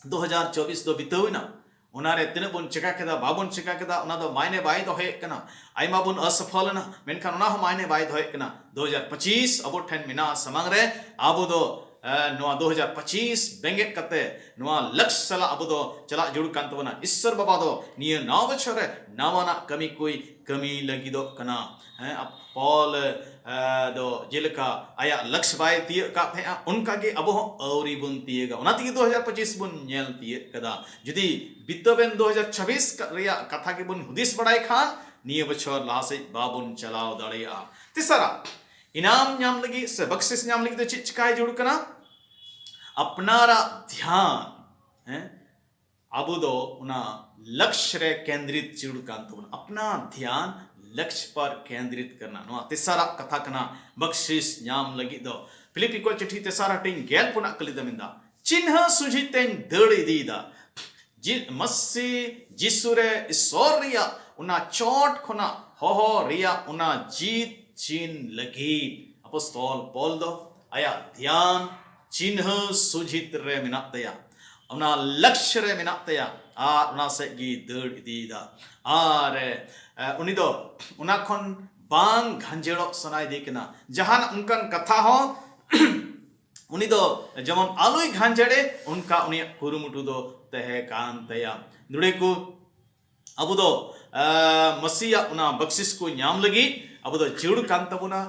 ᱫᱩ ᱦᱟᱡᱟᱨ ᱪᱚᱵᱵᱤᱥ ᱫᱚ ᱵᱤᱛᱟᱹᱣ ᱮᱱᱟ᱾ ᱚᱱᱟᱨᱮ ᱛᱤᱱᱟᱹᱜ ᱵᱚᱱ ᱪᱮᱠᱟ ᱠᱮᱫᱟ, ᱵᱟᱵᱚᱱ ᱪᱮᱠᱟ ᱠᱮᱫᱟ, ᱚᱱᱟ ᱫᱚ ᱢᱟᱭᱱᱮ ᱵᱟᱭ ᱫᱚᱦᱚᱭᱮᱫ ᱠᱟᱱᱟ᱾ ᱟᱭᱢᱟ ᱵᱚᱱ ᱚᱥᱚᱯᱷᱚᱞ ᱮᱱᱟ, ᱢᱮᱱᱠᱷᱟᱱ ᱚᱱᱟ ᱦᱚᱸ ᱢᱟᱭᱱᱮ ᱵᱟᱭ ᱫᱚᱦᱚᱭᱮᱫ ᱠᱟᱱᱟ᱾ ᱫᱩ ᱦᱟᱡᱟᱨ ᱯᱚᱸᱪᱤᱥ ᱟᱵᱚ ᱴᱷᱮᱱ ᱢᱮᱱᱟᱜᱼᱟ ᱥᱟᱢᱟᱝ ᱨᱮ᱾ ᱟᱵᱚ ᱫᱚ ᱱᱚᱣᱟ ᱫᱩ ᱦᱟᱡᱟᱨ ᱯᱚᱸᱪᱤᱥ ᱵᱮᱸᱜᱮᱫ ᱠᱟᱛᱮ ᱱᱚᱣᱟ ᱞᱚᱠᱥ ᱥᱟᱞᱟᱜ ᱟᱵᱚ ᱫᱚ ᱪᱟᱞᱟᱜ ᱡᱟᱹᱨᱩᱲ ᱠᱟᱱ ᱛᱟᱵᱚᱱᱟ᱾ ᱤᱥᱥᱚᱨ ᱵᱟᱵᱟ ᱫᱚ ᱱᱤᱭᱟᱹ ᱱᱟᱣᱟ ᱵᱚᱪᱷᱚᱨ ᱨᱮ ᱱᱟᱣᱟᱱᱟᱜ ᱠᱟᱹᱢᱤ ᱠᱚᱭ ᱠᱟᱹᱢᱤ ᱞᱟᱹᱜᱤᱫᱚᱜ ᱠᱟᱱᱟ᱾ ᱦᱮᱸ, ᱯᱚᱞ ᱫᱚ ᱡᱮᱞᱮᱠᱟ ᱟᱭᱟᱜ ᱞᱚᱠᱥ ᱵᱟᱭ ᱛᱤᱭᱟᱹᱜ ᱠᱟᱜ ᱛᱟᱦᱮᱸᱜᱼᱟ, ᱚᱱᱠᱟᱜᱮ ᱟᱵᱚ ᱦᱚᱸ ᱟᱹᱣᱨᱤ ᱵᱚᱱ ᱛᱤᱭᱟᱹᱜᱟ᱾ ᱚᱱᱟ ᱛᱮᱜᱮ ᱫᱩ ᱦᱟᱡᱟᱨ ᱯᱚᱸᱪᱤᱥ ᱵᱚᱱ ᱧᱮᱞ ᱛᱤᱭᱟᱹᱜ ᱠᱟᱫᱟ᱾ ᱡᱩᱫᱤ ᱵᱤᱛᱟᱹᱵᱮᱱ ᱫᱩ ᱦᱟᱡᱟᱨ ᱪᱷᱟᱵᱵᱤᱥ ᱨᱮᱭᱟᱜ ᱠᱟᱛᱷᱟ ᱜᱮᱵᱚᱱ ᱦᱩᱫᱤᱥ ᱵᱟᱲᱟᱭ ᱠᱷᱟᱱ, ᱱᱤᱭᱟᱹ ᱵᱚᱪᱷᱚᱨ ᱞᱟᱦᱟ ᱥᱮᱫ ᱵᱟᱵᱚᱱ ᱪᱟᱞᱟᱣ ᱫᱟᱲᱮᱭᱟᱜᱼᱟ᱾ ᱛᱮᱥᱟᱨᱟᱜ, ᱤᱱᱟᱢ ᱧᱟᱢ ᱞᱟᱹᱜᱤᱫ ᱥᱮ ᱵᱚᱠᱥᱤᱥ ᱧᱟᱢ ᱞᱟᱹᱜᱤᱫ ᱫᱚ ᱪᱮᱫ ᱪᱤᱠᱟᱭ ᱡᱟᱹᱨᱩᱲ ᱠᱟᱱᱟ? ᱟᱯᱱᱟᱨᱟᱜ ᱫᱷᱮᱭᱟᱱ, ᱦᱮᱸ, ᱟᱵᱚ ᱫᱚ ᱚᱱᱟ ᱞᱚᱠᱥ ᱨᱮ ᱠᱮᱱᱫᱨᱤᱛ ᱡᱟᱹᱨᱩᱲ ᱠᱟᱱ ᱛᱟᱵᱚᱱᱟ᱾ ᱟᱯᱱᱟᱨ ᱫᱷᱮᱭᱟᱱ ᱞᱚᱠᱥ ᱯᱟᱨ ᱠᱮᱱᱫᱨᱤᱛ ᱠᱟᱨᱱᱟ, ᱱᱚᱣᱟ ᱛᱮᱥᱟᱨᱟᱜ ᱠᱟᱛᱷᱟ ᱠᱟᱱᱟ᱾ ᱵᱚᱠᱥᱤᱥ ᱧᱟᱢ ᱞᱟᱹᱜᱤᱫ ᱫᱚ ᱯᱷᱤᱞᱤᱯᱤ ᱠᱚ ᱪᱤᱴᱷᱤ ᱛᱮᱥᱟᱨ ᱦᱟᱹᱴᱤᱧ ᱜᱮᱞ ᱯᱩᱱᱟᱜ ᱠᱟᱹᱞᱤ ᱫᱚ ᱢᱮᱱᱫᱟ, ᱪᱤᱱᱦᱟᱹ ᱥᱩᱡᱷᱤ ᱛᱮᱧ ᱫᱟᱹᱲ ᱤᱫᱤᱭᱮᱫᱟ᱾ ᱡᱤ-, ᱢᱟᱹᱥᱤ ᱡᱤᱥᱩ ᱨᱮ ᱤᱥᱚᱨ ᱨᱮᱭᱟᱜ ᱚᱱᱟ ᱪᱚᱴ ᱠᱷᱚᱱᱟᱜ ᱦᱚᱦᱚ ᱨᱮᱭᱟᱜ ᱚᱱᱟ ᱡᱤᱛ ᱪᱤᱱ ᱞᱟᱹᱜᱤᱫ ᱟᱯᱚᱥᱛᱚᱞ ᱯᱚᱞ ᱫᱚ ᱟᱭᱟᱜ ᱫᱷᱮᱭᱟᱱ ᱪᱤᱱᱦᱟᱹ ᱥᱩᱡᱷᱤᱛ ᱨᱮ ᱢᱮᱱᱟᱜ ᱛᱟᱭᱟ, ᱚᱱᱟ ᱞᱚᱠᱥ ᱨᱮ ᱢᱮᱱᱟᱜ ᱛᱟᱭᱟ ᱟᱨ ᱚᱱᱟ ᱥᱮᱫ ᱜᱮ ᱫᱟᱹᱲ ᱤᱫᱤᱭᱮᱫᱟ᱾ ᱟᱨ, ᱮ, ᱩᱱᱤ ᱫᱚ ᱚᱱᱟ ᱠᱷᱚᱱ ᱵᱟᱝ ᱜᱷᱟᱸᱡᱮᱲᱚᱜ ᱥᱟᱱᱟᱭᱮᱫᱮ ᱠᱟᱱᱟ᱾ ᱡᱟᱦᱟᱱ ᱚᱱᱠᱟᱱ ᱠᱟᱛᱷᱟ ᱦᱚᱸ ᱩᱱᱤ ᱫᱚ ᱡᱮᱢᱚᱱ ᱟᱞᱚᱭ ᱜᱷᱟᱸᱡᱮᱲᱮ, ᱚᱱᱠᱟ ᱩᱱᱤᱭᱟᱜ ᱠᱩᱨᱩᱢᱩᱴᱩ ᱫᱚ ᱛᱟᱦᱮᱸ ᱠᱟᱱ ᱛᱟᱭᱟ᱾ ᱫᱩᱲᱮ ᱠᱚ, ᱟᱵᱚ ᱫᱚ, ᱮ, ᱢᱟᱹᱥᱤᱭᱟᱜ ᱚᱱᱟ ᱵᱟᱠᱥᱤᱥ ᱠᱚ ᱧᱟᱢ ᱞᱟᱹᱜᱤᱫ ᱟᱵᱚ ᱫᱚ ᱡᱟᱹᱨᱩᱲ ᱠᱟᱱ ᱛᱟᱵᱚᱱᱟ᱾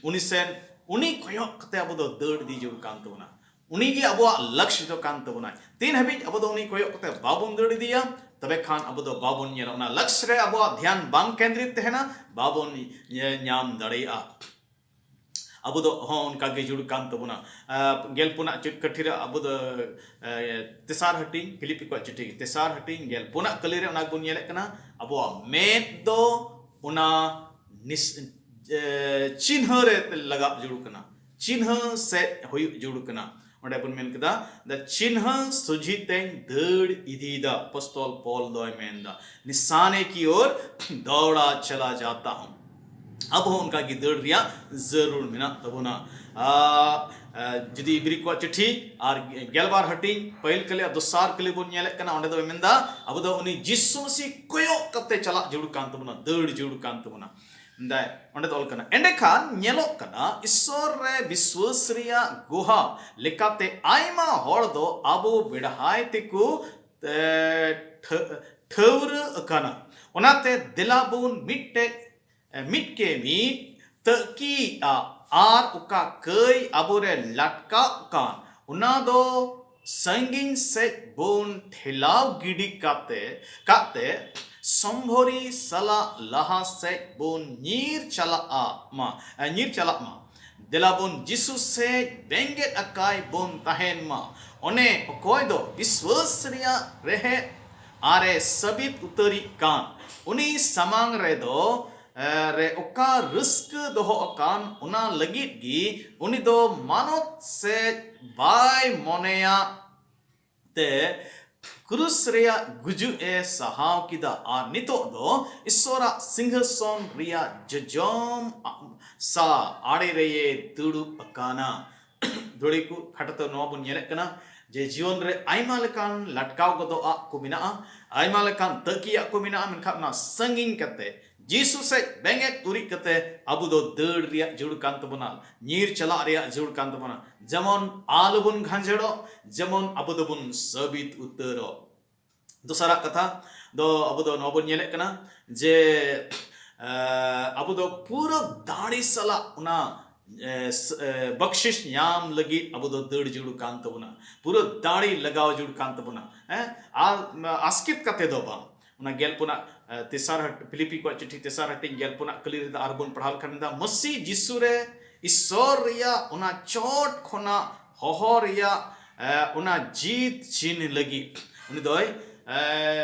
ᱩᱱᱤ ᱥᱮᱱ, ᱩᱱᱤ ᱠᱚᱭᱚᱜ ᱠᱟᱛᱮ ᱟᱵᱚ ᱫᱚ ᱫᱟᱹᱲ ᱤᱫᱤ ᱡᱟᱹᱨᱩᱲ ᱠᱟᱱ ᱛᱟᱵᱚᱱᱟ᱾ ᱩᱱᱤ ᱜᱮ ᱟᱵᱚᱣᱟᱜ ᱞᱚᱠᱥ ᱫᱚ ᱠᱟᱱ ᱛᱟᱵᱚᱱᱟᱭ᱾ ᱛᱤᱱ ᱦᱟᱹᱵᱤᱡ ᱟᱵᱚ ᱫᱚ ᱩᱱᱤ ᱠᱚᱭᱚᱜ ᱠᱟᱛᱮ ᱵᱟᱵᱚᱱ ᱫᱟᱹᱲ ᱤᱫᱤᱭᱟ, ᱛᱚᱵᱮ ᱠᱷᱟᱱ ᱟᱵᱚ ᱫᱚ ᱵᱟᱵᱚᱱ ᱧᱮᱞᱟ᱾ ᱚᱱᱟ ᱞᱚᱠᱥ ᱨᱮ ᱟᱵᱚᱣᱟᱜ ᱫᱷᱮᱭᱟᱱ ᱵᱟᱝ ᱠᱮᱱᱫᱨᱤᱛ ᱛᱟᱦᱮᱱᱟ, ᱵᱟᱵᱚᱱ ᱧᱮ-, ᱧᱟᱢ ᱫᱟᱲᱮᱭᱟᱜᱼᱟ᱾ ᱟᱵᱚ ᱫᱚ ᱦᱚᱸ ᱚᱱᱠᱟ ᱜᱮ ᱡᱟᱹᱨᱩᱲ ᱠᱟᱱ ᱛᱟᱵᱚᱱᱟ᱾ ᱟᱨ ᱜᱮᱞ ᱯᱩᱱᱟᱜ ᱪᱤ-, ᱠᱟᱹᱴᱷᱤ ᱨᱮ ᱟᱵᱚ ᱫᱚ, ᱮ, ᱛᱮᱥᱟᱨ ᱦᱟᱹᱴᱤᱧ, ᱯᱷᱤᱞᱤᱯᱤ ᱠᱚᱣᱟᱜ ᱪᱤᱴᱷᱤ, ᱛᱮᱥᱟᱨ ᱦᱟᱹᱴᱤᱧ, ᱜᱮᱞ ᱯᱩᱱᱟᱜ ᱠᱟᱹᱞᱤ ᱨᱮ ᱚᱱᱟ ᱵᱚᱱ ᱧᱮᱞᱮᱫ ᱠᱟᱱᱟ, ᱟᱵᱚᱣᱟᱜ ᱢᱮᱫ ᱫᱚ ᱚᱱᱟ ᱱᱤᱥ-, ᱮ, ᱪᱤᱱᱦᱟᱹ ᱨᱮ ᱞᱟᱜᱟᱣ ᱡᱟᱹᱨᱩᱲ ᱠᱟᱱᱟ᱾ ᱪᱤᱱᱦᱟᱹ ᱥᱮᱫ ᱦᱩᱭᱩᱜ ᱡᱟᱹᱨᱩᱲ ᱠᱟᱱᱟ᱾ ᱚᱸᱰᱮ ᱵᱚᱱ ᱢᱮᱱ ᱠᱮᱫᱟ, ᱫᱟ ᱪᱤᱱᱦᱟᱹ ᱥᱚᱡᱷᱮ ᱛᱮᱧ ᱫᱟᱹᱲ ᱤᱫᱤᱭᱮᱫᱟ᱾ ᱟᱯᱚᱥᱛᱚᱞ ᱯᱚᱞ ᱫᱚᱭ ᱢᱮᱱᱫᱟ, ᱱᱤᱥᱟᱱᱮ ᱠᱤ ᱳᱨ ᱫᱚᱣᱲᱟ ᱪᱟᱞᱟ ᱡᱟᱛᱟ ᱦᱩᱸ᱾ ᱟᱵᱚ ᱦᱚᱸ ᱚᱱᱠᱟ ᱜᱮ ᱫᱟᱹᱲ ᱨᱮᱭᱟᱜ ᱡᱟᱹᱨᱩᱲ ᱢᱮᱱᱟᱜ ᱛᱟᱵᱚᱱᱟ᱾ ᱟ, ᱟ, ᱡᱩᱫᱤ ᱤᱵᱨᱤ ᱠᱚᱣᱟᱜ ᱪᱤᱴᱷᱤ ᱟᱨ ᱜᱮᱞᱵᱟᱨ ᱦᱟᱹᱴᱤᱧ ᱯᱟᱹᱦᱤᱞ ᱠᱟᱞᱤ ᱟᱨ ᱫᱚᱥᱟᱨ ᱠᱟᱞᱤ ᱵᱚᱱ ᱧᱮᱞᱮᱫ ᱠᱟᱱᱟ, ᱚᱸᱰᱮ ᱫᱚᱭ ᱢᱮᱱᱫᱟ ᱟᱵᱚ ᱫᱚ ᱩᱱᱤ ᱡᱤᱥᱩ ᱢᱟᱹᱥᱤ ᱠᱚᱭᱚᱜ ᱠᱟᱛᱮ ᱪᱟᱞᱟᱜ ᱡᱟᱹᱨᱩᱲ ᱠᱟᱱ ᱛᱟᱵᱚᱱᱟ, ᱫᱟᱹᱲ ᱡᱟᱹᱨᱩᱲ ᱠᱟᱱ ᱛᱟᱵᱚᱱᱟ᱾ ᱫᱟᱭ, ᱚᱸᱰᱮ ᱫᱚ ᱚᱞ ᱠᱟᱱᱟ, ᱮᱸᱰᱮᱠᱷᱟᱱ ᱧᱮᱞᱚᱜ ᱠᱟᱱᱟ, ᱤᱥᱥᱚᱨ ᱨᱮ ᱵᱤᱥᱣᱟᱹᱥ ᱨᱮᱭᱟᱜ ᱜᱩᱦᱟ ᱞᱮᱠᱟᱛᱮ ᱟᱭᱢᱟ ᱦᱚᱲ ᱫᱚ ᱟᱵᱚ ᱵᱮᱲᱦᱟᱭ ᱛᱮᱠᱚ, ᱮ, ᱴᱷᱟᱹ-, ᱴᱷᱟᱹᱣᱨᱟᱹ ᱟᱠᱟᱱᱟ᱾ ᱚᱱᱟᱛᱮ ᱫᱮᱞᱟ ᱵᱚᱱ ᱢᱤᱫᱴᱮᱡ, ᱮ, ᱢᱤᱫ ᱠᱮ ᱢᱤᱫ ᱛᱟᱹᱠᱤᱭᱟ ᱟᱨ ᱚᱠᱟ ᱠᱟᱹᱭ ᱟᱵᱚᱨᱮ ᱞᱟᱴᱠᱟᱜ ᱠᱟᱱ, ᱚᱱᱟ ᱫᱚ ᱥᱟᱺᱜᱤᱧ ᱥᱮᱫ ᱵᱚᱱ ᱴᱷᱮᱞᱟᱣ ᱜᱤᱰᱤ ᱠᱟᱛᱮ, ᱠᱟᱛᱮ ᱥᱚᱢᱵᱷᱚᱨᱤ ᱥᱟᱞᱟᱜ ᱞᱟᱦᱟ ᱥᱮᱫ ᱵᱚᱱ ᱧᱤᱨ ᱪᱟᱞᱟᱜᱼᱟ ᱢᱟ, ᱮ, ᱧᱤᱨ ᱪᱟᱞᱟᱜ ᱢᱟ᱾ ᱫᱮᱞᱟ ᱵᱚᱱ ᱡᱤᱥᱩ ᱥᱮᱫ ᱵᱮᱸᱜᱮᱫ ᱟᱠᱟᱭ ᱵᱚᱱ ᱛᱟᱦᱮᱱ ᱢᱟ᱾ ᱚᱱᱮ ᱚᱠᱚᱭ ᱫᱚ ᱵᱤᱥᱣᱟᱹᱥ ᱨᱮᱭᱟᱜ ᱨᱮᱦᱮᱫ ᱟᱨᱮ ᱥᱟᱹᱵᱤᱛ ᱩᱛᱟᱹᱨᱤᱡ ᱠᱟᱱ, ᱩᱱᱤ ᱥᱟᱢᱟᱝ ᱨᱮᱫᱚ, ᱮ, ᱨᱮ ᱚᱠᱟ ᱨᱟᱹᱥᱠᱟᱹ ᱫᱚᱦᱚ ᱟᱠᱟᱱ, ᱚᱱᱟ ᱞᱟᱹᱜᱤᱫ ᱜᱮ ᱩᱱᱤ ᱫᱚ ᱢᱟᱱᱚᱛ ᱥᱮᱫ ᱵᱟᱭ ᱢᱚᱱᱮᱭᱟ᱾ ᱛᱮ ᱠᱨᱩᱥ ᱨᱮᱭᱟᱜ ᱜᱩᱡᱩᱜ ᱮ ᱥᱟᱦᱟᱣ ᱠᱮᱫᱟ ᱟᱨ ᱱᱤᱛᱚᱜ ᱫᱚ ᱤᱥᱥᱚᱨᱟᱜ ᱥᱤᱝᱦᱟᱥᱚᱱ ᱨᱮᱭᱟᱜ ᱡᱚᱡᱚᱢ ᱥᱟ ᱟᱲᱮ ᱨᱮᱭᱮ ᱫᱩᱲᱩᱵ ᱟᱠᱟᱱᱟ᱾ ᱫᱷᱩᱲᱤ ᱠᱚ ᱠᱷᱟᱴᱚ ᱛᱮ ᱱᱚᱣᱟ ᱵᱚᱱ ᱧᱮᱞᱮᱫ ᱠᱟᱱᱟ ᱡᱮ ᱡᱤᱭᱚᱱ ᱨᱮ ᱟᱭᱢᱟ ᱞᱮᱠᱟᱱ ᱞᱟᱴᱠᱟᱣ ᱜᱚᱫᱚᱜ ᱟᱜ ᱠᱚ ᱢᱮᱱᱟᱜᱼᱟ, ᱟᱭᱢᱟ ᱞᱮᱠᱟᱱ ᱛᱟᱹᱠᱤᱭᱟᱜ ᱠᱚ ᱢᱮᱱᱟᱜᱼᱟ, ᱢᱮᱱᱠᱷᱟᱱ ᱚᱱᱟ ᱥᱟᱺᱜᱤᱧ ᱠᱟᱛᱮ ᱡᱤᱥᱩ ᱥᱮᱫ ᱵᱮᱸᱜᱮᱫ ᱩᱨᱤᱡ ᱠᱟᱛᱮ ᱟᱵᱚ ᱫᱚ ᱫᱟᱹᱲ ᱨᱮᱭᱟᱜ ᱡᱟᱹᱨᱩᱲ ᱠᱟᱱ ᱛᱟᱵᱚᱱᱟ, ᱧᱤᱨ ᱪᱟᱞᱟᱜ ᱨᱮᱭᱟᱜ ᱡᱟᱹᱨᱩᱲ ᱠᱟᱱ ᱛᱟᱵᱚᱱᱟ᱾ ᱡᱮᱢᱚᱱ ᱟᱞᱚᱵᱚᱱ ᱜᱷᱟᱸᱡᱮᱲᱚᱜ, ᱡᱮᱢᱚᱱ ᱟᱵᱚ ᱫᱚᱵᱚᱱ ᱥᱟᱹᱵᱤᱛ ᱩᱛᱟᱹᱨᱚᱜ᱾ ᱫᱚᱥᱟᱨᱟᱜ ᱠᱟᱛᱷᱟ ᱫᱚ ᱟᱵᱚ ᱫᱚ ᱱᱚᱣᱟ ᱵᱚᱱ ᱧᱮᱞᱮᱫ ᱠᱟᱱᱟ ᱡᱮ, ᱮ, ᱟᱵᱚ ᱫᱚ ᱯᱩᱨᱟᱹ ᱫᱟᱲᱮ ᱥᱟᱞᱟᱜ ᱚᱱᱟ, ᱮ, ᱥ-, ᱮ, ᱵᱟᱠᱥᱤᱥ ᱧᱟᱢ ᱞᱟᱹᱜᱤᱫ ᱟᱵᱚ ᱫᱚ ᱫᱟᱹᱲ ᱡᱟᱹᱨᱩᱲ ᱠᱟᱱ ᱛᱟᱵᱚᱱᱟ, ᱯᱩᱨᱟᱹ ᱫᱟᱲᱮ ᱞᱟᱜᱟᱣ ᱡᱟᱹᱨᱩᱲ ᱠᱟᱱ ᱛᱟᱵᱚᱱᱟ, ᱦᱮᱸ? ᱟᱨ ᱟᱥᱠᱮᱛ ᱠᱟᱛᱮ ᱫᱚ ᱵᱟᱝ᱾ ᱚᱱᱟ ᱜᱮᱞ ᱯᱩᱱᱟᱜ, ᱮ, ᱛᱮᱥᱟᱨ ᱦᱟᱹᱴ-, ᱯᱷᱤᱞᱤᱯᱤ ᱠᱚᱣᱟᱜ ᱪᱤᱴᱷᱤ ᱛᱮᱥᱟᱨ ᱦᱟᱹᱴᱤᱧ ᱜᱮᱞ ᱯᱩᱱᱟᱜ ᱠᱟᱹᱞᱤ ᱨᱮᱫᱚ ᱟᱨᱵᱚᱱ ᱯᱟᱲᱦᱟᱣ ᱞᱮᱠᱷᱟᱱ ᱢᱮᱱᱫᱟ, ᱢᱟᱹᱥᱤ ᱡᱤᱥᱩ ᱨᱮ ᱤᱥᱥᱚᱨ ᱨᱮᱭᱟᱜ ᱚᱱᱟ ᱪᱚᱴ ᱠᱷᱚᱱᱟᱜ ᱦᱚᱦᱚ ᱨᱮᱭᱟᱜ, ᱮ, ᱚᱱᱟ ᱡᱤᱛ ᱪᱤᱱ ᱞᱟᱹᱜᱤᱫ ᱩᱱᱤ ᱫᱚᱭ, ᱮ,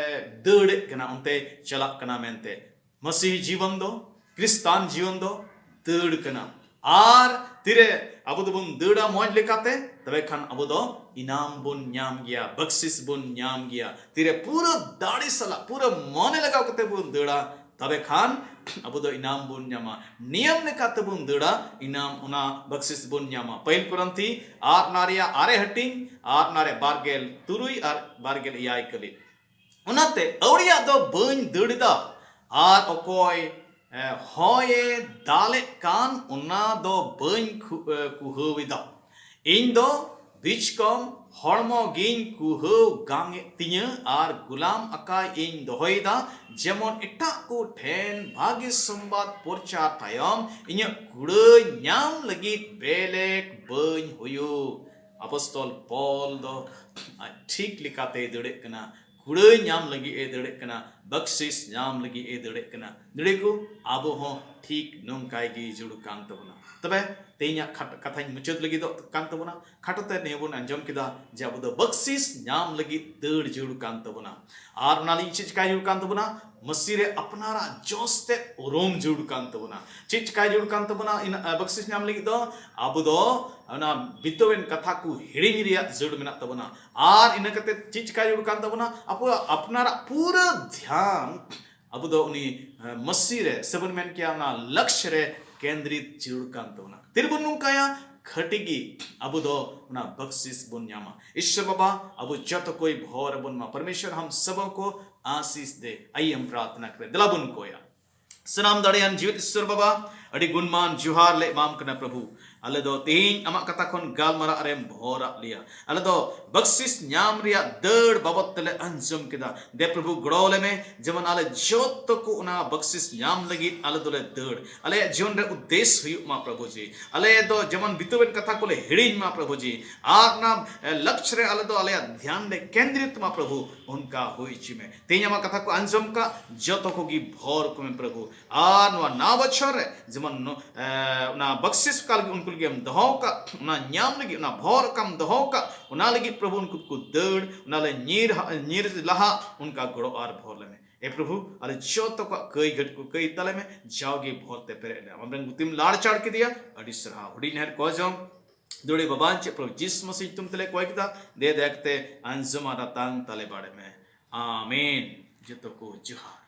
ᱫᱟᱹᱲᱮᱫ ᱠᱟᱱᱟ, ᱚᱱᱛᱮ ᱪᱟᱞᱟᱜ ᱠᱟᱱᱟ ᱢᱮᱱᱛᱮ᱾ ᱢᱟᱹᱥᱤᱦᱤ ᱡᱤᱵᱚᱱ ᱫᱚ, ᱠᱨᱤᱥᱛᱟᱱ ᱡᱤᱭᱚᱱ ᱫᱚ ᱫᱟᱹᱲ ᱠᱟᱱᱟ᱾ ᱟᱨ ᱛᱤᱨᱮ ᱟᱵᱚ ᱫᱚᱵᱚᱱ ᱫᱟᱹᱲᱟ ᱢᱚᱡᱽ ᱞᱮᱠᱟᱛᱮ, ᱛᱚᱵᱮ ᱠᱷᱟᱱ ᱟᱵᱚ ᱫᱚ ᱤᱱᱟᱢ ᱵᱚᱱ ᱧᱟᱢ ᱜᱮᱭᱟ, ᱵᱟᱠᱥᱤᱥ ᱵᱚᱱ ᱧᱟᱢ ᱜᱮᱭᱟ᱾ ᱛᱤᱨᱮ ᱯᱩᱨᱟᱹ ᱫᱟᱲᱮ ᱥᱟᱞᱟᱜ, ᱯᱩᱨᱟᱹ ᱢᱚᱱᱮ ᱞᱟᱜᱟᱣ ᱠᱟᱛᱮ ᱵᱚᱱ ᱫᱟᱹᱲᱟ, ᱛᱚᱵᱮ ᱠᱷᱟᱱ ᱟᱵᱚ ᱫᱚ ᱤᱱᱟᱢ ᱵᱚᱱ ᱧᱟᱢᱟ᱾ ᱱᱤᱭᱚᱢ ᱞᱮᱠᱟᱛᱮ ᱵᱚᱱ ᱫᱟᱹᱲᱟ, ᱤᱱᱟᱢ, ᱚᱱᱟ ᱵᱟᱠᱥᱤᱥ ᱵᱚᱱ ᱧᱟᱢᱟ᱾ ᱯᱟᱹᱦᱤᱞ ᱠᱚᱨᱤᱱᱛᱷᱤ ᱟᱨ ᱚᱱᱟ ᱨᱮᱭᱟᱜ ᱟᱨᱮ ᱦᱟᱹᱴᱤᱧ ᱟᱨ ᱚᱱᱟ ᱨᱮ ᱵᱟᱨ ᱜᱮᱞ ᱛᱩᱨᱩᱭ ᱟᱨ ᱵᱟᱨ ᱜᱮᱞ ᱮᱭᱟᱭ ᱠᱟᱹᱞᱤ᱾ ᱚᱱᱟᱛᱮ ᱟᱹᱣᱲᱤᱭᱟᱜ ᱫᱚ ᱵᱟᱹᱧ ᱫᱟᱹᱲ ᱮᱫᱟ, ᱟᱨ ᱚᱠᱚᱭ, ᱮ, ᱦᱚᱭᱮ ᱫᱟᱞᱮᱫ ᱠᱟᱱ, ᱚᱱᱟ ᱫᱚ ᱵᱟᱹᱧ ᱠᱷᱩ-, ᱮ, ᱠᱩᱦᱟᱹᱣ ᱮᱫᱟ᱾ ᱤᱧ ᱫᱚ ᱵᱤᱪᱠᱚᱢ ᱦᱚᱲᱢᱚ ᱜᱤᱧ ᱠᱩᱦᱟᱹᱣ ᱜᱟᱝ ᱮᱫ ᱛᱤᱧᱟᱹ, ᱟᱨ ᱜᱩᱞᱟᱢ ᱟᱠᱟᱭ ᱤᱧ ᱫᱚᱦᱚᱭᱮᱫᱟ, ᱡᱮᱢᱚᱱ ᱮᱴᱟᱜ ᱠᱚ ᱴᱷᱮᱱ ᱵᱷᱟᱹᱜᱤ ᱥᱚᱢᱵᱟᱫ ᱯᱨᱚᱪᱟᱨ ᱛᱟᱭᱚᱢ ᱤᱧᱟᱹᱜ ᱠᱩᱲᱟᱹᱭ ᱧᱟᱢ ᱞᱟᱹᱜᱤᱫ ᱵᱮᱞᱮᱠ ᱵᱟᱹᱧ ᱦᱩᱭᱩᱜ᱾ ᱟᱯᱚᱥᱛᱚᱞ ᱯᱚᱞ ᱫᱚ ᱟᱡ ᱴᱷᱤᱠ ᱞᱮᱠᱟᱛᱮᱭ ᱫᱟᱹᱲᱮᱫ ᱠᱟᱱᱟ, ᱠᱩᱲᱟᱹᱭ ᱧᱟᱢ ᱞᱟᱹᱜᱤᱫ ᱮ ᱫᱟᱹᱲᱮᱫ ᱠᱟᱱᱟ, ᱵᱟᱠᱥᱤᱥ ᱧᱟᱢ ᱞᱟᱹᱜᱤᱫ ᱮ ᱫᱟᱹᱲᱮᱫ ᱠᱟᱱᱟ᱾ ᱫᱟᱹᱲᱮ ᱠᱚ, ᱟᱵᱚ ᱦᱚᱸ ᱴᱷᱤᱠ ᱱᱚᱝᱠᱟᱭ ᱜᱮ ᱡᱟᱹᱨᱩᱲ ᱠᱟᱱ ᱛᱟᱵᱚᱱᱟ᱾ ᱛᱚᱵᱮ ᱛᱮᱦᱮᱧᱟᱜ ᱠᱷᱟᱴ-, ᱠᱟᱛᱷᱟᱧ ᱢᱩᱪᱟᱹᱫ ᱞᱟᱹᱜᱤᱫᱚᱜ ᱠᱟᱱ ᱛᱟᱵᱚᱱᱟ᱾ ᱠᱷᱟᱴᱚ ᱛᱮ ᱱᱤᱭᱟᱹ ᱵᱚᱱ ᱟᱸᱡᱚᱢ ᱠᱮᱫᱟ ᱡᱮ ᱟᱵᱚ ᱫᱚ ᱵᱟᱠᱥᱤᱥ ᱧᱟᱢ ᱞᱟᱹᱜᱤᱫ ᱫᱟᱹᱲ ᱡᱟᱹᱨᱩᱲ ᱠᱟᱱ ᱛᱟᱵᱚᱱᱟ᱾ ᱟᱨ ᱚᱱᱟ ᱞᱟᱹᱜᱤᱫ ᱪᱮᱫ ᱪᱤᱠᱟᱭ ᱡᱟᱹᱨᱩᱲ ᱠᱟᱱ ᱛᱟᱵᱚᱱᱟ? ᱢᱟᱹᱥᱤ ᱨᱮ ᱟᱯᱱᱟᱨᱟᱜ ᱡᱚᱥ ᱛᱮ ᱩᱨᱩᱢ ᱡᱟᱹᱨᱩᱲ ᱠᱟᱱ ᱛᱟᱵᱚᱱᱟ᱾ ᱪᱮᱫ ᱪᱤᱠᱟᱭ ᱡᱟᱹᱨᱩᱲ ᱠᱟᱱ ᱛᱟᱵᱚᱱᱟ? ᱤᱱᱟᱹ, ᱟ, ᱵᱟᱠᱥᱤᱥ ᱧᱟᱢ ᱞᱟᱹᱜᱤᱫ ᱫᱚ ᱟᱵᱚ ᱫᱚ ᱚᱱᱟ ᱵᱤᱛᱟᱹᱣᱮᱱ ᱠᱟᱛᱷᱟ ᱠᱚ ᱦᱤᱲᱤᱧ ᱨᱮᱭᱟᱜ ᱡᱟᱹᱨᱩᱲ ᱢᱮᱱᱟᱜ ᱛᱟᱵᱚᱱᱟ᱾ ᱟᱨ ᱤᱱᱟᱹ ᱠᱟᱛᱮ ᱪᱮᱫ ᱪᱤᱠᱟᱭ ᱡᱟᱹᱨᱩᱲ ᱠᱟᱱ ᱛᱟᱵᱚᱱᱟ? ᱟᱵᱚᱣᱟᱜ ᱟᱯᱱᱟᱨᱟᱜ ᱯᱩᱨᱟᱹ ᱫᱷᱭᱟᱱ ᱟᱵᱚ ᱫᱚ ᱩᱱᱤ, ᱮ, ᱢᱟᱹᱥᱤ ᱨᱮ, ᱥᱮ ᱵᱚᱱ ᱢᱮᱱ ᱠᱮᱭᱟ ᱚᱱᱟ ᱞᱚᱠᱥᱭᱚ ᱨᱮ ᱠᱮᱱᱫᱨᱤᱛ ᱡᱟᱹᱨᱩᱲ ᱠᱟᱱ ᱛᱟᱵᱚᱱᱟ᱾ ᱛᱤᱨᱮᱵᱚᱱ ᱱᱚᱝᱠᱟᱭᱟ? ᱠᱷᱟᱹᱴᱤ ᱜᱮ ᱟᱵᱚ ᱫᱚ ᱚᱱᱟ ᱵᱟᱠᱥᱤᱥ ᱵᱚᱱ ᱧᱟᱢᱟ᱾ ᱤᱥᱥᱚᱨ ᱵᱟᱵᱟ, ᱟᱵᱚ ᱡᱚᱛᱚ ᱠᱚᱭ ᱵᱷᱚᱨ ᱵᱚᱱ ᱢᱟ᱾ परमेश्वर हम सबों को आशीष दे। आइए हम प्रार्थना करें। ᱫᱮᱞᱟ ᱵᱚᱱ ᱠᱚᱭᱟ᱾ ᱥᱟᱱᱟᱢ ᱫᱟᱲᱮᱭᱟᱱ ᱡᱤᱣᱮᱫ ᱤᱥᱥᱚᱨ ᱵᱟᱵᱟ, ᱟᱹᱰᱤ ᱜᱩᱱᱢᱟᱱ ᱡᱚᱦᱟᱨ ᱞᱮ ᱮᱢᱟᱢ ᱠᱟᱱᱟ ᱯᱨᱚᱵᱷᱩ᱾ ᱟᱞᱮ ᱫᱚ ᱛᱮᱦᱮᱧ ᱟᱢᱟᱜ ᱠᱟᱛᱷᱟ ᱠᱷᱚᱱ ᱜᱟᱞᱢᱟᱨᱟᱜ ᱨᱮᱢ ᱵᱷᱚᱨᱟᱜ ᱞᱮᱭᱟ᱾ ᱟᱞᱮ ᱫᱚ ᱵᱟᱠᱥᱤᱥ ᱧᱟᱢ ᱨᱮᱭᱟᱜ ᱫᱟᱹᱲ ᱵᱟᱵᱚᱫ ᱛᱮᱞᱮ ᱟᱸᱡᱚᱢ ᱠᱮᱫᱟ᱾ ᱫᱮ ᱯᱨᱚᱵᱷᱩ ᱜᱚᱲᱚ ᱟᱞᱮ ᱢᱮ, ᱡᱮᱢᱚᱱ ᱟᱞᱮ ᱡᱚᱛᱚ ᱠᱚ ᱚᱱᱟ ᱵᱟᱠᱥᱤᱥ ᱧᱟᱢ ᱞᱟᱹᱜᱤᱫ ᱟᱞᱮ ᱫᱚᱞᱮ ᱫᱟᱹᱲ᱾ ᱟᱞᱮᱭᱟᱜ ᱡᱤᱭᱚᱱ ᱨᱮ ᱩᱫᱽᱫᱮᱥ ᱦᱩᱭᱩᱜ ᱢᱟ ᱯᱨᱚᱵᱷᱩ ᱡᱤ᱾ ᱟᱞᱮ ᱫᱚ ᱡᱮᱢᱚᱱ ᱵᱤᱛᱟᱹᱣᱮᱱ ᱠᱟᱛᱷᱟ ᱠᱚᱞᱮ ᱦᱤᱲᱤᱧ ᱢᱟ ᱯᱨᱚᱵᱷᱩ ᱡᱤ᱾ ᱟᱨ ᱚᱱᱟ, ᱮ, ᱞᱚᱠᱥᱭᱚ ᱨᱮ ᱟᱞᱮ ᱫᱚ ᱟᱞᱮᱭᱟᱜ ᱫᱷᱭᱟᱱ ᱞᱮ ᱠᱮᱱᱫᱨᱤᱛ ᱢᱟ ᱯᱨᱚᱵᱷᱩ, ᱚᱱᱠᱟ ᱦᱩᱭ ᱦᱚᱪᱚᱭ ᱢᱮ᱾ ᱛᱮᱦᱮᱧ ᱟᱢᱟᱜ ᱠᱟᱛᱷᱟ ᱠᱚ ᱟᱸᱡᱚᱢ ᱠᱟᱜ ᱡᱚᱛᱚ ᱠᱚᱜᱮ ᱵᱷᱚᱨ ᱠᱚᱢᱮ ᱯᱨᱚᱵᱷᱩ᱾ ᱟᱨ ᱱᱚᱣᱟ ᱱᱟᱣᱟ ᱵᱚᱪᱷᱚᱨ ᱨᱮ ᱡᱮᱢᱚᱱ ᱱᱚ-, ᱮ, ᱚᱱᱟ ᱵᱟᱠᱥᱤᱥ ᱚᱠᱟ ᱞᱟᱹᱜᱤᱫ ᱩᱱᱠᱩ ᱞᱟᱹᱜᱤᱫ ᱮᱢ ᱫᱚᱦᱚ ᱟᱠᱟᱫ, ᱚᱱᱟ ᱧᱟᱢ ᱞᱟᱹᱜᱤᱫ, ᱚᱱᱟ ᱵᱷᱚᱨ ᱚᱠᱟᱢ ᱫᱚᱦᱚ ᱟᱠᱟᱫ, ᱚᱱᱟ ᱞᱟᱹᱜᱤᱫ ᱯᱨᱚᱵᱷᱩ ᱩᱱᱠᱩ ᱠᱚ ᱫᱟᱹᱲ, ᱚᱱᱟ ᱞᱮ ᱧᱤᱨ ᱦᱟ-, ᱧᱤᱨ ᱞᱟᱦᱟᱜ, ᱚᱱᱠᱟ ᱜᱚᱲᱚ ᱟᱨ ᱵᱷᱚᱨ ᱞᱮᱢᱮ᱾ ᱮ ᱯᱨᱚᱵᱷᱩ, ᱟᱞᱮ ᱡᱚᱛᱚ ᱠᱚᱣᱟᱜ ᱠᱟᱹᱭ ᱜᱟᱹᱰ ᱠᱚ ᱠᱟᱹᱭ ᱛᱟᱞᱮ ᱢᱮ, ᱡᱟᱣᱜᱮ ᱵᱷᱚᱨ ᱛᱮ ᱯᱮᱨᱮᱡ ᱞᱮ᱾ ᱟᱢᱨᱮᱱ ᱜᱩᱛᱤᱢ ᱞᱟᱲ ᱪᱟᱲ ᱠᱮᱫᱮᱭᱟ, ᱟᱹᱰᱤ ᱥᱟᱨᱦᱟᱣ᱾ ᱦᱩᱰᱤᱧ ᱱᱟᱦᱮᱞ ᱠᱚ ᱡᱚᱢ ᱫᱩᱲᱤ ᱵᱟᱵᱟᱱ ᱪᱮᱫ ᱯᱨᱚᱵᱷᱩ ᱡᱤᱥᱩ ᱢᱟᱥᱤ ᱧᱩᱛᱩᱢ ᱛᱮᱞᱮ ᱠᱚᱭ ᱠᱮᱫᱟ, ᱫᱮ ᱫᱟᱭᱟ ᱠᱟᱛᱮ ᱟᱸᱡᱚᱢ ᱟᱨ ᱟᱛᱟᱝ ᱛᱟᱞᱮ ᱵᱟᱲᱮ ᱢᱮ᱾ ᱟᱢᱮᱱ᱾ ᱡᱚᱛᱚ ᱠᱚ ᱡᱚᱦᱟᱨ᱾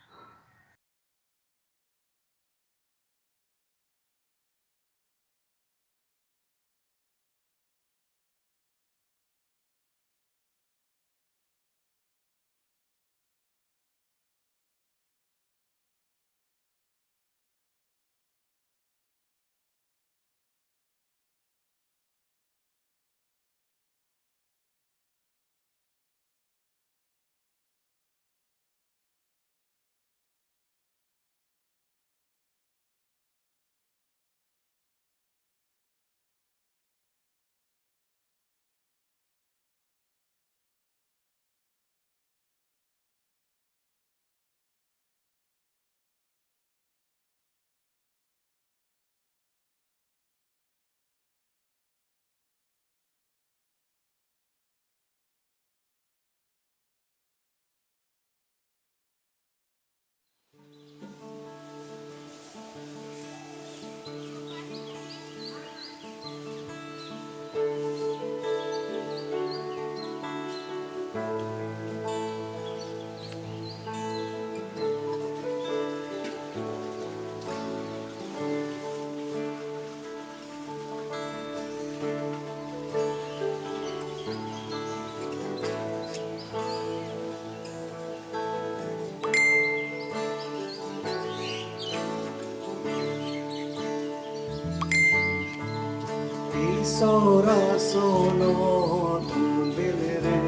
ᱤᱥᱚᱨᱟ ᱥᱚᱱᱚᱛ ᱢᱚᱱᱫᱤᱨ ᱨᱮ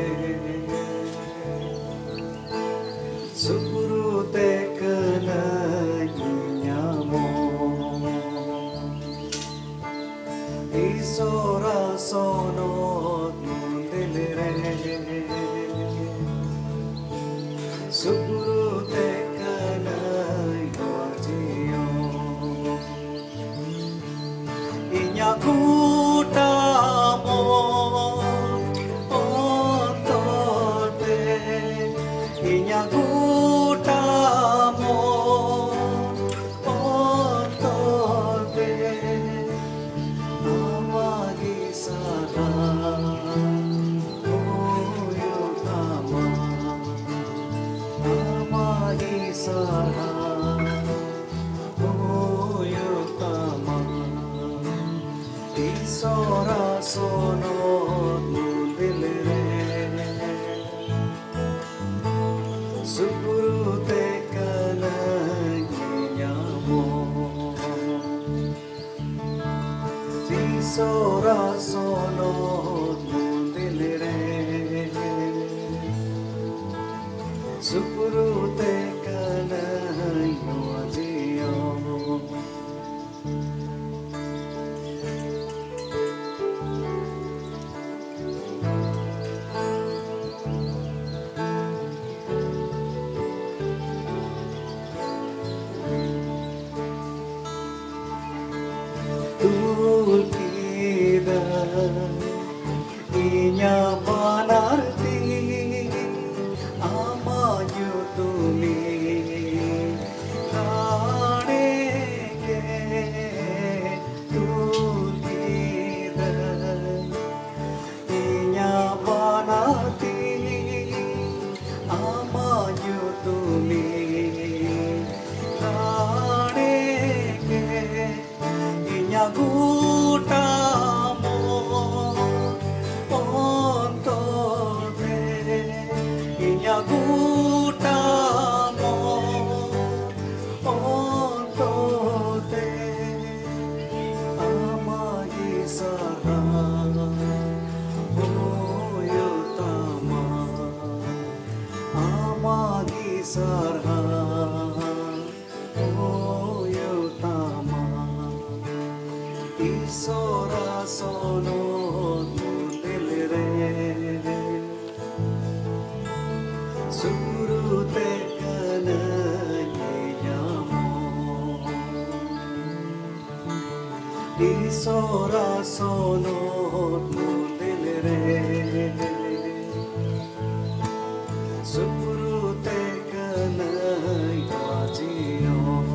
ᱥᱩᱨᱩ ᱛᱮ ᱠᱟᱹᱱᱟᱹᱧ ᱧᱟᱢᱚᱜ᱾ ᱤᱥᱚᱨᱟ ᱥᱚᱱᱚᱛ ᱢᱚᱱᱫᱤᱨ ᱨᱮ ᱥᱩᱨᱩ ᱛᱮ ᱠᱟᱹᱱᱟᱹᱧ ᱱᱚᱣᱟ ᱡᱤᱭᱚᱱ᱾ ᱤᱧᱟᱜ ᱜᱚᱴᱟ ᱢᱚᱱ ᱚᱱᱛᱚᱨ ᱛᱮ, ᱤᱧᱟᱜ ᱜᱚᱴᱟ ᱤᱥᱚᱨᱟ ᱥᱚᱱᱚᱛ ᱢᱚᱱᱫᱤᱞ ᱨᱮ ᱥᱩᱯᱨᱩ ᱛᱮ ᱠᱟᱱᱟᱧ ᱧᱟᱢᱚᱜ᱾ ᱤᱥᱚᱨᱟ ᱥᱚᱱᱚᱛ ᱢᱚᱱᱫᱤᱞ ᱨᱮ ᱥᱩᱯᱨᱩ ᱛᱮ ᱠᱟᱱᱟᱧ ᱱᱚᱣᱟ ᱡᱤᱭᱚᱱ᱾ ᱛᱩᱞ ᱠᱮᱫᱟ ᱤᱧᱟᱜ ᱵᱟᱱᱟᱨ ᱛᱤ, ᱟᱢᱟᱜ ᱧᱩᱛᱩᱢᱤᱧ ᱨᱟᱲᱮ ᱜᱮ᱾ ᱛᱩᱞ ᱠᱮᱫᱟ ᱤᱧᱟᱜ ᱵᱟᱱᱟᱨ ᱛᱤ, ᱟᱢᱟᱜ ᱧᱩᱛᱩᱢᱤᱧ ᱨᱟᱲᱮ ᱜᱮ᱾ ᱤᱧᱟᱜ ᱜᱚᱴᱟ ᱢᱚᱱ ᱚᱱᱛᱚᱨ ᱛᱮ, ᱤᱧᱟᱜ ᱜᱚᱴᱟ ᱢᱚᱱ ᱚᱱᱛᱚᱨ ᱛᱮ ᱟᱢᱟᱜ ᱜᱮ ᱥᱟᱨᱦᱟᱣ ᱦᱩᱭᱩᱜ ᱛᱟᱢᱟ, ᱟᱢᱟᱜ ᱜᱮ ᱥᱟᱨᱦᱟᱣ ᱦᱩᱭᱩᱜ ᱛᱟᱢᱟ᱾ ᱤᱥᱚᱨᱟ ᱥᱚᱱᱚᱛ ᱢᱚᱱᱫᱤᱞ ᱨᱮ ᱥᱩᱨᱩ ᱛᱮ ᱠᱟᱱᱟᱧ ᱧᱟᱢᱚᱜ᱾ ᱤᱥᱚᱨᱟ ᱥᱚᱱᱚᱛ ᱢᱚᱱᱫᱤᱞ ᱨᱮ ᱥᱩᱯᱨᱩ ᱛᱮ ᱠᱟᱱᱟᱧ ᱡᱤᱭᱚᱱ᱾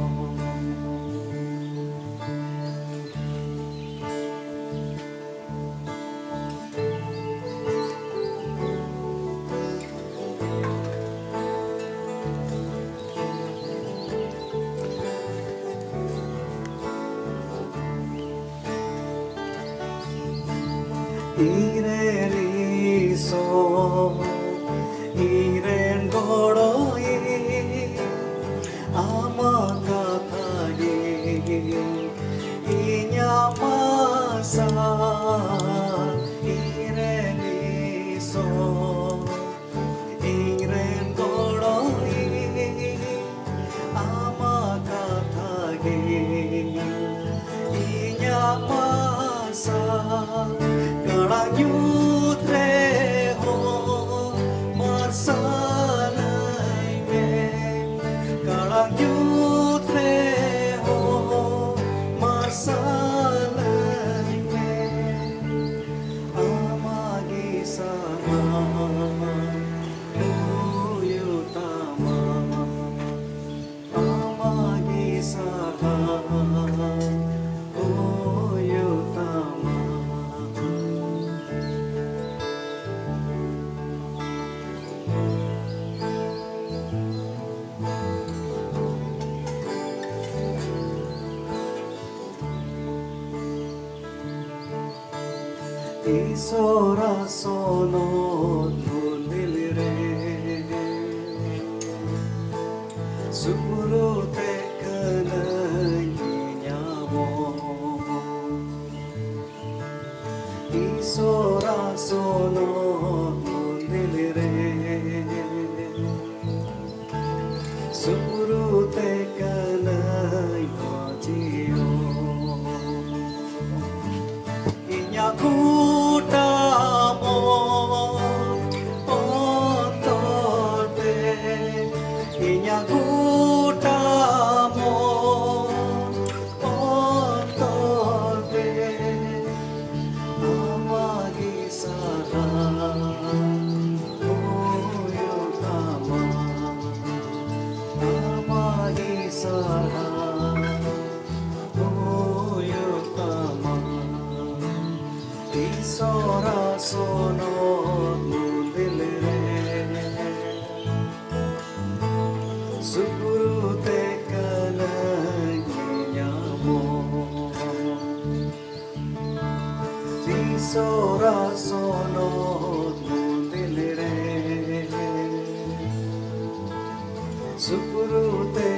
ᱤᱧᱨᱮᱱ ᱤᱥᱚᱨ, ᱤᱧᱨᱮᱱ ᱜᱚᱲᱚᱭᱤᱡ, ᱟᱢᱟᱜ ᱠᱟᱛᱷᱟ ᱜᱮ ᱤᱧᱟᱜ ᱢᱟᱨᱥᱟᱞ᱾ ᱤᱧᱨᱮᱱ ᱤᱥᱚᱨ, ᱤᱧᱨᱮᱱ ᱜᱚᱲᱚᱭᱤᱡ, ᱟᱢᱟᱜ ᱠᱟᱛᱷᱟ ᱜᱮ ᱤᱧᱟᱜ ᱢᱟᱨᱥᱟᱞ᱾ ᱠᱟᱬᱟ ᱧᱩᱛ ᱨᱮᱦᱚᱸ ᱢᱟᱨᱥᱟᱞᱟᱹᱧ ᱢᱮ, ᱠᱟᱬᱟ ᱧᱩᱛ ᱨᱮᱦᱚᱸ ᱢᱟᱨᱥᱟᱞᱟᱹᱧ ᱢᱮ᱾ ᱟᱢᱟᱜ ᱜᱮ ᱥᱟᱨᱦᱟᱣ ᱦᱩᱭᱩᱜ ᱛᱟᱢᱟ, ᱟᱢᱟᱜ ᱜᱮ ᱥᱟᱨᱦᱟᱣ ᱦᱩᱭᱩᱜ ᱛᱟᱢᱟ᱾ ᱤᱥᱚᱨᱟᱜ ᱥᱚᱱᱚᱛ ᱢᱚᱱᱫᱤᱞ ᱨᱮ ᱥᱩᱯᱩᱨᱩ ᱛᱮ ᱠᱟᱹᱱᱟᱹᱧ ᱤᱧ ᱟᱵᱚ᱾ ᱤᱥᱚᱨᱟᱜ ᱥᱚᱱᱚᱛ ᱢᱚᱱᱫᱤᱞ ᱨᱮ ᱥᱩᱯᱩᱨᱩ ᱛᱮ ᱠᱟᱹᱱᱟᱹᱧ ᱡᱤᱭᱚᱱ᱾ ᱤᱧᱟᱜ ᱜᱚᱴᱟ ᱢᱚᱱ ᱚᱱᱛᱚᱨ ᱛᱮ, ᱤᱧᱟᱜ ᱜᱚᱴᱟ ᱢᱚᱱ ᱚᱱᱛᱚᱨ ᱛᱮ ᱟᱢᱟᱜ ᱜᱮ ᱥᱟᱨᱦᱟᱣ ᱦᱩᱭᱩᱜ ᱛᱟᱢᱟ, ᱟᱢᱟᱜ ᱜᱮ ᱥᱟᱨᱦᱟᱣ ᱦᱩᱭᱩᱜ ᱛᱟᱢᱟ᱾ ᱤᱥᱚᱨᱟᱜ ᱥᱚᱱᱚᱛ ᱢᱚᱱᱫᱤᱞ ᱨᱮ ᱥᱩᱯᱩᱨᱩ ᱛᱮ ᱠᱟᱹᱱᱟᱹᱧ ᱧᱟᱢᱚᱜ᱾ ᱥᱚᱨᱟ ᱥᱚᱱᱚᱛ ᱢᱚᱱᱫᱤᱞ ᱨᱮ ᱥᱩᱯᱨᱩ ᱛᱮ